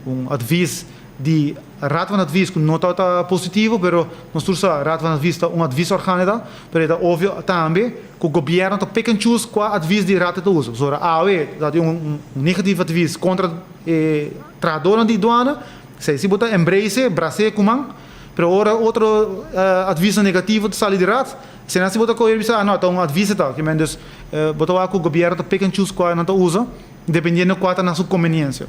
un advies di Raad van Advies ku no tabata positivo, pero nos tur sa Raad van Advies ta un adviesorgaan e ta, pero e ta obvio tambe ku gobièrnu ta pick and choose kua advies di Raad e ta usa. Pasobra awe ta tin un negatief advies kontra e trahadornan di duana, esei si bo ta embrace, bras'é ku man. Pero ora otro advisnan negativo ta sali di raad, esei si bo ta kohe bisa, ah no, ta un advis e ta. Kimen dus bo ta wak ku gobièrnu ta pick and choose kua nan ta usa, dependiendo kua ta na su konbeniensia.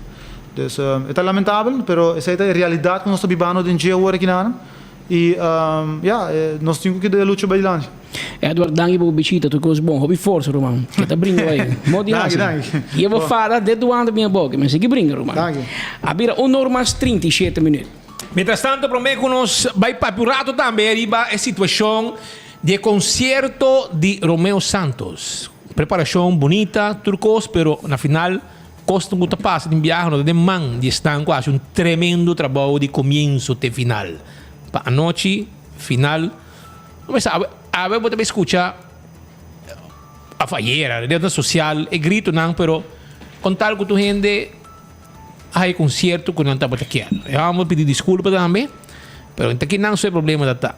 Dus e ta lamentabel, pero esei ta e realidat ku nos ta bibando den dje awor akinan. I ya, nos tin ku keda e lucha bai dilanti. Edward, danki pa bo bishita, tur kos bon. Hopi forsa, ruman. Ke ta bringa bai. Mo di hasi. Danki, danki. Ye bo fada de duante mi abou, ke men sigui bringa, ruman. Danki. A bira un or mas 37 minuut. Mientras tanto prome cu nos bay papia un rato tambe riba e situacion di e concierto di Romeo Santos. Preparacion bunita, tur cos, pero na final cosnan cu ta pasa den biaha no ta den man di esnan cu a haci un tremendo trabao di comienzo te final. Pa anochi final, no mester awe, awe bo ta bay scucha of ayera, rednan social e gritonan, pero con tal cu tur hende. A e concierto cu nan tabata kier. E homber pidi disculpa tambe, pero ta kinan su e problema ta ta.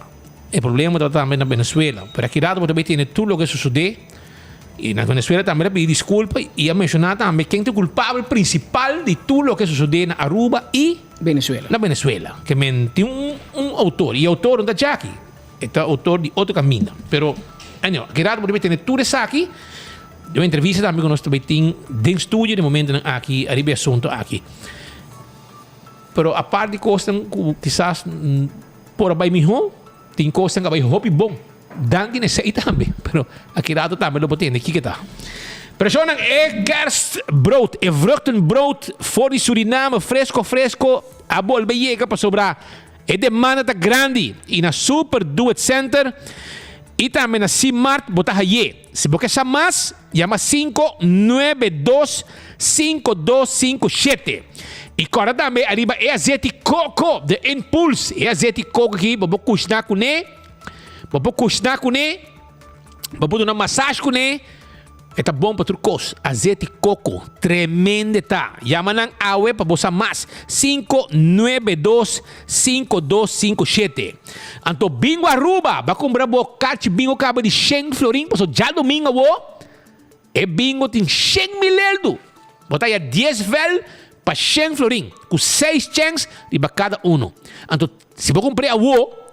E problema ta tambe na Venezuela. Pero aki rato bo ta bay tene tur loke a sucede. Y na Venezuela tambe ta pidi disculpa y a menciona tambe ken ta e culpabel principal di tur loke a sucede na Aruba y Venezuela. Na Venezuela. Ke men tin un un autor y e autor no ta djaki. E ta autor di otro caminda. Pero anyhow, aki rato bo ta bay tene tur esaki. Den un entrevista tambe ku nos ta bai tin den studio den momentonan aki ariba e asunto aki. Pero apart di kosnan ku kisas por a bai mihó, tin kosnan ku a bai hopi bon. Danki na esei tambe. Pero aki rato tambe lo por tende kiko ta. Personan e kerstbrood, e vruchtenbrood for di Suriname fresco fresco a bolbe yega pasobra e demanda ta grandi y na Super Do It Center y tambe na Simart bo ta haye. Si bo ke sa mas, yama 592 5257. I kòrda tambe ariba e azeti koko, de Impuls. E azeti koko aki bo por kushná kuné, bo por kushná kuné, bo por duna masash kuné. E ta bon pa tur kos. Azeti koko, tremende ta. Yama nan awe pa bo sa mas, 592 5257. Anto bingo Aruba, ba kumpra bo karchi bingo kaba di shen florin, paso djadumingo awo e bingo tin shen mil eldu. Bo ta haya dies vel pa shen florin, ku seis chèns riba kada uno. Anto si bo kumpr'é awo,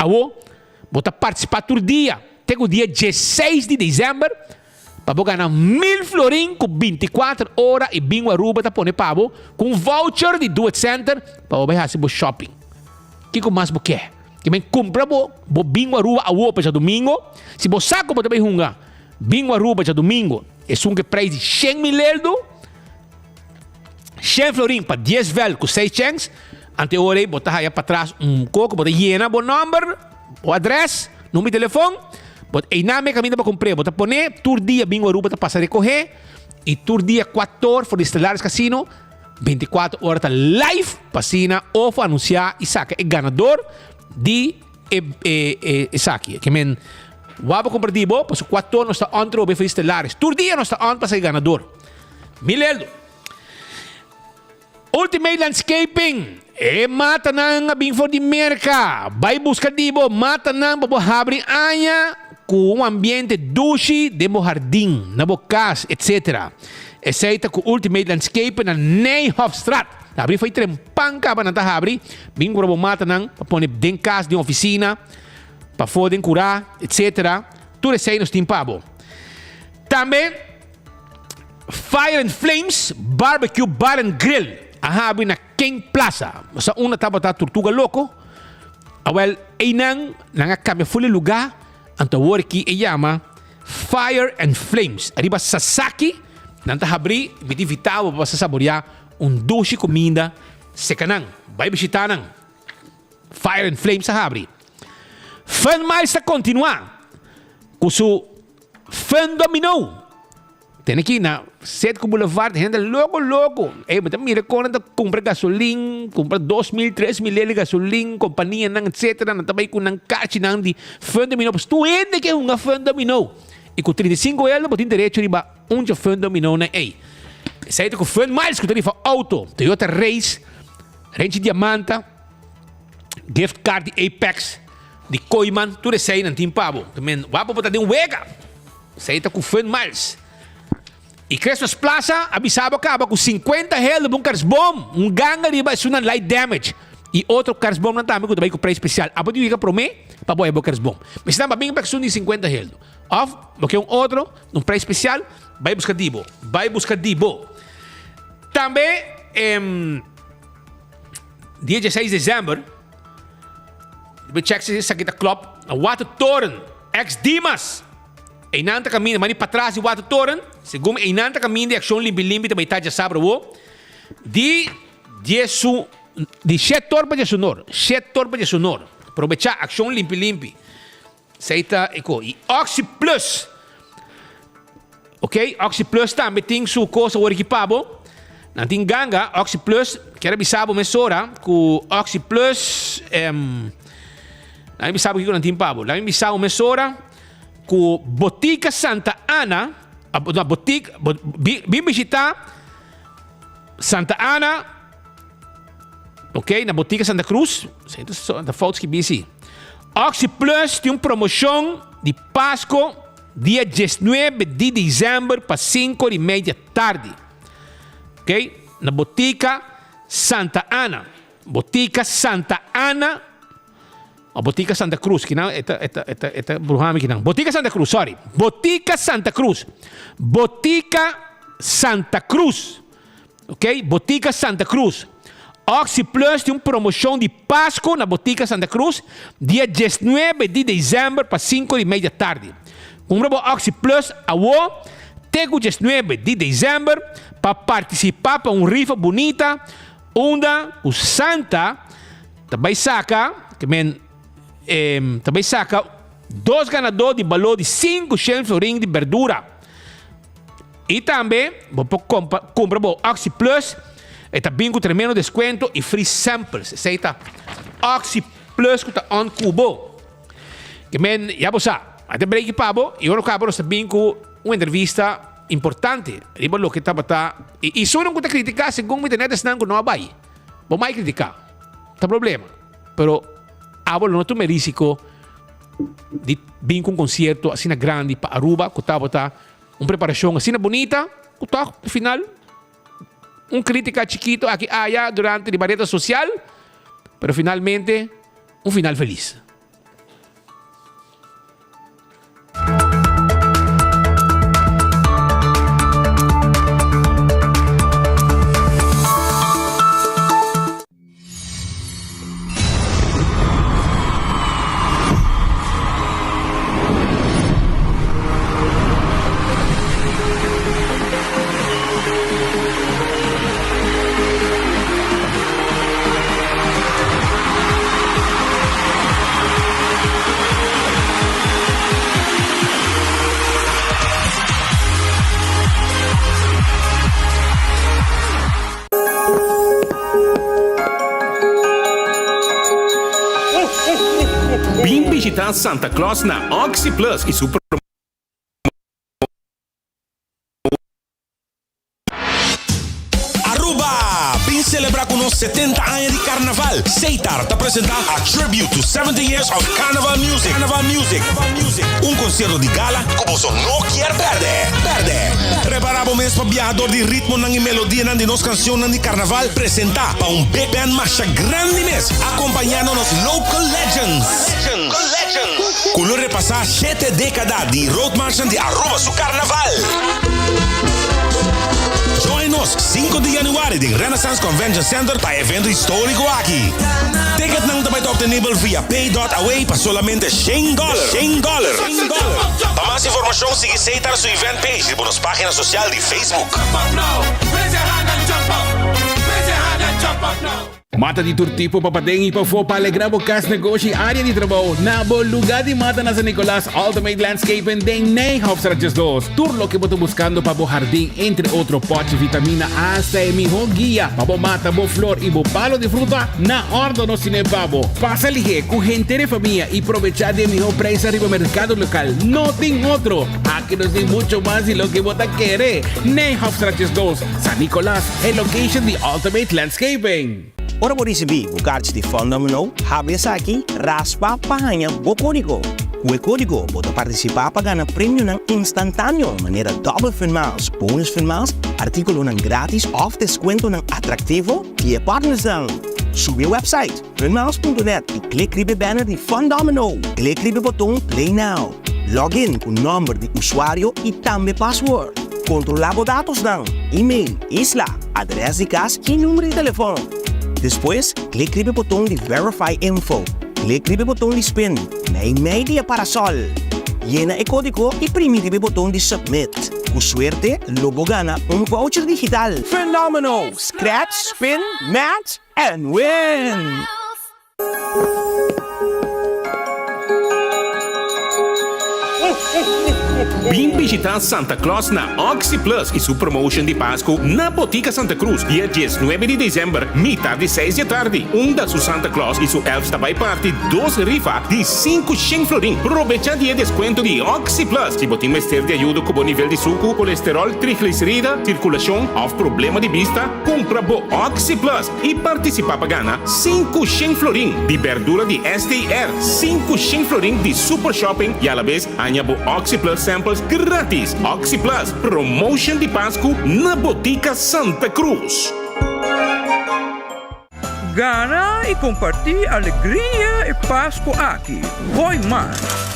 Awo, bo ta partisipá tur dia te ku dia dieseis di desèmber pa bo gana mil florin ku bintikuater ora i Bingo Aruba ta pone pa bo ku un voucher di Do It Center pa bo bai hasi bo shopping. Kiko mas bo ke? Ke men kumpra bo bo Bingo Aruba awo pa djadumingo. Si bo sa ku bo ta bai hunga Bingo Aruba djadumingo esun ku e preis di shen mil eldo, Shen florin pa dies vel ku seis chèns, ante ora ei bo ta haya patras un koko, bo ta yena bo nòmber, bo adrès, number di telefòn, bo einan me kaminda pa kumpr'é, bo ta pon'é, tur dia Bingo Aruba ta pasa rekohé i tur dia kuator for di Stellaris Casino, 24 ora ta live pa asina ofo anunsiá i saka e ganador di e e esaki. Ke men wou bo kumpra di bo, pasobra kuator nos ta on trobe for di Stellaris, tur dia nos ta on pa saka e ganador. Mileldo. Ultimate Landscaping, E matanan a bin for di Merka. Bai buska di bo matanan pa bo habri aña ku un ambiente dushi den bo hardin, na bo kas, etc. Esei ta ku Ultimate Landscaping na Nijhofstraat. Ta habri for di trempan kaba nan ta habri. Bin kumpra bo matanan pa pone den kas, den ofisina, pafó den kurá, etc. Tur esei nos tin pa bo. Tambe. Fire and Flames Barbecue Bar and Grill a habri na King Plaza. Bo sa unda tabata Tortuga Loco? Awel, einan nan a cambia full e lugar, anto awor aki e yama Fire and Flames. Ariba Sasaki nan ta habri, mi ta invita bo pa pasa saborea un dushi cuminda seca nan. Bai bishita nan. Fire and Flames a habri. Fun Miles ta continua cu su Fun Domino. Tene ki na Setco Boulevard hende loko loko. Ey bo ta mira kon nan ta kumpra gasolin, kumpra 2000, 3000 lel di gasolin, kompanianan etcetera nan ta bai ku nan karchinan di Fun Domino. Pues tur hende ke hunga Fun Domino. I ku 35 eldo bo tin derecho riba un dje Fun Dominonan ey. Esei ta ku Fun Miles ku ta rifa auto, Toyota Race, Renchi Diamanta, gift card di Apex, di Kooiman, tur esei nan tin pa bo. Men wak bo ta den wega. Esei ta ku Fun Miles. I Christmas Plaza a bisa bo kaba ku 50 helden pa un kersboom, un ganga riba esunnan light damage i otro kersboomnan tambe ku ta bai ku prijs spesial. Abo tin yega prome pa bo haya bo kersboom. Mester nan ba bin pa esun di 50 helden. Of bo ke un otro, un prijs spesial, bai buska di bo. Bai buska di bo. Tambe em dia 16 december Bo check si esaki ta klop. Na Watertoren, ex Dimas. Einan ta kaminda, mani patras di Watertoren. Segun einan ta kaminda e akshon limpi limpi ta bai ta djasabra awo. Di diesu, di shet or pa diesunor. Shet or pa diesunor. Probecha akshon limpi limpi. Esei ta e ko. I Oxi Plus. Ok, Oxi Plus tambe tin su kos awor aki pa bo. Nan tin ganga, Oxi Plus, kier a bisa bo mesora ku Oxi Plus, em, nan bisa bo kiko nan tin pa bo. Nan bisa bo mesora ku Botica Santa Ana, no, botic, bin bishita Santa Ana, Ok, na Botica Santa Cruz, ta fout skibí si. Oxi Plus tin un promocion di Pasco dia 19 di december pa 5 di media tardi. Ok, na Botica Santa Ana. Botica Santa Ana, o Botica Santa Cruz, kinan e ta, e ta, e ta, e ta bruhami kinan. Botica Santa Cruz, sorry. Botica Santa Cruz. Botica Santa Cruz. Ok, Botica Santa Cruz. Oxi Plus tin un promocion di Pasco na Botica Santa Cruz dia 19 di december pa 5 di media tardi. Cumpra bo Oxi Plus awo te cu 19 di december pa participa pa un rifa bunita unda cu Santa ta bay saca, ke men, ta bay saca dos ganador di balor di 500 florin di berdura. I tambe bo por kumpra bo Oxi Plus, e ta bin ku tremendo deskuento i free samples. Esei ta Oxi Plus ku ta on ku bo. Ke men ya bo sa, a ta breki pa bo i ora ku kaba nos ta bin ku. Un entrevista importante riba loke tabata y esunnan cu ta critica segun mi ta net esnan cu no a bay. Bo mai critica. Ta problema. Pero abo lo no tuma e risico di bin cu un concierto asina grandi pa Aruba cu tabata un preparacion asina bunita cu toch al final un critica chikito aki aya durante riba red social pero finalmente un final feliz. Bin bishita Santa Claus na Oxi Plus y su Aruba! Bin celebra cu nos 70 aña di Carnaval! Seitar ta presenta A Tribute to 70 Years of Carnival Music, Carnival Music, un concierto di gala cu boso no kier perde! Perde! Prepara bo mes pa biaha door di ritmonan y melodianan di nos cancionnan di Carnaval presenta pa un big band masha grandi mes, acompañando nos local legends, cu lo repasa shete decada di roadmarchnan di Aruba su Carnaval. Join nos sinku di januari den Renaissance Convention Center pa e evento historico aki. Ticketnan ta bai ta obtenibel via pay dot away pa solamente shen dollar, shen dollar. Pa mas informacion sigui Seitar su event page riba nos pagina social di Facebook. Mata di tur tipo pa paden y pafó pa alegra bo cas, negoshi y area di trabou. Na bo luga di mata na San Nicolas, Ultimate Landscaping den Nijhofstraat 12. Tur loke bo ta buscando pa bo hardin, entre otro potchi, vitamina hasta e miho guia pa bo mata bo flor y bo palo di fruta, na ordo nos tine pa bo. Pasa lihe cu henter e famia y probecha di e miho prijs ariba mercado local. No tin otro! Aki nos tin mucho mas di loke bo ta kere. Nijhofstraat 12, San Nicolas, e location di Ultimate Landscaping. Ora bo risibí bo karchi di Fòndomino, habri esaki, raspa pa haña bo kódigo. Ku e kódigo bo ta partisipá pa gana premionan instantáneo manera dòbel Fun Miles, bonus Fun Miles, artíkulonan grátis òf deskuentonan atraktivo di e partnersnan. Subi e wèpsait funmiles.net i klik riba e banner di Fòndomino. Klik riba e boton Play Now. Log in ku nòmber di usuario i tambe password. Kontrolá bo datosnan, email, isla, adrès di kas i number di telefòn. Despues, klik riba e boton di Verify Info. Klik riba e boton di Spin, meimei di e parasòl. Yena e kódigo i primi riba e boton di Submit. Ku suerte, lo bo gana un voucher digital! Fenomeno! Scratch, spin, match and win! Bin bishita Santa Claus na Oxi Plus y su promotion di Pascu na Botica Santa Cruz dia diesnuebe di december mitar di seis di atardi unda su Santa Claus y su elves ta bay parti dos rifa di 500 florin. Probecha di e descuento di Oxi Plus si bo tin mester di ayudo cu bo nivel di sucu, colesterol, triglicerida, circulacion of problema di bista, cumpra bo Oxi Plus. I partisipá pa gana 500 florin di berdura di STR, 500 florin di Super Shopping i alabes haña bo OxiPlus samples gratis. OxiPlus, promotion di Pasku na Botica Santa Cruz. Gana i kompartí alegria e Pasku aki. Gooi mas!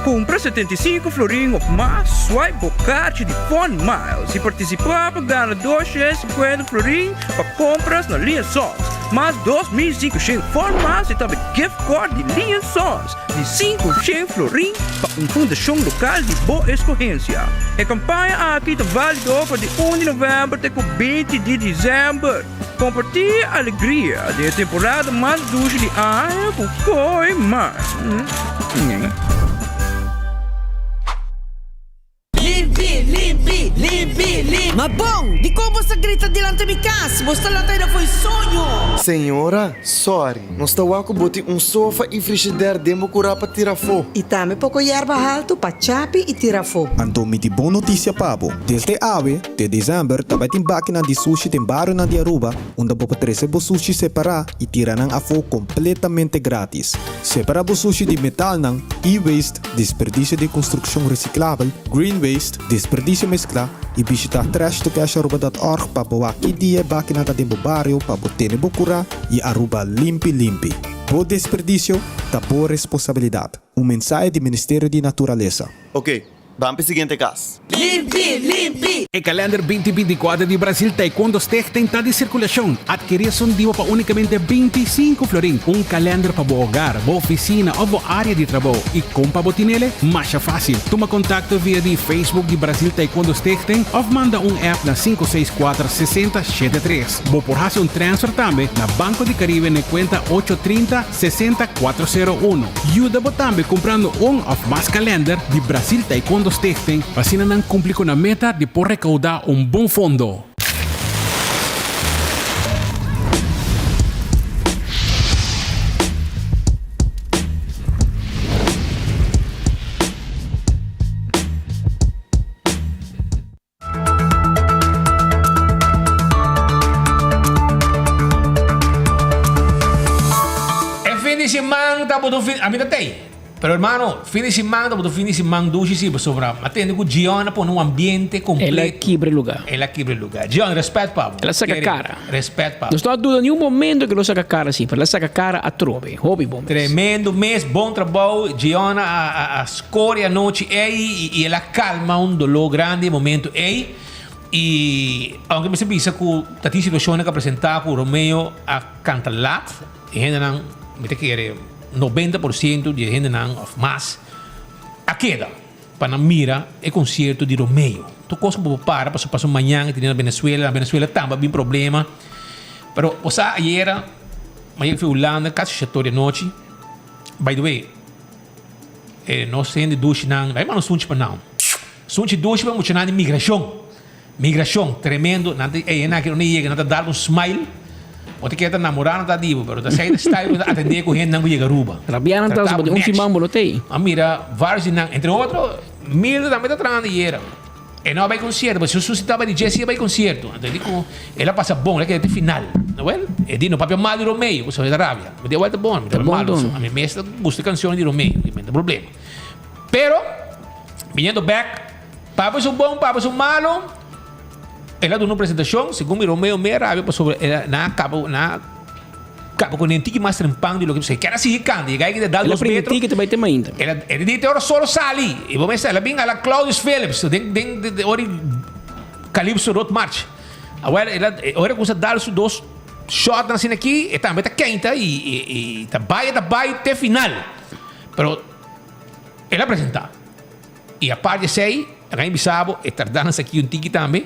Kumpra 75 florin of mas, swipe bo karchi di Fun Miles i partisipá pa gana 250 florin pa kompras na Lee Sons, mas 2500 Fun Miles i tambe gift card di Lee Sons di 500 florin pa un fundashon lokal di bo eskohensia. E kampaña aki ta válido for di un di novèmber te ku 20 di desèmber. Kompartí alegria den e temporada mas dushi di aña ku Koi Mas. Limpi, limpi, limpi, limpi. Ma bon, dikon bo sa grita dilanti mi kas? Bo sta lanta aina fo'i soño! Señora, sorry, nos ta wak ku bo tin un sofa i frishider den bo kurá pa tira afó. I tambe poko yerba haltu pa chapi i tira afó. Anto mi tin bon notisia pa bo. Desde awe te desèmber ta bai tin bakinan di sushi den barionan di Aruba unda bo por trese bo sushi separá i tira nan afó kompletamente grátis. Separá bo sushi di metalnan, e-waste, desperdisio di konstrukshon resiklabel, green waste, Desperdicio mescla y bishita trashtocasharuba.org pa bo wak ki dia e bakinan ta den bo bario pa bo tene bo cura y Aruba limpi limpi. Bo desperdicio ta bo responsabilidad. Un mensahe di Ministerio di Naturalesa. Ok, ban p'e siguiente cas. Limpi, limpi! E kalender binti bintikuater di Brasil Taekwondo Stichting ta di sirkulashon. Adkerí esun dibo pa únikamente 25 florin. Un kalender pa bo hogar, bo ofisina òf bo área di trabou. I kon pa bo tinele? Masha fásil. Tuma kontakto via di Facebook di Brasil Taekwondo Stichting òf manda un app na sinku seis kuater sesenta shete tres. Bo por hasi un transfer tambe na Banco di Caribe na e kuenta ocho trinta sesenta kuater sero uno. Yuda bo tambe kumprando un òf mas kalender di Brasil Taekwondo Stichting pa asina nan kumpli ku nan meta di por rekoudá un bon fondo. E fin di siman ta boto fin, ami ta tei. Pero hermano, fin di siman ta boto fin di siman dushi si, pasobra a tende ku Gion a pone un ambiente completo. El a kibra e lugar. El a kibra e lugar. Gion, respet pa bo. El a saca cara. Respet pa bo. Nos no a duda ni un momento ku el lo saca cara si, pero el a saca cara atrobe. Hopi bon mes. Tremendo mes, bon trabou. Gion a a score anochi ei y el a calma un dolor grandi e momento ei. Y aunke mester bisa cu ta tin situacionnan cu a presenta cu Romeo a canta laat, e hendenan, mi ta kere 90% di e hendenan of mas a keda pa nan mira e concierto di Romeo. Tur cos cu bo por para pasobra pasobra mañan e tene na Venezuela, na Venezuela tambe a bin problema. Pero bo sa ayera, mañana fui Hulanda casi shator di anochi. By the way, e nos hende dushinan, bay manda un sunchi pa nan. Sunchi dushi pa muchanan di migrashon. Migrashon, tremendo. Nan ta, ey, nan aki unda yega, nan ta dal un smile. Bo ta kere ta namorá nan ta di bo, pero ta esei ta style ku nan ta atendé ku hendenan ku yega Aruba. Rabia nan ta Tratá bo bo di un nèchi. siman bo lo tei. A mira varios di nan, entre otro, Milda tambe ta trahando ayera. E no a bai konsierto, pasobra su susi tabata di dje si a bai konsierto. Anto e di ku el a pasa bon, el a keda te final. Awel, e di no papia mal di Romeo, pasobra e ta rabia. Mi di awel ta bon, mi ta Ta bon malo. don. A mi mes ta gusta e kanshon di Romeo, mi no tin problema. Pero, biniendo bek, papia su bon, papia su malo, el a duna un presentacion, segun mi Romeo me rabia pasobra el a, nan a caba, nan a caba cu ne un tiki mas trempan di loke e kier a sigui canta, y e guy a dal El a dos metro. primiti cu ta bay te mainta. El a, el di te ora solo sali, y bo mester, el a bin a la Claudius Philips, den, den, den, ora di Calypso Road March. Awel, el a, ora cu sa dal su dos shotnan asina aki, e tambe ta keinta y, y, y ta bay, e ta bay te final. Pero el a presenta. Y apart di esey, a kan bisa bo, e tardansa aki un tiki tambe,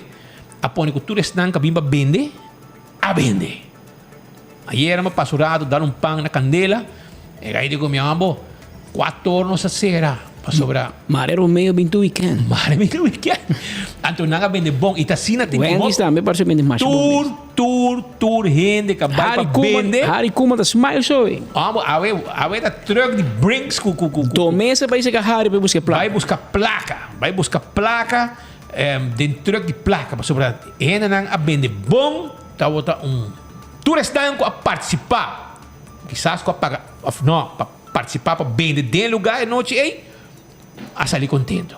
a pone cu tur esnan cu a bin pa bende, a bende. Ayera mi a pasa un rato dar un pan na candela, e gai di cu mi amo, cuator nos a cera, pasobra. Mare Romeo bin tur weekend. Mare bin tur weekend. Anto nan a bende bon y ta asina tin cu Wendy's tambe parece bende masha bon mes. Tur Tur tur hende ka bai Harry pa Koeman, bende. Harry Koeman ta smile so e. Amo awe awe ta truck di Brinks ku ku ku. Domesa bai seka Harry pa buska plaka. Bai buska plaka, bai buska plaka den truck di plaka pasobra hendenan a bende bon tabata un tur esnan ku a partisipa kisas ku a paga of no pa partisipa pa bende den luga e nochi ei a sali kontento.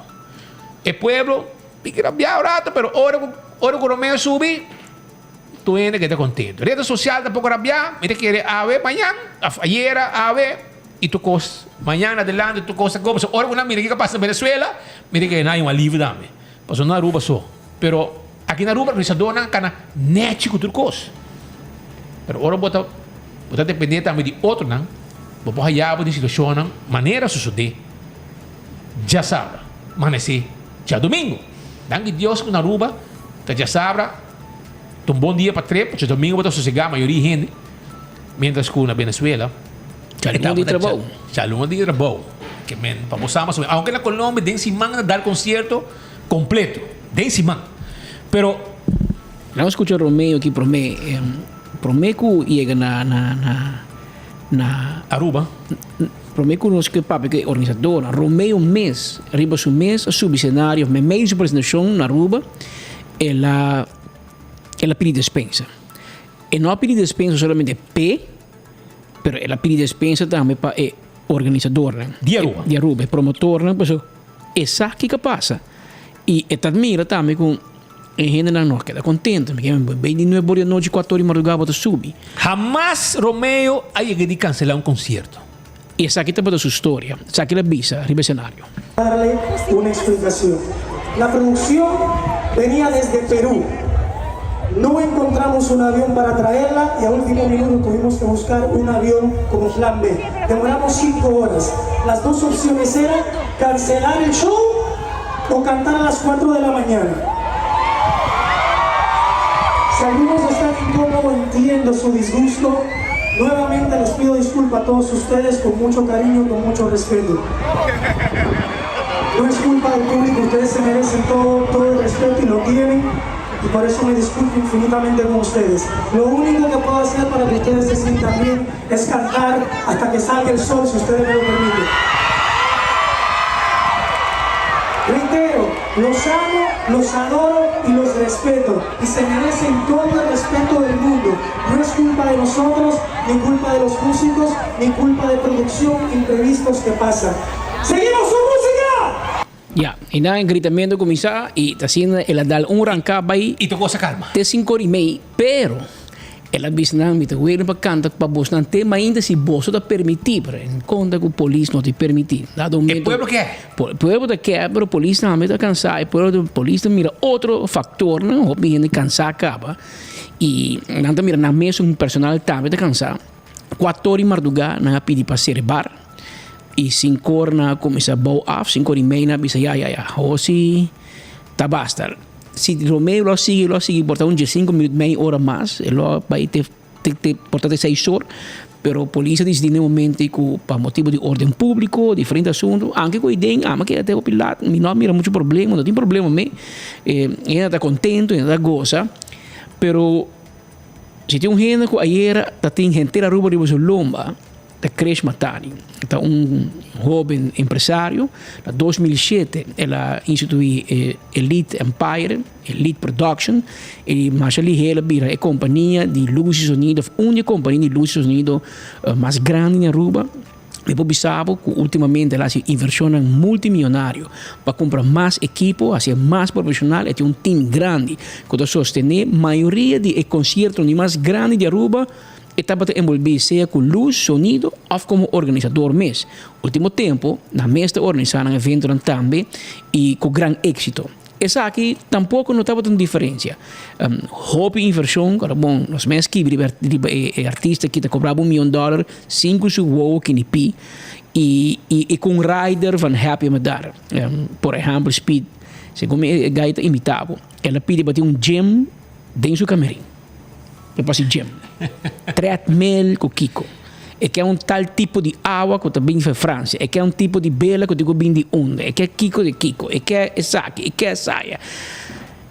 E pueblo Piki rabia un rato, pero ora ku ora ku Romeo subi, tur hende keda kontento. Reda sosial tampoko rabia, mi ta kere awe mañan, òf ayera, awe, i tur kos. Mañan adelante tur kos ta koba. Pasobra ora ku nan mira kiko a pasa na Venezuela, mi ta kere nan hay un alivio tambe. Pasobra no Aruba so. Pero aki na Aruba organisadornan a kana nèchi ku tur kos. Pero ora bo ta bo ta dependé tambe di otronan, bo por haya bo den situashonnan manera sosodé djasabra, manesé Djadomingo. Danki Dios ku na Aruba ta djasabra ta un bon dia pa trip, djadomingo bo ta sosegá mayoria hende, mientras ku na Venezuela Djaluna di trabou. Djaluna di trabou. Ke men pa bo sa mas o menos. Aunke na Colombia den siman nan ta dar konsierto kompleto, den siman. Pero. Laga nos skucha Romeo aki promé. Promé ku yega na na na na Aruba. Promé ku nos ke papia ku e organisadornan, Romeo mes riba su mes a subi senario meimei di su presentashon na Aruba el a el a pidi despensa. E no a pidi despensa solamente p'e, pero el a pidi despensa tambe pa e organisadornan. Di Aruba. Di Aruba, e promotornan, pasobra e sa kiko a pasa. I e ta mira tambe ku e hendenan no a keda kontento. Mi ke bai di nuebe or di anochi, kuater or di madrugá bo ta subi. Hamas Romeo a yega di kanselá un konsierto. I esaki tabata su storia. Esaki el a bisa riba esenario. Darle una explicación. La producción venía desde Perú. No encontramos un avión para traerla y a último minuto tuvimos que buscar un avión como plan B. Demoramos cinco horas. Las dos opciones eran cancelar el show o cantar a las 4 de la mañana. Si algunos están incómodos, entiendo su disgusto. Nuevamente les pido disculpa a todos ustedes con mucho cariño, con mucho respeto. No es culpa del público, ustedes se merecen todo, todo el respeto y lo tienen. Y por eso me disculpo infinitamente con ustedes. Lo único que puedo hacer para que ustedes se sientan bien es cantar hasta que salga el sol, si ustedes me lo permiten. Reitero, los amo, los adoro y los respeto. Y se merecen todo el respeto del mundo. No es culpa de nosotros, ni culpa de los músicos, ni culpa de producción, imprevistos que pasan. ¡Seguimos con música! Ya, y nan gritamento cuminsa y ta asina el a dal un ranca bay. Y tocó sa calma. Te cinco ora y mei, pero el a bisa nan mi ta weren pa canta pa bosnan te mainta si boso ta permiti, pero en contra cu polis no ta permiti. Dado momento. E pueblo ke? E pueblo ta ke, pero polis tambe ta cansa, e pueblo, polis ta mira otro factornan, hopi hende cansa caba y nan ta mira nan mesun personal tambe ta cansa. Cuatro ora y marduga nan a pidi pa cera e bar. I sinkor nan a kuminsá bou af, sinkor i mei nan a bisa, ya, ya, ya, awor si ta basta. Si Romeo lo a sigui, lo a sigui por ta un diesinku minüt, mei ora mas, e lo a bai te te te por ta te seis or, pero polis a disidí na e momento ku pa motibu di orden públiko, diferente asuntu, anke ku e den ami a keda te hopi lat, mi no a mira muchu problema, no tin problema me, e hende ta kontentu, e hende ta gosa, pero si tin un hende ku ayera ta tin henter Aruba riba su lomba, Ta Krish Matani. E ta un hoben empresario. Na 2007 el a instituí e Elite Empire, Elite Production, i masha lihé el a bira e kompania di lus i sonido, òf un di e kompania di lus i sonido mas grandi na Aruba. Mi por bisa bo ku últimamente el a hasi invershonnan multimionario pa kumpra mas ekipo, hasié mas profeshonal. E tin un tim grandi ku ta sostené mayoria di e konsiertonan di mas grandi di Aruba. E tabata enbolbí sea ku lus, sonido òf komo organisador mes. Último tempu, nan mes ta organisá nan eventonan tambe i ku gran éksito. Esaki tampoko no tabata un diferensia. Hopi invershon, ora bon, nos mes skibi riba riba e artista ki ta kobra bo un mion dòler sin ku su wowo kinipí i i ku un rider van Happy Madar. Por ehèmpel, Speed, segun mi e guy ta imitá bo, el a pidi pa tin un gym den su kamerin. E pasi gym. Treadmill ku kiko. E ke un tal tipo di awa ku ta bin for Francia. E ke un tipo di bela ku tin ku bin di unda. E ke kiko di kiko. E ke esaki, e ke esaya.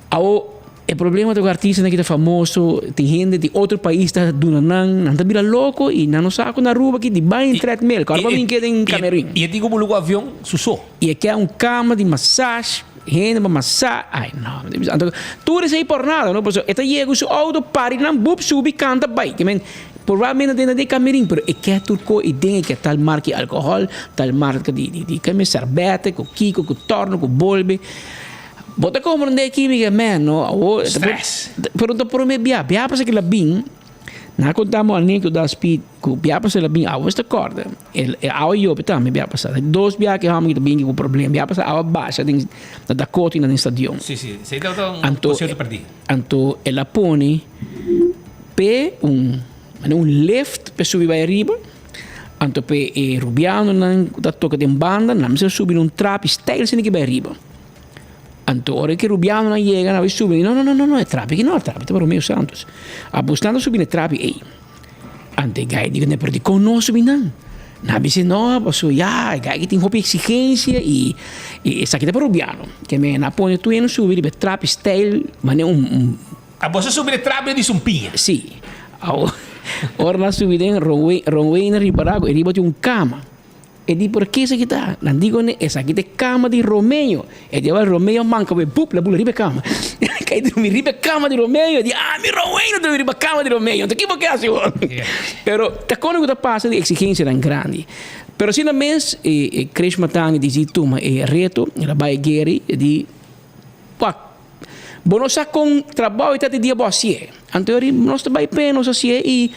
Awo e problema ta ku artistanan ki ta famoso, tin hende di otro pais ta duna nan, nan ta bira loko i nan no sa ku na Aruba ki di bai treadmill, ku ora pa bin keda den Camerin. I e tin ku bulu ku avion su so. I e ke un kama di massage. Hende pa masá, ay no, anto tur esei por nada no, pasobra e ta yega ku su outo pari nan bup subi kanta bai, ke men probablemente den den kamerin pero e ke tur ko i den e ke tal marka di alkohòl, tal marka di di di keme sèrbète ku kiko ku tòrno ku bolbe, bo ta komprondé aki mi ke men no awor Stress. pero ta promé bia, bia pasa kila bin. Nan a konta mi un anekdota speed ku bia pasa el a bin awa ta kòrda. El e awa yobe tambe bia pasa. Dos bia ku e hòmber ta bin ku problema. Bia pasa awa basha den na Dakota i na den stadion. Sí, sí. Esei tabata un konsierto pèrdí. Anto el a pone p'e un manera un lift p'e subi bai ariba. Anto p'e e rubianonan ku ta toka den banda nan mester subi na un trapi stèil asina ke bai ariba. Anto ora ki rubianonan yega nan a subi, no no no no e trapi aki no, e trapi ta pa Romeo Santos. A busca nan ta subi na e trapi ei. Anto e gai di kuné, pero dikon no a subi nan? Nan a bisa no, pasobra ya e gai aki tin hopi eksigensia i esaki ta pa rubiano. Ke men nan a pone tur hende subi riba e trapi stijl manera un. A boso a subi den trapia di sumpiña? Si. Awor, ora nan a subi den, Ron Wayne a ripará ku e riba tin un kama. E di, Por ke esaki ta? Nan di kuné, Esaki ta e kama di Romeo. E di, Awor Romeo manka bo e bup, la bula riba e kama. El a kai drumi riba e kama di Romeo. E di, Ami Ron Wayne a drumi riba kama di Romeo. Anto ki bo ke hasi awor? Pero ta kono ku ta pasa di eksigensianan grandi. Pero asina mes e Krish Matani disidi tuma e reto, el a bai Gary, e di, Wak, bo no sa kon trabou e ta di dia bo hasié. Anto e nos ta bai p'e, nos hasié i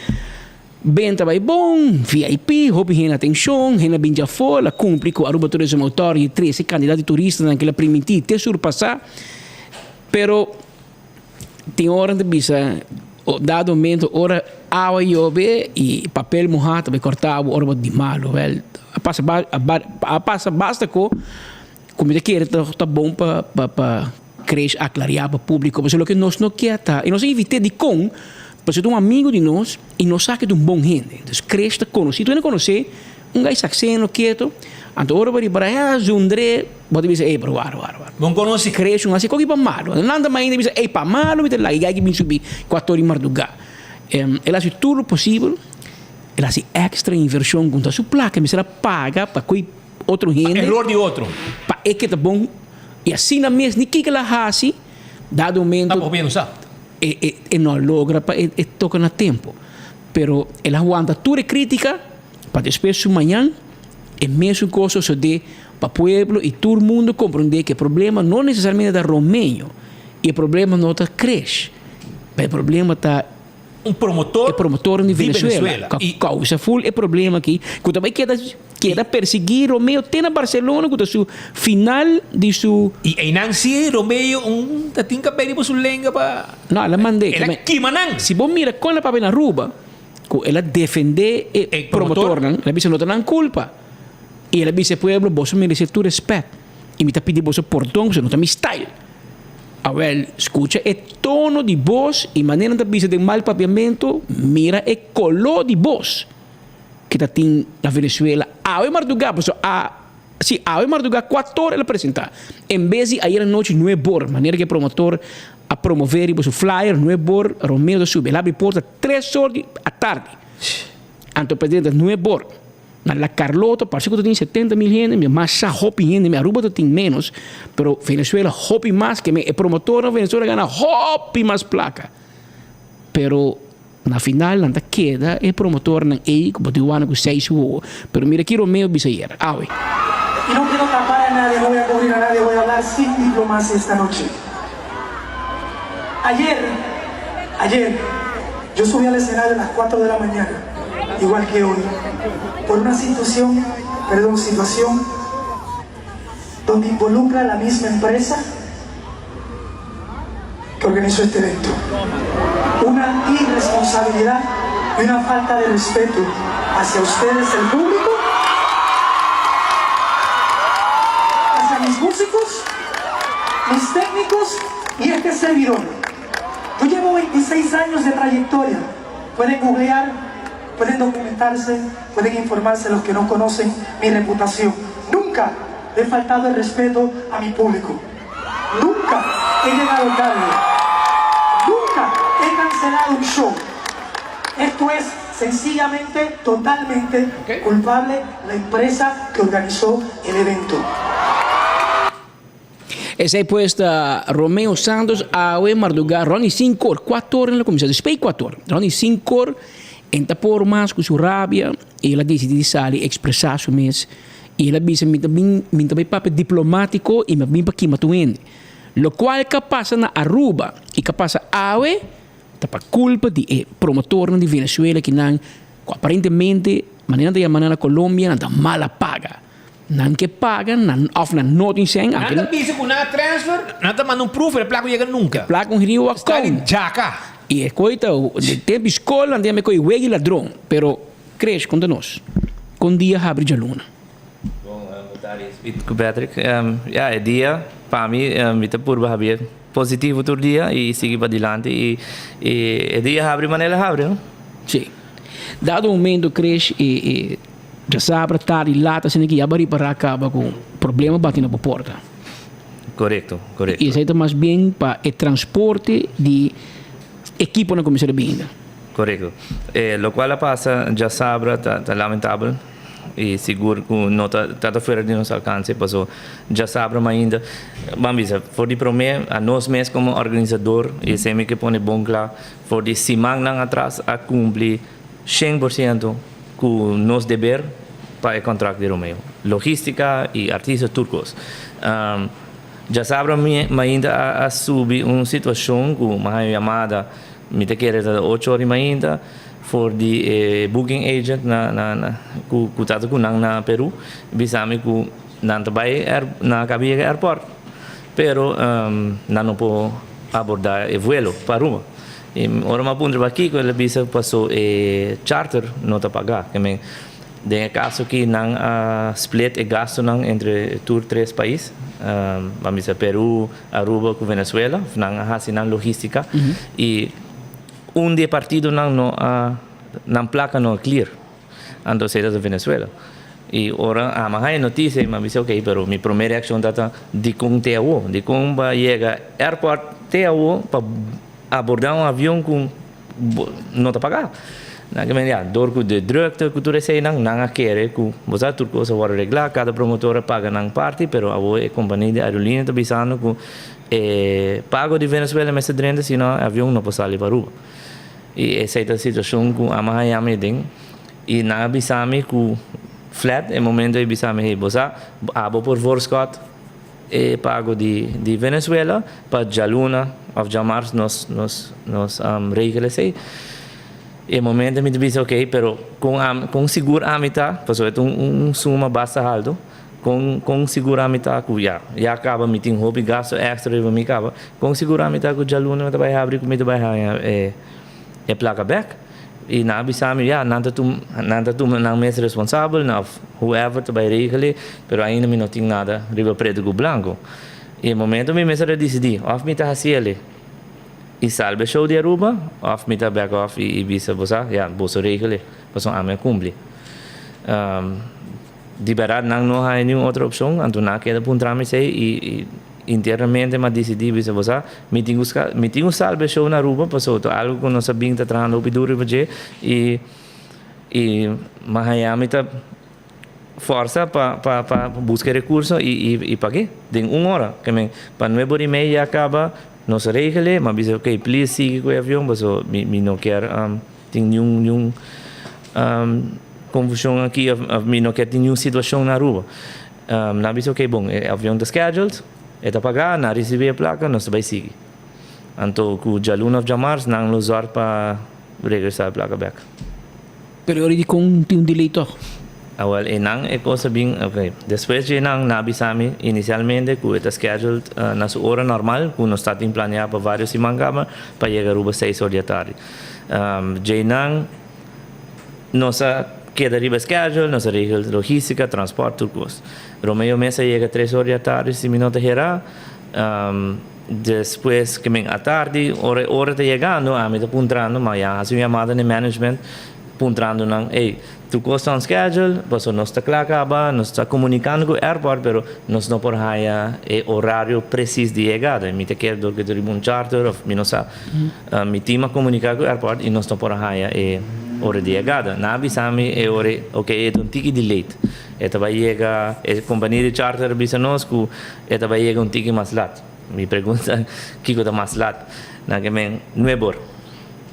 benta bai bon, VIP, hopi hende atenshon, hende a bin djafó, el a kumpli ku Aruba Tourism Authority trese kantidat di turistanan ku el a primintí te surpasá. Pero tin ora nan ta bisa, dado momento ora awa yobe i papel muhá ta bai kòrtá bo ora bo di malu. Wèl, a pasa a pasa basta ku. Ku mi ta kere ta ta bon pa pa pa Krish aklariá pa públiko pasobra loke nos no kier ta i nos a invit'é dikon pasobra ta un amigu di nos i nos sa ke ta un bon hende entonces Krish ta konosí tur hende konosé un gai sakseno ketu anto ora bo riba a zundr'é bo ta bisa ey pero wara wara wara Bon konosí. Krish un hasi koki pa malu nan ta mainta bisa ey pa malu mi ta laga e gai ki bin subi kuator di mardugá el hasi tur lo posibel el hasi èkstra invershon ku ta su plaka mester a paga pa koe otro hende. Pa eror di otro. Pa e ke ta bon. I asina mes ni kiko el a hasi, dado momento. Tampoco bien usa. E e e no a logra pa e e toka na tempo. Pero el a wanta tur e kritika pa despues su mañan e mesun kos sosodé pa pueblo i tur mundo komprondé ke e problema no nesesariamente ta Romeo i e problema no ta Krish, pero e problema ta. Un promotor. E promotornan di Venezuela. Ku a kousa ful e problema aki. Ku ta bai keda keda persiguí Romeo te na Barcelona ku ta su final di su. I einan si Romeo un ta tin kabei riba su lenga pa. No, el a mand'é. El a kima nan. Si bo mira kon el a papia na Aruba ku el a defendé e promotornan, el a bisa no ta nan kulpa. I el a bisa e pueblo boso meresé tur respèt i mi ta pidi boso pordon pasobra no ta mi style. Awel, skucha e tono di bos i manera nan ta bisa den mal papiamentu, mira e koló di bos ke ta tin na Venezuela awe mardugá, pasobra a si awe mardugá kuator el a presentá, en bes di ayer anochi nuebor, manera ke e promotor a promové riba su flyer, nuebor Romeo ta subi, el abri porta tres or di atardi, anto presidente nuebor. Na La Carlota parse ku ta tin 70 mil hende, mi masha hopi hende, mi Aruba ta tin menos, pero Venezuela hopi mas ke mi e promotornan Venezuela gana hopi mas plaka. Pero na final nan ta keda e promotornan ei ku bo tin wanda ku seis wowo. Pero mira ki Romeo bisa ayer, awe. Y no quiero tapar a nadie, no voy a cubrir a nadie, voy a hablar sin diplomacia esta noche. Ayer, ayer, yo subí al escenario a las 4 de la mañana, igual que hoy, por una situación, perdón, situación donde involucra a la misma empresa que organizó este evento. Una irresponsabilidad y una falta de respeto hacia ustedes, el público, hacia mis músicos, mis técnicos y este servidor. Yo llevo 26 años de trayectoria. Pueden googlear, pueden documentarse, pueden informarse los que no conocen mi reputación. Nunca le he faltado el respeto a mi público. Nunca he llegado tarde. Nunca he cancelado un show. Esto es sencillamente, totalmente culpable la empresa que organizó el evento. Esei pues ta Romeo Santos awe mardugá rond di sinkor, kuator el a kuminsá, despues di kuator, rond di sinkor en ta por mas ku su rabia i el a disidí di sali ekspresá su mes i el a bisa mi ta bin mi ta bai papia diplomátiko i mi a bin pa kima tur hende. Lokual ka pasa na Aruba i ka pasa awe ta pa kulpa di e promotornan di Venezuela kinan ku aparentemente manera nan ta yama nan na Colombia nan ta mala paga. Nan ke paga nan of nan no tin sèn. Nan ta bisa ku nan a transfer, nan ta manda un proof pero e plaka no yega nunka. E plaka un riu a Sta di kon. djaka. I e koi ta den tempu di skol nan ta yama e koi wegi ladron. Pero Krish konta nos kon dia habri djaluna. Bon bo tardi Speed ku Patrick. Ya e dia pa mi mi ta purba habia positivo tur dia i sigui padilanti i e dia habri manera el a habri no. Si. Dado momento Krish e. Djasabra tardi lat asina ki ya bo ripará kaba ku problema bati na bo porta. Korekto, korekto. I esei ta mas bien pa e transporte di. Ekiponan kuminsá riba ainda. Korekto. E lokual a pasa djasabra ta ta lamentabel i sigur ku no ta ta fuera di nos alkanse paso djasabra mainda ban bisa for di promé anos mes komo organisador i esei mi ke pone bon kla for di simannan atras a kumpli 100% ku nos deber pa e kontrakt di Romeo. Logistika i artista tur kos. Djasabra mi mainta a a subi un situacion cu mi haya un yamada, mi ta kere ta ocho ora di mainta, for di e booking agent na na na cu cu ta cu nan na Peru, bisa mi cu nan ta bay air nan a caba yega airport, pero nan no por aborda e vuelo pa Aruba. Y ora mi a puntra pakico el a bisa paso e charter no ta paga. Den e kaso aki nan a split e gastunan entre tur tres pais, ban bisa Peru, Aruba ku Venezuela, nan a hasi nan logistika i un di e partidonan no a nan plaka no a clear, anto esei ta Venezuela. I ora ami a haña e notisia mi a bisa ok, pero mi prome reakshon tabata dikon te awo? Dikon bo a yega airport te awo pa aborda un avion ku Bo no ta paga. Nan ke men ya, dor ku de drukte ku tur eseinan, nan a kere ku bo sa tur kos a wòrdu reglá, kada promotor a paga nan parti, pero awor e kompania di aerolínea ta bisando ku e pago di Venezuela mester drenta sino e avion no por sali pa Aruba. I esei ta situashon ku ami a haña mi aden. I nan a bisa mi ku flat e momento ei bisa mi, hey, bo sa, abo por voorschot E pago di di Venezuela pa djaluna of djamars nos nos nos regel esey. E momento mi ta bisa ok pero con ami con sigur ami ta pasobra e ta un un suma basta halto con con sigur ami ta cu ya ya caba mi tin hopi gasto extra riba mi caba con sigur ami ta cu djaluna mi ta bay habri cu mi ta bay haya e e placa bek. Y nan a bisa mi, ya, nan ta tum, nan ta tuma nan mes responsabel, na of whoever ta bay regel, pero ainda mi no tin nada riba preto cu blanco. Y e momento mi mester a dicidi, of mi ta haci el'e y salba e show di Aruba, of mi ta back off y y bisa bo sa, ya, boso regel e, pasobra ami a cumpli. Di berdad nan no haya niun otro opcion, anto nan a keda puntra mi esey y y internamente mi a dicidi bisa bo sa, mi tin cu mi tin cu salba e show na Aruba pasobra ta algo cu nos a bin ta trahando hopi duro riba dje y y mi a haya mi ta forsa pa pa pa busca e recurso y y y pag'e den un ora ke men pa nuebe ora y media ya caba nos a regel'e mi a bisa ok please sigui cu e avion pasobra mi mi no kier Tin niun niun confusion aki of of mi no kier tin niun situacion na Aruba. Nan a bisa ok bon e avion ta scheduled, e ta paga, nan a ricibi e placa, nos ta bay sigui. Anto cu djaluna of djamars nan lo zorg pa regresa e placa bek. Pero e ora dicon tin un delay toch? Awel einan e cos a bin ok. Despues dje nan nan a bisa mi inicialmente cu e ta scheduled na su ora normal cu nos ta tin planea pa varios siman caba pa yega Aruba seis or di atardi. Djeinan nos a keda riba schedule, nos a regel logistica, transport, tur cos. Romeo mes a yega tres or di atardi si mi no ta hera. Despues ke men atardi, ora e ora ta yegando, ami ta puntrando, ma ya hasi un yamada na e management puntrando nan, ey, tur cos ta on schedule, pasobra nos ta kla kaba, nos ta comunicando cu airport, pero nos no por haya e horario precies di yegada. Mi ta kere dor cu ta riba un charter of mi no sa. Mi team a comunica cu airport y nos no por a haya e ora di yegada. Nan a bisa mi e ora, ok, e ta un tiki delayed. E ta bay yega, e compania di charter a bisa nos cu e ta bay yega un tiki mas lat. Mi pregunta kico ta mas lat. Nan ke men nuebe or,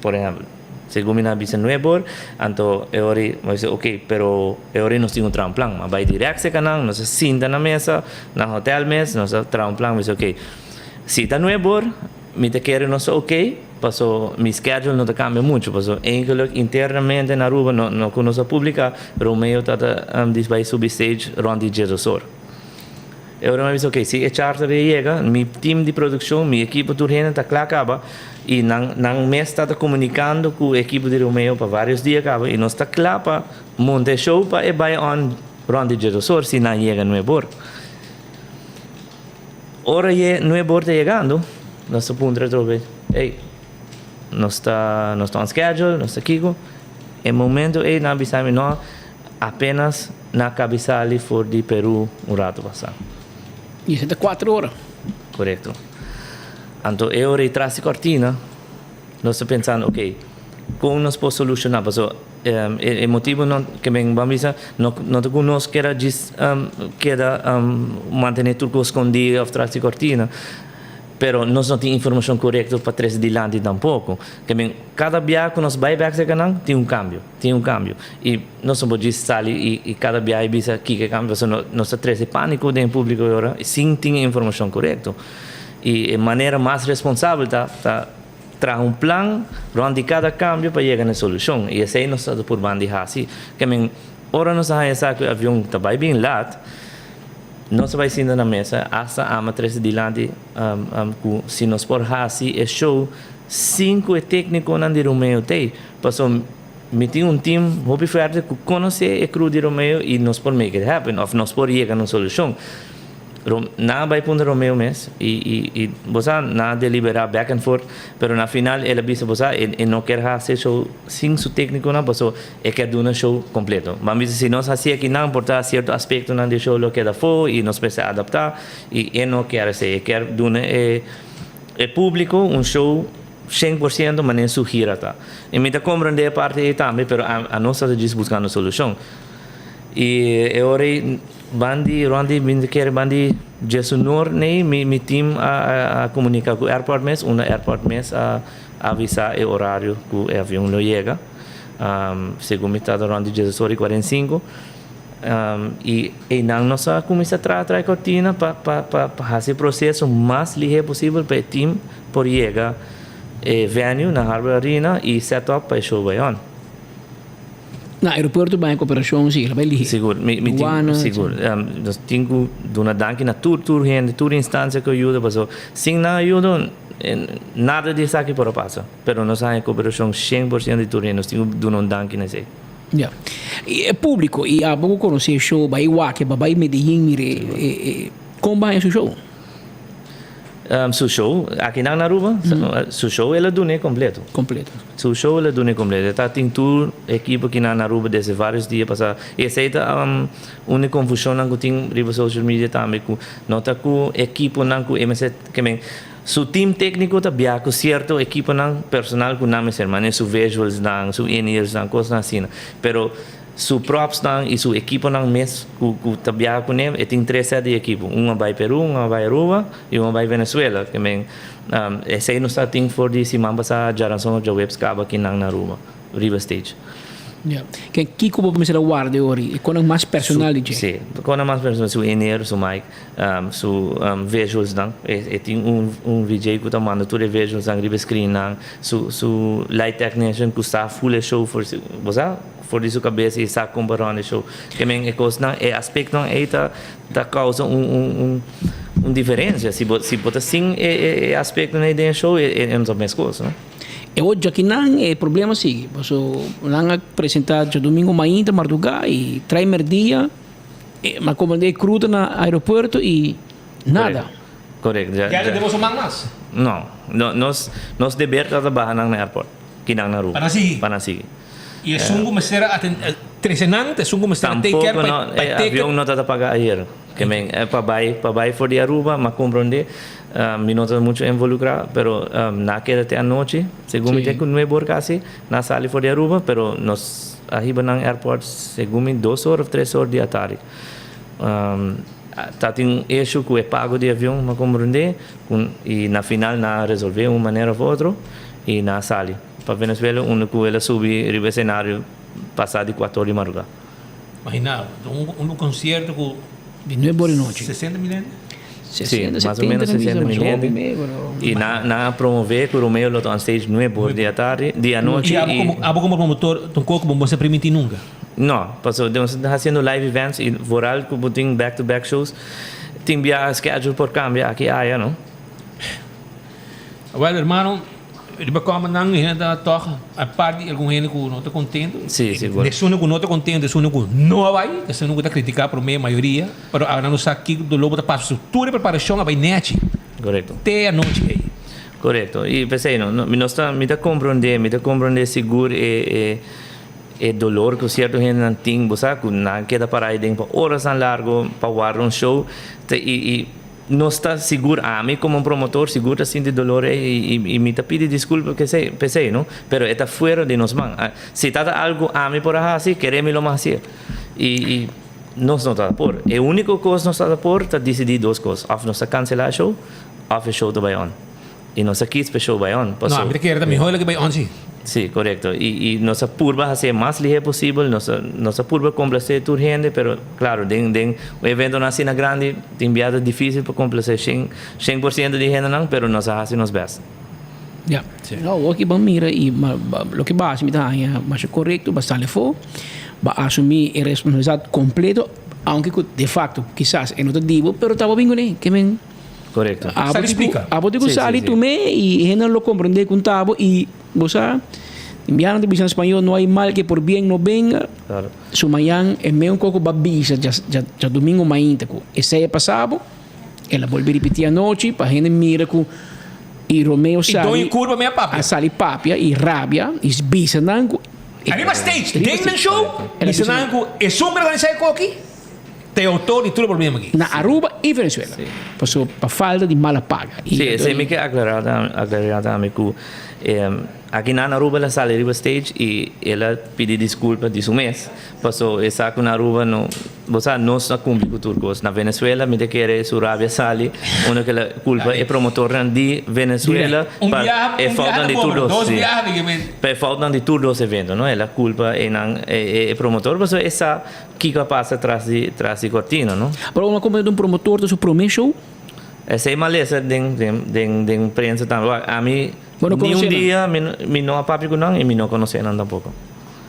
por ehempel. Segun mi nan a bisa nuebe or, anto e ora mi a bisa ok, pero e ora nos tin un traha un plan. Mi a bay direct cerca nan, nos a sinta na mesa, na hotel mes, nos a traha un plan. Mi a bisa ok, si ta nuebe or, Mi ta kere nos ta ok, paso mi schedule no ta cambia mucho, paso eigenlijk internamente na Aruba no no cu nos a publica, Romeo ta ta dis bay subi stage rond di diesdos or. E ora mi a bisa ok, si e charter a yega, mi team di produccion, mi ekipo tur hende ta cla caba y nan nan mes ta ta comunicando cu e ekipo di Romeo pa varios dia caba y nos ta cla pa monta e show pa e bay on rond di diesdos or si nan yega nuebe or. Ora ye nuebe or ta yegando, nos ta puntra atrobe, Ey, nos ta nos ta on schedule, nos ta kiko? E momento ey nan a bisa mi, no, apenas nan a kabi sali for di Peru un rato pasa. Y esei ta cuatro ora. Corecto. Anto e ora ey tras di cortina. Nos ta pensando, ok, kon nos por solushoná? Paso e motibu no ke men ban bisa no no ta ku nos keda djis keda mantené tur kos skondí òf tras di kortina, pero nos no tin informashon korekto pa trese dilanti tampoko. Ke men kada bia ku nos bai bèk serka nan tin un kambio, tin un kambio. I nos no por djis sali i kada bia i bisa kiko e kambio pasobra nos ta trese pániko den e públiko e ora sin tin e informashon korekto. I e manera mas responsabel ta ta traha un plan rònt di kada kambio pa yega na e solushon. I esei nos ta purban di hasi. Ke men, ora nos a haña sa ku e avion ta bai bin lat, nos a bai sinta na mesa, asta ama trese dilanti ku si nos por hasi e show sin ku e téknikonan di Romeo t'ei. Pasobra mi tin un team hopi fuerte ku konosé e crew di Romeo i nos por make it happen òf nos por yega na un solushon. Nan a bai puntra Romeo mes y y y bo sa nan a delibera back and forth pero na final el a bisa bo sa e no kier haci e show sin su tecniconan paso e kier duna show completo. Ban bisa si nos haci aki nan por ta cierto aspectonan di e show lo keda afo y nos mester adapta y e no kier esey e kier duna e e publico un show 100% manera su gira ta. Y mi ta comprende e parti ey tambe pero a nos ta djis buscando solucion y e ora ey. Ban di rond di mi kere ban di djesunor nei mi mi team a a komunika ku airport mes unda airport mes a avisa e orario ku e avion lo yega segun mi ta rond di djeses ora i kuarenta i sinku i einan nos a kuminsa traha traha e kortina pa pa pa hasi e proseso mas lihe posibel pa e team por yega e venue na Harbor Arena i set up pa e show bai on. Na aeropuerto bai cooperacion si, la bai lihe. Sigur, mi mi tin, sigur. Nos tin cu duna danki na tur tur hende, tur instancia cu a yuda paso sin nan ayudo nada di esaki por a pasa. Pero nos a haña cooperacion 100% di tur hende, nos tin cu duna un danki na esey. Ya. Y e publico, y abo cu conoce e show, bai wak, ba bai Medellin mira e, con bo a haña su show? Su show akinan na Aruba, su show el a dun'é completo. Completo. Su show el a dun'é completo. E ta tin tur ekipo kinan na Aruba desde varios dia pasa. Y esey ta un di confusionnan cu tin riba social media tambe cu no ta cu ekiponan cu e mester ke men su team tecnico ta bia cu cierto ekiponan personal cu nan mester mane su visualsnan, su in-earsnan, cosnan asina. Pero Su propsnan y su equiponan mes cu cu ta biaha cune, e tin tres set di equipo, un a bay Peru, un a bay Aruba y un a bay Venezuela. Ke men esey nos ta tin for di siman pasa djaranson of djaweps caba kinan na Aruba riba stage. Ya. Ke kico bo mester a warda e ora ei? E conan mas personal di dje? Si, conan mas personal, su in-ear, su mic, su visualsnan. E tin un VJ cu ta manda tur e visualsnan riba e screennan, su su light technician cu sa full e show for si, bo sa? For di su kabes i sa kon pa rònt e show. Ke men e kosnan, e aspektonan ei ta ta kousa un un un un diferensia. Si bo si bo ta sin e e e aspektonan ei den e show e e no ta meskos, no? E wou djakinan e problema sigui. Paso nan a presenta djadumingu mainta mardugá i trai merdia e m'a komand'é e crew ta na aeropuerto i nada. Korekto. Ja Ya no debe boso man mas? No. No nos nos deber ta ta baha nan na airport. Kinan na Aruba. Pa nan sigui? Pa nan sigui. Y esun cu mester a trece nan ta esun cu mester a take care Tampoco no, pa e take avion no ta paga ayer. Ke men pa bay pa bay for di Aruba, m'a comprende, mi no ta mucho involucra, pero nan a keda te anochi, segun mi te cu nuebe or casi, nan a sali for di Aruba, pero nos a hiba nan airport segun mi dos or of tres or di atardi. Ta tin un issue cu e pago di avion, m'a comprende, cu y na final nan a resolve un manera of otro y nan a sali. Pa Venezuela unda cu el a subi riba e scenario pasa di cuatro or di madruga. Imagina bo, un concierto cu. Di nuebe or di nochi. 60 mil hende? Si, mas o menos 60 mil hende. Y nan a promove cu Romeo lo ta on stage nuebe or di atardi, di anochi. Y abo como promotor tampoco bo mester permiti nunca? No, pasobra nos ta haciendo live events y vooral cu bo tin back to back shows, tin bia schedule por cambia aki aya, no? Well hermano. Riba kòmber nan hende ta tòg apart di algun hende ku no ta kontentu. Sí, sigur. Esun ku no ta kontentu, esun ku no a bai, esun ku ta kritiká promé mayoria, pero awe nan no sa kiko doló bo ta pasa. So tur e preparashon a bai nèchi. Korekto. Te anochi ei. Korekto. I p'esei no, mi no sta, mi ta komprondé, mi ta komprondé sigur e e e dolor ku sierto hendenan tin, bo sa, ku nan keda pará ei den pa orasnan largo pa warda un show, te i i. Nos ta sigur, ami como un promotor sigur ta sinti dolor ey y mi ta pidi disculpa p'esey no, pero e ta fuera di nos man. Si ta ta algo ami por a haci, kere mi lo mas haci'e. Y nos no ta por. E unico cos nos ta por ta dicidi dos cos, of nos ta cancela e show of e show ta bay on. Y nos a kies pa e show bay on. No, ami ta kere ta mihor loke bay on si. Si, corecto. Y nos a purba haci e mas lihe posibel, nos a nos a purba complace tur hende, pero claro, den den un eventonan asina grandi tin bia ta dificil pa complace shen shen por ciento di hendenan, pero nos a haci nos best. Ya. No, awor ki bo mira y loke bo a haci mi ta haña masha corecto, bo a sali afo, bo a asumi e responsabilidad completo, aunke cu de facto kisas e no ta di bo, pero ta bo bin cune, ke men. Correcto. Abo Sali splica. Abo tin cu sali tu me y hende lo comprende con tabo y bo sa Indiano ta bisa na español no hay mal que por bien no venga. Claro. Su mañan e meun coco ba bisa dja dja domingo mainta cu esey a pasabo el a bolbe ripiti anochi pa hende mira cu y Romeo sali. Y doño curva me a papia. A sali papia y rabia y bisa nan cu. Ariba stage den nan show bisa nan cu esun cu organisa e coki. Ta e autor di tur e problema aki. Na Aruba y Venezuela. Paso pa falta di mala paga. Sí, esei mi ke aclarar tambe cu aki na Aruba el a sali riba stage y el a pidi disculpa di su mes. Paso e sa cu na Aruba no, bo sa nos a cumpli cu tur cos. Na Venezuela mi ta kere su rabia sali unda cu el a culpa e promotornan di Venezuela pa e foutnan di tur dos. Pa e foutnan di tur dos evento, no? El a culpa einan e promotor paso e sa. Kiko a pasa tras di tras di kortina, no? Pero una kompania di un promotor ta su prome show? Esei malesa den den den den prensa tambe. Wak, ami Bo no ni un konosé nan? dia mi no mi no a papia ku nan i mi no konosé nan tampoko.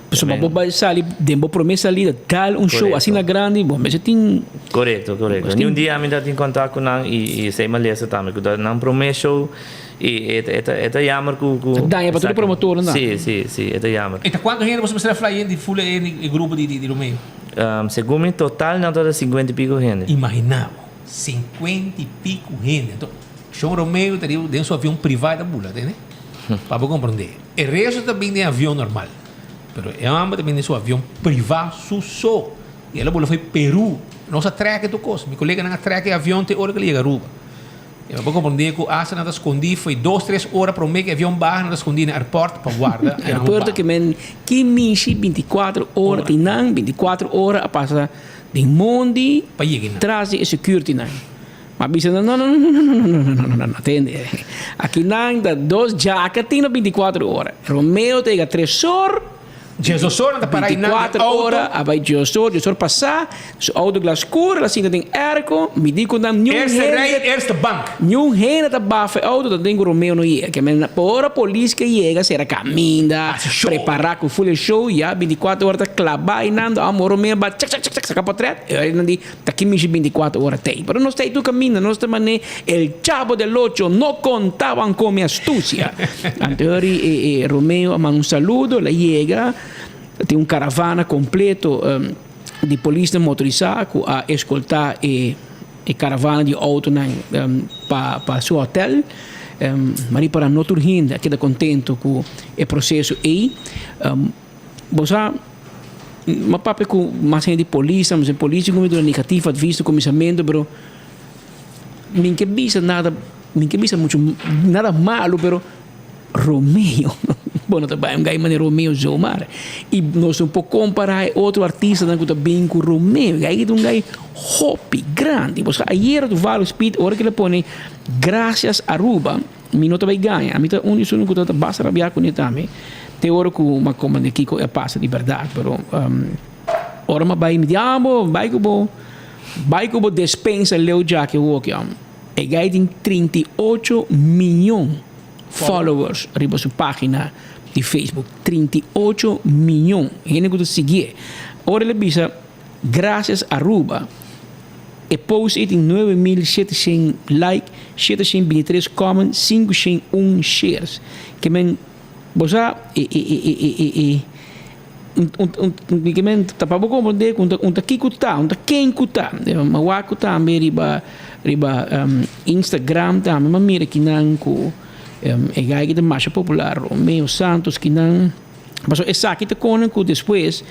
Pasobra bo bai sali den bo prome salida dal un show Korekto. asina grandi, bo mester tin. Korekto, korekto. Mester Ni un tin. dia ami ta tin kontak ku nan i i esei malesa tambe ku ta nan prome show i e ta e ta e ta jammer ku ku Ta daña pa tur e esaki. promotornan. Sí, sí, sí, e ta jammer. E ta kuantu hende boso mester a fly in di ful e e grupo di di Romeo? Segun mi total nan tabata sinkuenta i piko hende. Imagina bo, sinkuenta i piko hende. Anto Shon Romeo ta riba den su avion priva e ta bula, tende? Pa bo komprende. E resto ta bin den avion normal. Pero e homber ta bin den su avion priva su so. I el a bula fo'i Peru. Nos a trek e tur kos. Mi koleganan a trek e avion te ora ku el a yega Aruba. E bo komprendé ku asta nan ta skondí fo'i dos tres ora promé ku e avion baha nan ta skondí na airport pa warda e avion Aeropuerto baha. ke men ki mishi bintikuater ora tin nan bintikuater ora a pasa den mondi Pa yega nan. tras di e security nan. Ma bisa nan no no no no no no no no no no no tende aki nan ta dos djaka tin na bintikuater ora Romeo ta yega tres or Djesosor nan ta para einan den 24 auto. ora a bai djesosor, djesosor pasá, su auto glas skur, el a sinta den airco, mi di ku nan niun Eerste hende, rij, eerste bank. niun hende ta bafa e auto, ta den ku Romeo no yega. Ke men pa ora polis ke yega sera kaminda, Hasi show. prepará ku full e show, ya 24 ora ta klabá einan, amo Romeo ba chak chak chak chak saka potret, e ora nan di ta ki mishi 24 ora tei. Pero nos ta ei tur kaminda, nos ta man'é el chavo del ocho no contaban con mi astucia. Anto ora e e Romeo a manda un saludo, el a yega, tin un caravana completo di polisnan motorisá cu a escoltá e e caravana di autonan pa pa su hotel. Mari para no tur hende a keda contento cu e proceso ei. Bo sa, m'a papia ku mas hende di polis, a mester polis di kuminsá duna negatief advies na kuminsamentu, pero mi ke bisa nada, mi ke bisa muchu nada malu, pero Romeo, bo no ta bai un gai manera Romeo zomaar. I nos no por kompará e otro artistanan ku ta bin ku Romeo, e gai ta un gai hopi grandi. Bo sa ayera toevallig Speed ora ku el a pone Gracias Aruba, Mi no ta bay gaña. Ami ta un di esunnan cu ta basta rabia cu ne tambe. Te ora cu m'a comprende kico a pasa di berdad. Pero ora m'a bay mi di, ah bo, bay cu bo, bay cu bo despensa leu djaki awoki. E guy tin 38 miyon followers riba su pagina di Facebook. 38 miyon hende cu ta siguié. Ora el a bisa. Gracias Aruba. E post ei tin 9700 like, 723 comment, 501 shares. Ke men, bo sa, e e e e e e e un un un ke men ta pa bo komprende ku un ta un ta kiko ta, un ta ken ku ta. Mi a wak ku tambe riba riba Instagram tambe mi a mira kinan ku e guy ki ta masha popular Romeo Santos kinan. Pasobra esaki ta konen ku despues,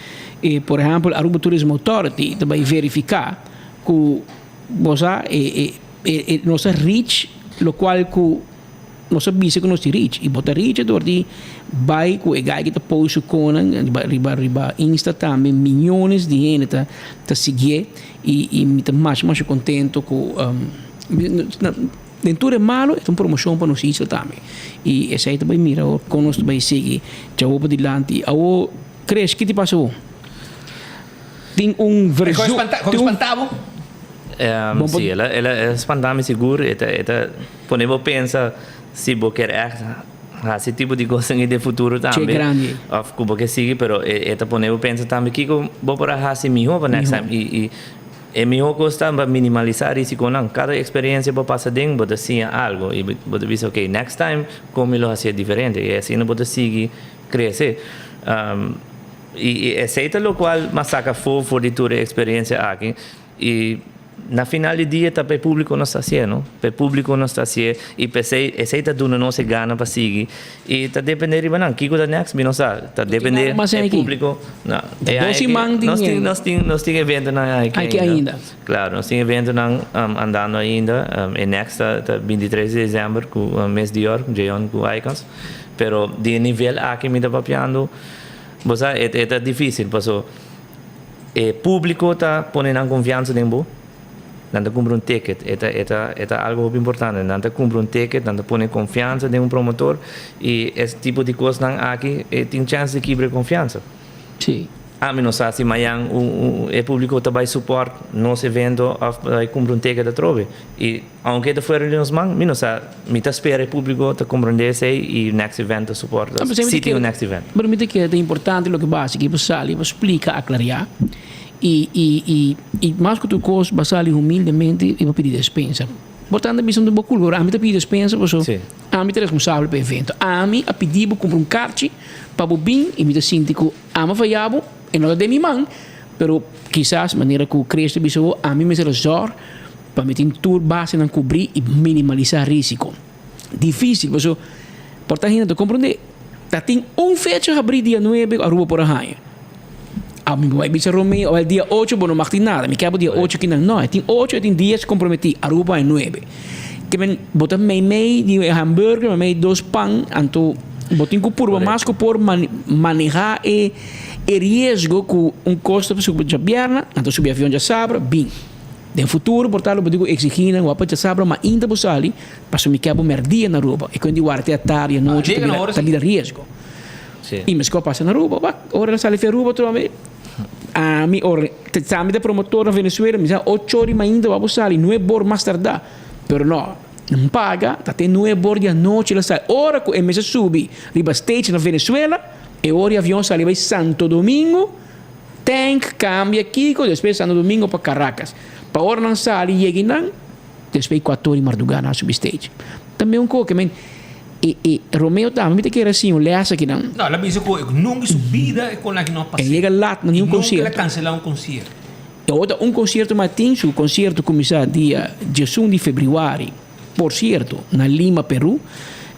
por ehèmpel Aruba Tourism Authority ta bai verifiká ku bo sa e e. e nos a reach locual cu nos a bisa cu nos tin reach y bo ta reach door di bay cu e guy ki ta post su conan riba riba riba Insta tambe miyones di hende ta ta siguié y y mi ta masha masha contento cu den tur e malo e ta un promocion pa nos isla tambe y esey ta bay mira awor con nos ta bay sigui djawo padilanti. Awor Chris ki ti pasa bo? Tin un verzoek. Con spanta bo? Si, el a spanta mi sigur. E ta pone bo pensa si bo kier echt haci tipo di cosnan den futuro tambe. Che grandi. Of cu bo kier sigui, pero e ta pone bo pensa tambe kico bo por a haci miho pa next time. Y e miho cos ta pa minimalisa risiconan. Cada experiencia bo pasa den bo ta siña algo y bo ta bisa ok next time con mi lo hacié diferente. Y asina bo ta sigui crece. Y esey ta locual m'a saca afo for di tur e experiencia aki. Y na final di dia ta pa e publico nos ta hacié, no? Pa e publico nos ta hacié y p'esey esey ta duna nos e gana pa sigui. Y ta depende riba nan. Kico ta next? Mi no sa. Ta depende e publico. No. Ta dos siman tin. Nos tin, nos tin, nos tin eventonan aki ainda. Claro, nos tin eventonan andando ainda. E next ta 23 di december cu Miss Dior, Jeon cu Icons. Pero di e nivel aki mi ta papiando. Bo sa, e ta difícil paso e público ta pone nan confiansa den bo. Nan ta cumpra un ticket, e ta, e ta, e ta algo hopi importante. Nan ta cumpra un ticket, nan ta pone confiansa den un promotor y es tipo di cosnan aki e tin chance di kibra e confiansa. Sí. Ami no sa si mañan un, un, e público ta bay support nos evento of bay cumpra un ticket atrobe. Y Aunke ta fuera di nos man, mi no sa, mi ta spera e publico ta comprende esey y next event ta support us, si tin un next event. Pero mi ta kere ta importante loke bo haci aki, bo sali, bo splica, aclaria y y y y mas cu tur cos bo sali humildemente y bo pidi despensa. Bo ta anda bisa bo culpa, pero ami ta pidi despensa pasobra ami ta responsabel pa e evento. Ami a pidi bo cumpra un carchi pa bo bin y mi ta sinti cu ami a faya bo, e no ta den mi man, pero kisas manera cu Cristo a bisa bo, ami mester a zorg Pa mi tin tur basenan kubrí i minimalisá rísiko. Difísil, paso por ta hende ta komprondé. Ta tin un fecha habrí dia nuebe ku Aruba por a haña. A mi bai bisa Romeo, awel dia ocho bo no mag tin nada, mi kèr bo dia ocho kinan. No, e tin ocho, e tin dies komprometí, Aruba por haña nuebe. Ke men bo ta meimei di e hamburger, meimei dos pan, anto bo tin ku purba mas ku por manehá e e riesgo ku un kos ta subi djabièrnè, anto subi avion djasabra, bin. Den futuro por ta lo bo tin ku eksigí nan wak pa djasabra mainta bo sali pasobra mi ke bo mèrdia na Aruba. E kuent di warda te atardi anochi ta bira ta bira riesgo. I meskor pasa na Aruba wak ora el a sali fi Aruba trobe ami ora ami ta promotor na Venezuela mi sa ocho ora di mainta wak bo sali nuebe or mas tardá pero no nan paga ta te nuebe or di anochi el a sali ora ku e mester subi riba stage na Venezuela e ora e avion sali bai Santo Domingo. Tank cambia kico despues Santo Domingo pa Caracas. Pa ora nan sali yega nan despues cuator di marduga nan a subi stage. Tambe un coke men e e Romeo tambe mi ta kere haci un les aki nan. No, el a bisa cu nunca su bida e con aki no a pasa. E yega lat na ni un concierto. Nunca el a cancela un concierto. E ota un concierto mas tin su concierto cuminsa dia diesun di februari. Por cierto, na Lima, Peru,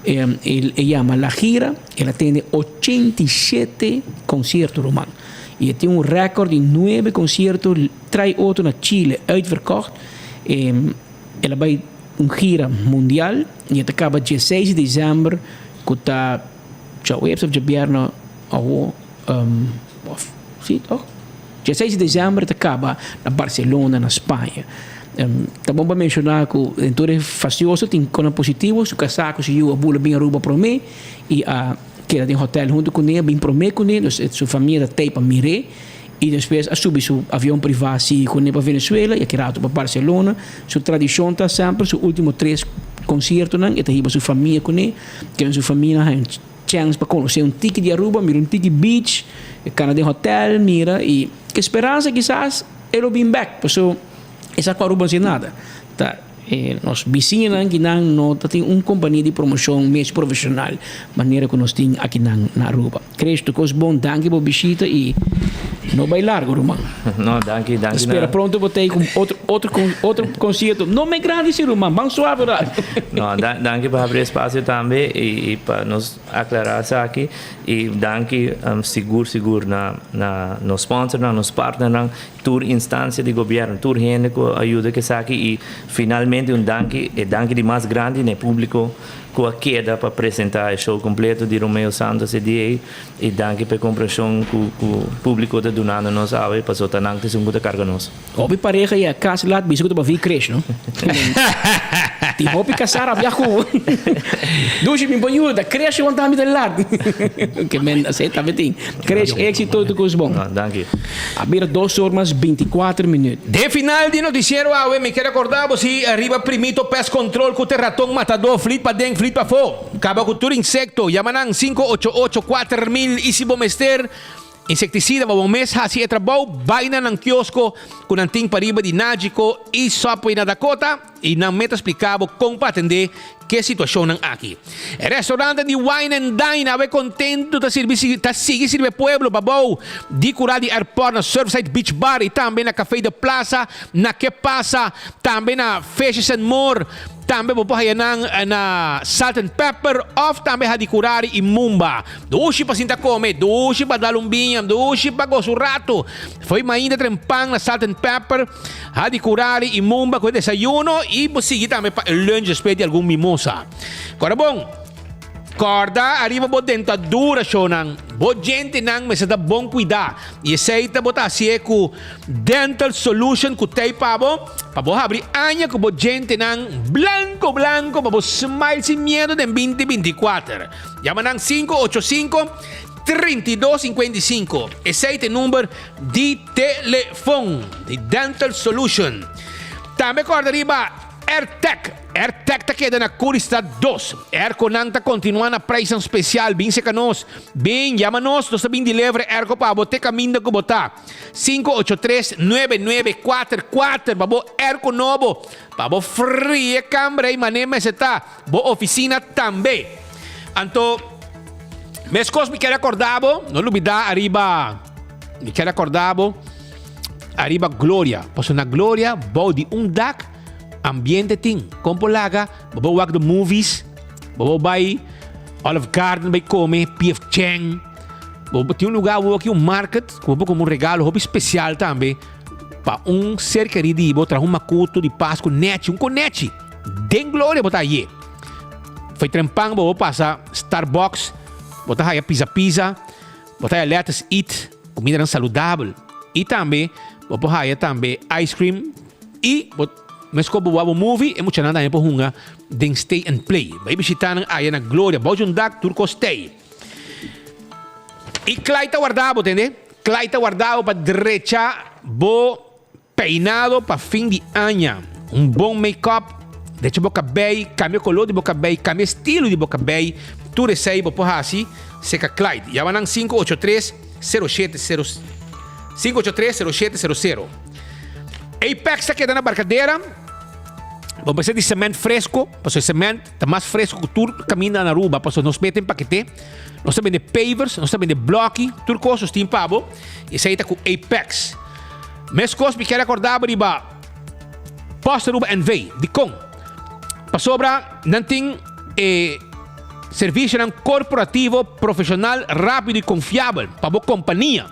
el e yama La Gira, el a tene 87 concierto, ruman. Y e tin un record di nuebe concierto trai otro na Chile, uitverkocht. El a bay un gira mundial y e ta caba dieseis di december cu ta djaweps of djabièrnè awo, of si toch? Dieseis di december ta caba na Barcelona na Spaña. Ta bon pa menciona cu den tur e fastioso tin conan positivo, su casá cu su yiu a bula bin Aruba prome y a keda den hotel hunto cune, a bin prome cune, dus su famia ta tey pa mir'é y despues a subi su avion priva sigui cune pa Venezuela y aki rato pa Barcelona. Su tradicion ta semper su ultimo tres conciertonan e ta hiba su famia cune, kende su famia nan haña Chèns pa konosé un tiki di Aruba, mira un tiki beach, e kana den hotel, mira y ke speransa kisas e lo bin bek, paso e sa ku Aruba no sin nada. Ta e nos bisiñanan kinan no ta tin un kompania di promoshon mes profeshonal manera ku nos tin akinan na Aruba. Krish, tur kos bon, danki pa bo bishita y. No bai largo, ruman. No, danki, danki. Spera pronto bo tei ku otro, otro, otro concierto. No me grandi si, ruman. Ban suave rato. No, danki pa habri espacio tambe y, y pa nos aclara esaki. Y danki sigur, sigur na, na nos sponsornan, nos partnernan, tur instancia di gobierno, tur hende cu a yuda cu esaki y finalmente un danki, e danki di mas grandi na e publico cu a keda pa presenta e show completo di Romeo Santos e dia ey y danki pa e comprension cu cu publico ta dunando nos awe pasobra ta nan ta esun cu ta carga nos. Hopi pareha ya casi laat bisa cu ta bavi cresh no. Tin hopi casa rabia cu Dushi mi por yuda cresh wan tambe ta laat. Ke men asey tambe tin. Cresh exito tur cos bon. Danki. A bira dos or mas binticuater minuut. Den final di noticiero awe mi kier acorda bo si riba Primito Pest Control cu te raton matador flit paden flit pafo. Caba cu tur insecto. Yama nan 588 4000 y si bo mester Insecticida pa bo mes haci e trabou, bay na nan kiosko cu nan tin pariba di Nagico y Subway na Dakota y nan meta splica bo con pa atende ke situacionnan aki. E restaurante di Wine and Dine awe contento ta sirbi ta sigui sirbi e pueblo pabou di cura di airport na Surfside Beach Bar y tambe na Café de Plaza na Ke Pasa, tambe na Fishes and More. Tambe bo por haya nan na Salt and Pepper of tambe Hadicurari y Mumba. Dushi pa sinta come, dushi pa dal un biña, dushi pa goza un rato. Fo'i mainta tren pan na Salt and Pepper, Hadicurari y Mumba cu e desayuno y bo sigui tambe pa e lunch despues di algun mimosa. Cora bon, corda ariba bo dentadura shownan. Bo djentenan mester ta bon cuida y esey ta bo ta hacié cu Dental Solution cu tey pa bo, pa bo habri aña cu bo djentenan blanco blanco pa bo smile sin miedo den 2024. Yama nan 585 3255. Esey ta e number di telefon di Dental Solution. Tambe corda riba Airtec. Airtec ta keda na Curistad 2. Airconan ta continua na prijsnan special. Bin seca nos. Bin, yama nos. Nos ta bin deliver airco pa bo te caminda cu bo ta. 583 9944 pa bo airco nobo. Pa bo frie camber ey mane mester ta. Bo oficina tambe. Anto, mescos mi kier acorda bo, no lubida ariba, mi kier acorda bo ariba Gloria. Pasobra na Gloria, bou di un dak, ambiente tin. Kon por laga, bo por wak de movies, bo por bai Olive Garden bai come, PF Chang. Bo por tin un lugar awo aki, un market, ku bo por come un regalo hopi special tambe pa un ser kerí di bo, traha un makutu di Pasku nechi, un konechi. Den Gloria bo ta haye. Fo'i trempan bo bo pasa Starbucks, bo ta haya Pizza Pizza, bo ta haya Let Us Eat, kumindanan saludabel. I tambe bo por haya tambe ice cream i bo meskos bo wak bo movie e muchanan tambe por hunga den Stay and Play. Bai bishita nan aya na Gloria, bou dje un dak tur kos tei. I Clyde ta warda bo, tende? Clyde ta warda bo pa drecha bo Peinado pa fin di aña. Un bon make-up, drecha bo kabei, kambia kolor di bo kabei, kambia estilo di bo kabei, tur esei bo por hasi serka Clyde. Yama nan 583 070 583 0700. Apex ta keda na Barcadera. Bo mester di cement fresco, pasobra e cement ta mas fresco ku tur kaminda na Aruba, pasobra nos mete en pakete. Nos ta bende pavers, nos ta bende bloki, tur kos nos tin pa bo. Esei ta ku Apex. Meskos mi kier akorda bo riba Post Aruba NV. Dikon? Pasobra nan tin e servisionan korporativo profeshonal, rápido i konfiabel pa bo kompania.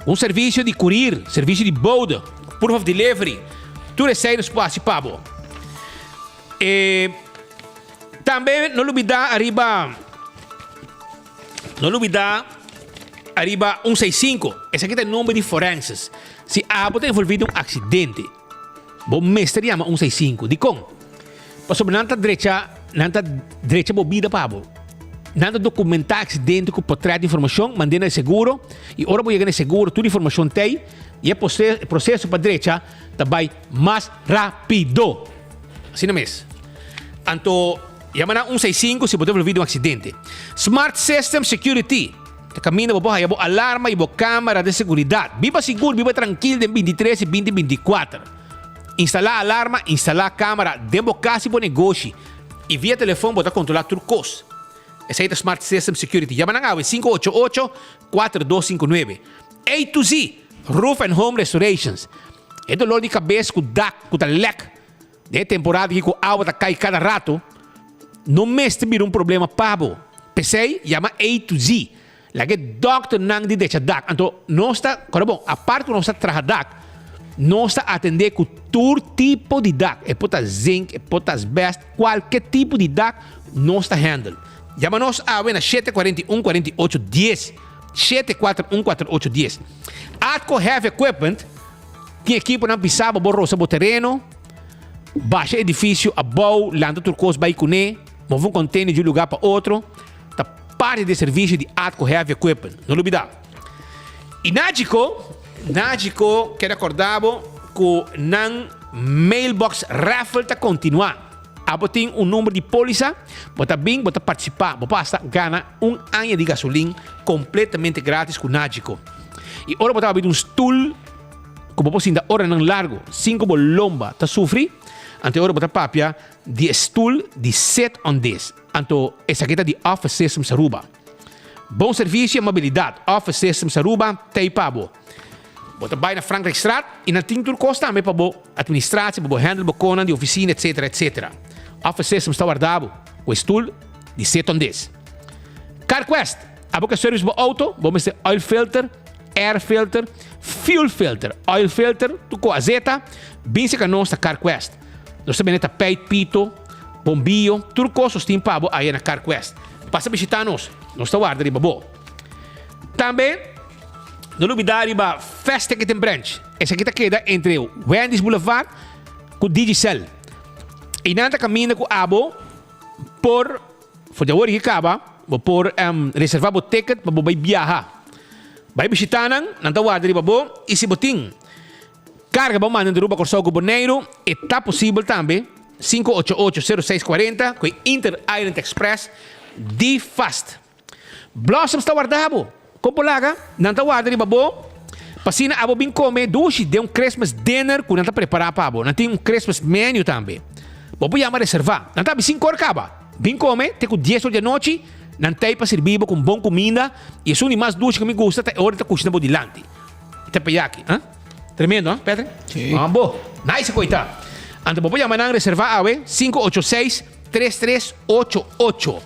Un servisio di kurir, servisio di bode, proof of delivery, tur esei nos por hasi pa bo. E tambe no lubida ariba. No lubida ariba un seis sinku. Esaki ta e nomber di forenses. Si abo ta envolvi den un aksidente, bo mester yama un seis sinku. Dikon? Pasobra nan ta drecha, nan ta drecha bo bida pa bo. Nan ta dokumentá aksidente ku potrèt di informashon, mand'é na e seguro, i ora bo yega na e seguro tur informashon t'ei, i e proseso pa drecha ta bai mas rápido. Asina mes. Anto. Yama na un seis sinku si bo ta envolví den un aksidente. Smart System Security ta kaminda bo por haya bo alarma i bo kamera de seguridat. Biba sigur, biba trankil den bintitres i binti bintikuater. Instalá alarma, instalá kamera den bo kas i bo negoshi i via telefon bo ta kontrolá tur kos. Esei ta Smart System Security. Yama nan awe 588 4259. A to Z Roof and Home Restorations. E dolor di kabes ku dak ku ta lèk den e temporada aki ku awa ta kai kada rato no mester bira un problema pa bo. P'esei yama A to Z. Laga e dòkternan di decha dak. Anto nos ta, kòrda bon, apart ku nos ta traha dak, nos ta atendé ku tur tipo di dak. E por ta zink, e por ta asbèst, kualke tipo di dak nos ta handle. Yama nos awe na 741 48 10. 741 48 10. Atco Heavy Equipment tin ekiponan pisá pa bo rosa bo tereno, basha edifisio abou, lanta tur kos bai kuné, move un container di un lugá pa otro. Ta parti di e servisio di Atco Heavy Equipment. No lubidá. I Nagico, Nagico keda kòrda bo ku nan mailbox raffle ta kontinuá. Abo tin un number di pólisa, bo ta bin, bo ta partisipá, bo por hasta gana un aña di gasolin kompletamente gratis ku Nagico. I ora bo ta habita un stul ku bo por sinta oranan largu sin ku bo lomba ta sufri, anto e ora bo ta papia di e stul di Sit on This. Anto esaki ta di Office Systems Aruba. Bon servicio y amabilidad, Office Systems Aruba t'ey pa bo. Bo ta bay na Frankrijkstraat y nan tin tur cos tambe pa bo administratie, pa bo handle bo conan di oficina etc. Etc. Office Systems ta warda bo cu e stoel di sit on this. CarQuest, abo ke service bo auto, bo mester oil filter, air filter, fuel filter, oil filter, tur cu azeta, bin cerca nos na CarQuest. Nos ta bende tapijt, pito, bombillo, tur cos nos tin pa bo aya na CarQuest. Pasa bishita nos, nos ta warda riba bo. Tambe, no lubida riba Fast Ticketing Branch. Esaki ta keda entre Wendy's Boulevard cu Digicel. Einan ta caminda cu abo por, for di awor y caba, bo por reserva bo ticket pa bo bay biaha. Bay bishita nan, nan ta warda riba bo y si bo tin Carga bo manda di Aruba, Corsou cu Boneiru, e ta posibel tambe, 588 0640 cu e Inter Island Express di Fast. Blossoms ta warda bo. Con por laga? Nan ta warda riba bo pa asina abo bin come dushi den un Christmas dinner cu nan ta prepara pa bo. Nan tin un Christmas menu tambe. Bo por yama reserva. Nan ta abi sinkor caba. Bin come te cu dies or di anochi, nan ta ey pa sirbi bo cu un bon cuminda y esun di mas dushi cu mi gusta ta e ora di ta cushina bo dilanti. Teppeyaki, ah? Tremendo, ah, Patrick? Sí. Ah, bo. Nice koita. Anto bo por yama nan reserva awe 586 3388.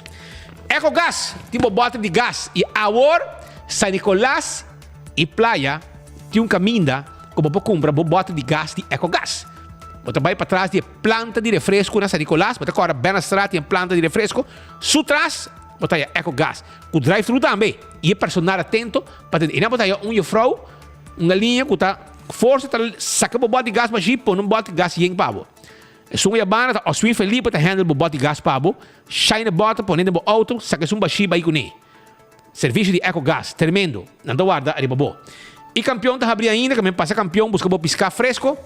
Eco Gas tin bo boter di gas y awor San Nicolas y Playa tin un caminda cu bo por cumpra bo boter di gas di Eco Gas. Bo ta bay patras di e planta di refresco na San Nicolas, bo ta cora Bennestraat tin e planta di refresco, su tras bo ta haya Eco Gas cu drive thru tambe y e personal atento pa tende. Y nan bo ta haya un juffrouw, un galiña cu ta forsa ta saca bo bot di gas bashi pone un bot di gas yen pa bo. Esun yabana ta Oswin Felipe ta handle bo bot di gas pa bo, shine e bottle pone den bo auto, saca esun bashi bay cune. Servicio di Eco Gas, tremendo. Nan ta warda ariba bo. Y Campeon ta habri ainda, camen pasa Campeon busca bo pisca fresco,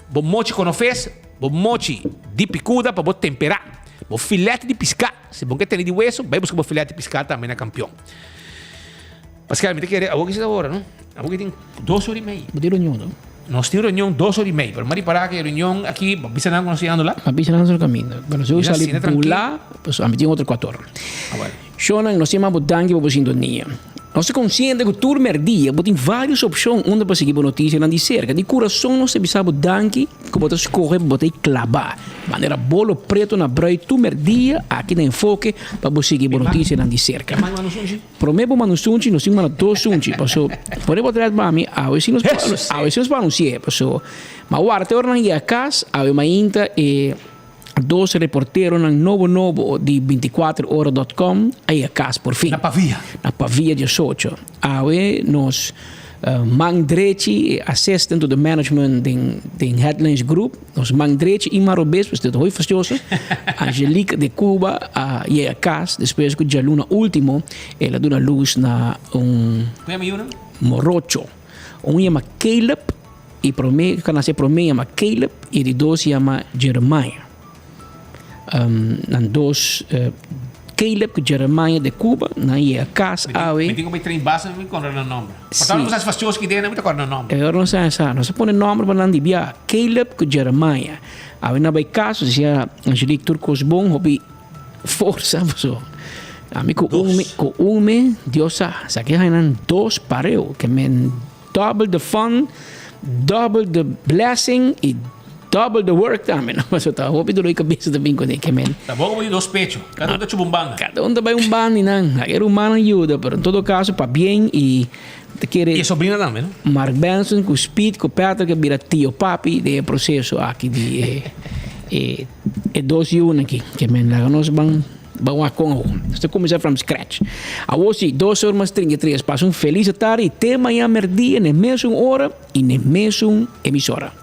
bo mochi conofes, bo mochi di picuda pa bo tempera, bo filet di pisca, si bo ke tene di weso, bay busca bo filet di pisca tambe na Campeon. Pascal, mi ta kere, awor ki ta ora, no? Awor ki tin dos ora y mei. Bo tin reunion, no? Nos tin reunion dos ora y mei, pero mi a ripara cu e reunion aki, bo bisa nan cu nos ta yendo la? Mi a bisa nan nos caminda. Pero si bo Mira, sali asina tranquilo. bula, pues ami tin otro cuatro ora. Ah, bueno. Shownan, nos tin bo danki pa bo sintonia. Nos ta konsiente ku tur mèrdia bo tin vários opshon unda pa sigui bo notisianan di serka. Di kurason nos ta bisa bo danki ku bo ta skohe pa bo ta e klabá manera bolo preto na brui tur mèrdia aki na Enfoke pa bo sigui bo notisianan di serka. Promé bo manda un sunchi, nos tin ku manda dos sunchi paso pone bo tret pa mi awe si nos por awe si nos por anunsi'é paso ma warda te ora nan yega kas awe mainta e Dos reporteronan nobo nobo di 24 ora dot com a yega kas por fin. Na Pavia. Na Pavia diesocho. Awe nos man drechi, e assistant to the management den den Headlines Group, nos man drechi y man robes, pues ta hoy fastioso, Angelique de Cuba a yega kas despues ku djaluna ultimo el a duna lus na un morocho. Un yama Caleb. E prome ku a nase prome yama Caleb i e di dos yama Jeremiah. Nan dos, Caleb ku Jeremiah de Cuba, nan yega kas awe. Mi tin ku bai train basa mi kontra nan nomber. Por tanto ku sa fastioso ki den mi ta kòrda nan nomber. E ora nos a sa, nos a pone nomber pa nan di bia, Caleb ku Jeremiah. Awe nan bai kas, nos decía Angelique tur kos bon, hopi forsa paso ami ku un me, ku un me Dios sa, sa ke haña nan dos pareu ke men. Double the fun, double the blessing y double the work tambe, no? Pasobra ta hopi dolor di cabeza ta bin cune, ke men. Ta bon como di dos pecho, cada un ta chupa un banda. Cada un ta bay un banda y nan a rumannan yuda, pero en todo caso pabien y ta kere. Y e sobrina tambe, no? Mark Benson cu Speed cu Patrick a bira tio papi den e proceso aki di e e e dos yunan aki, ke men laga nos ban. Ban wak kon awor. Nos ta kuminsá from scratch. Awor si, dos or mas 33. Pasa un felis atardi i te mañan merdia na e mesun ora i na e mesun emisora.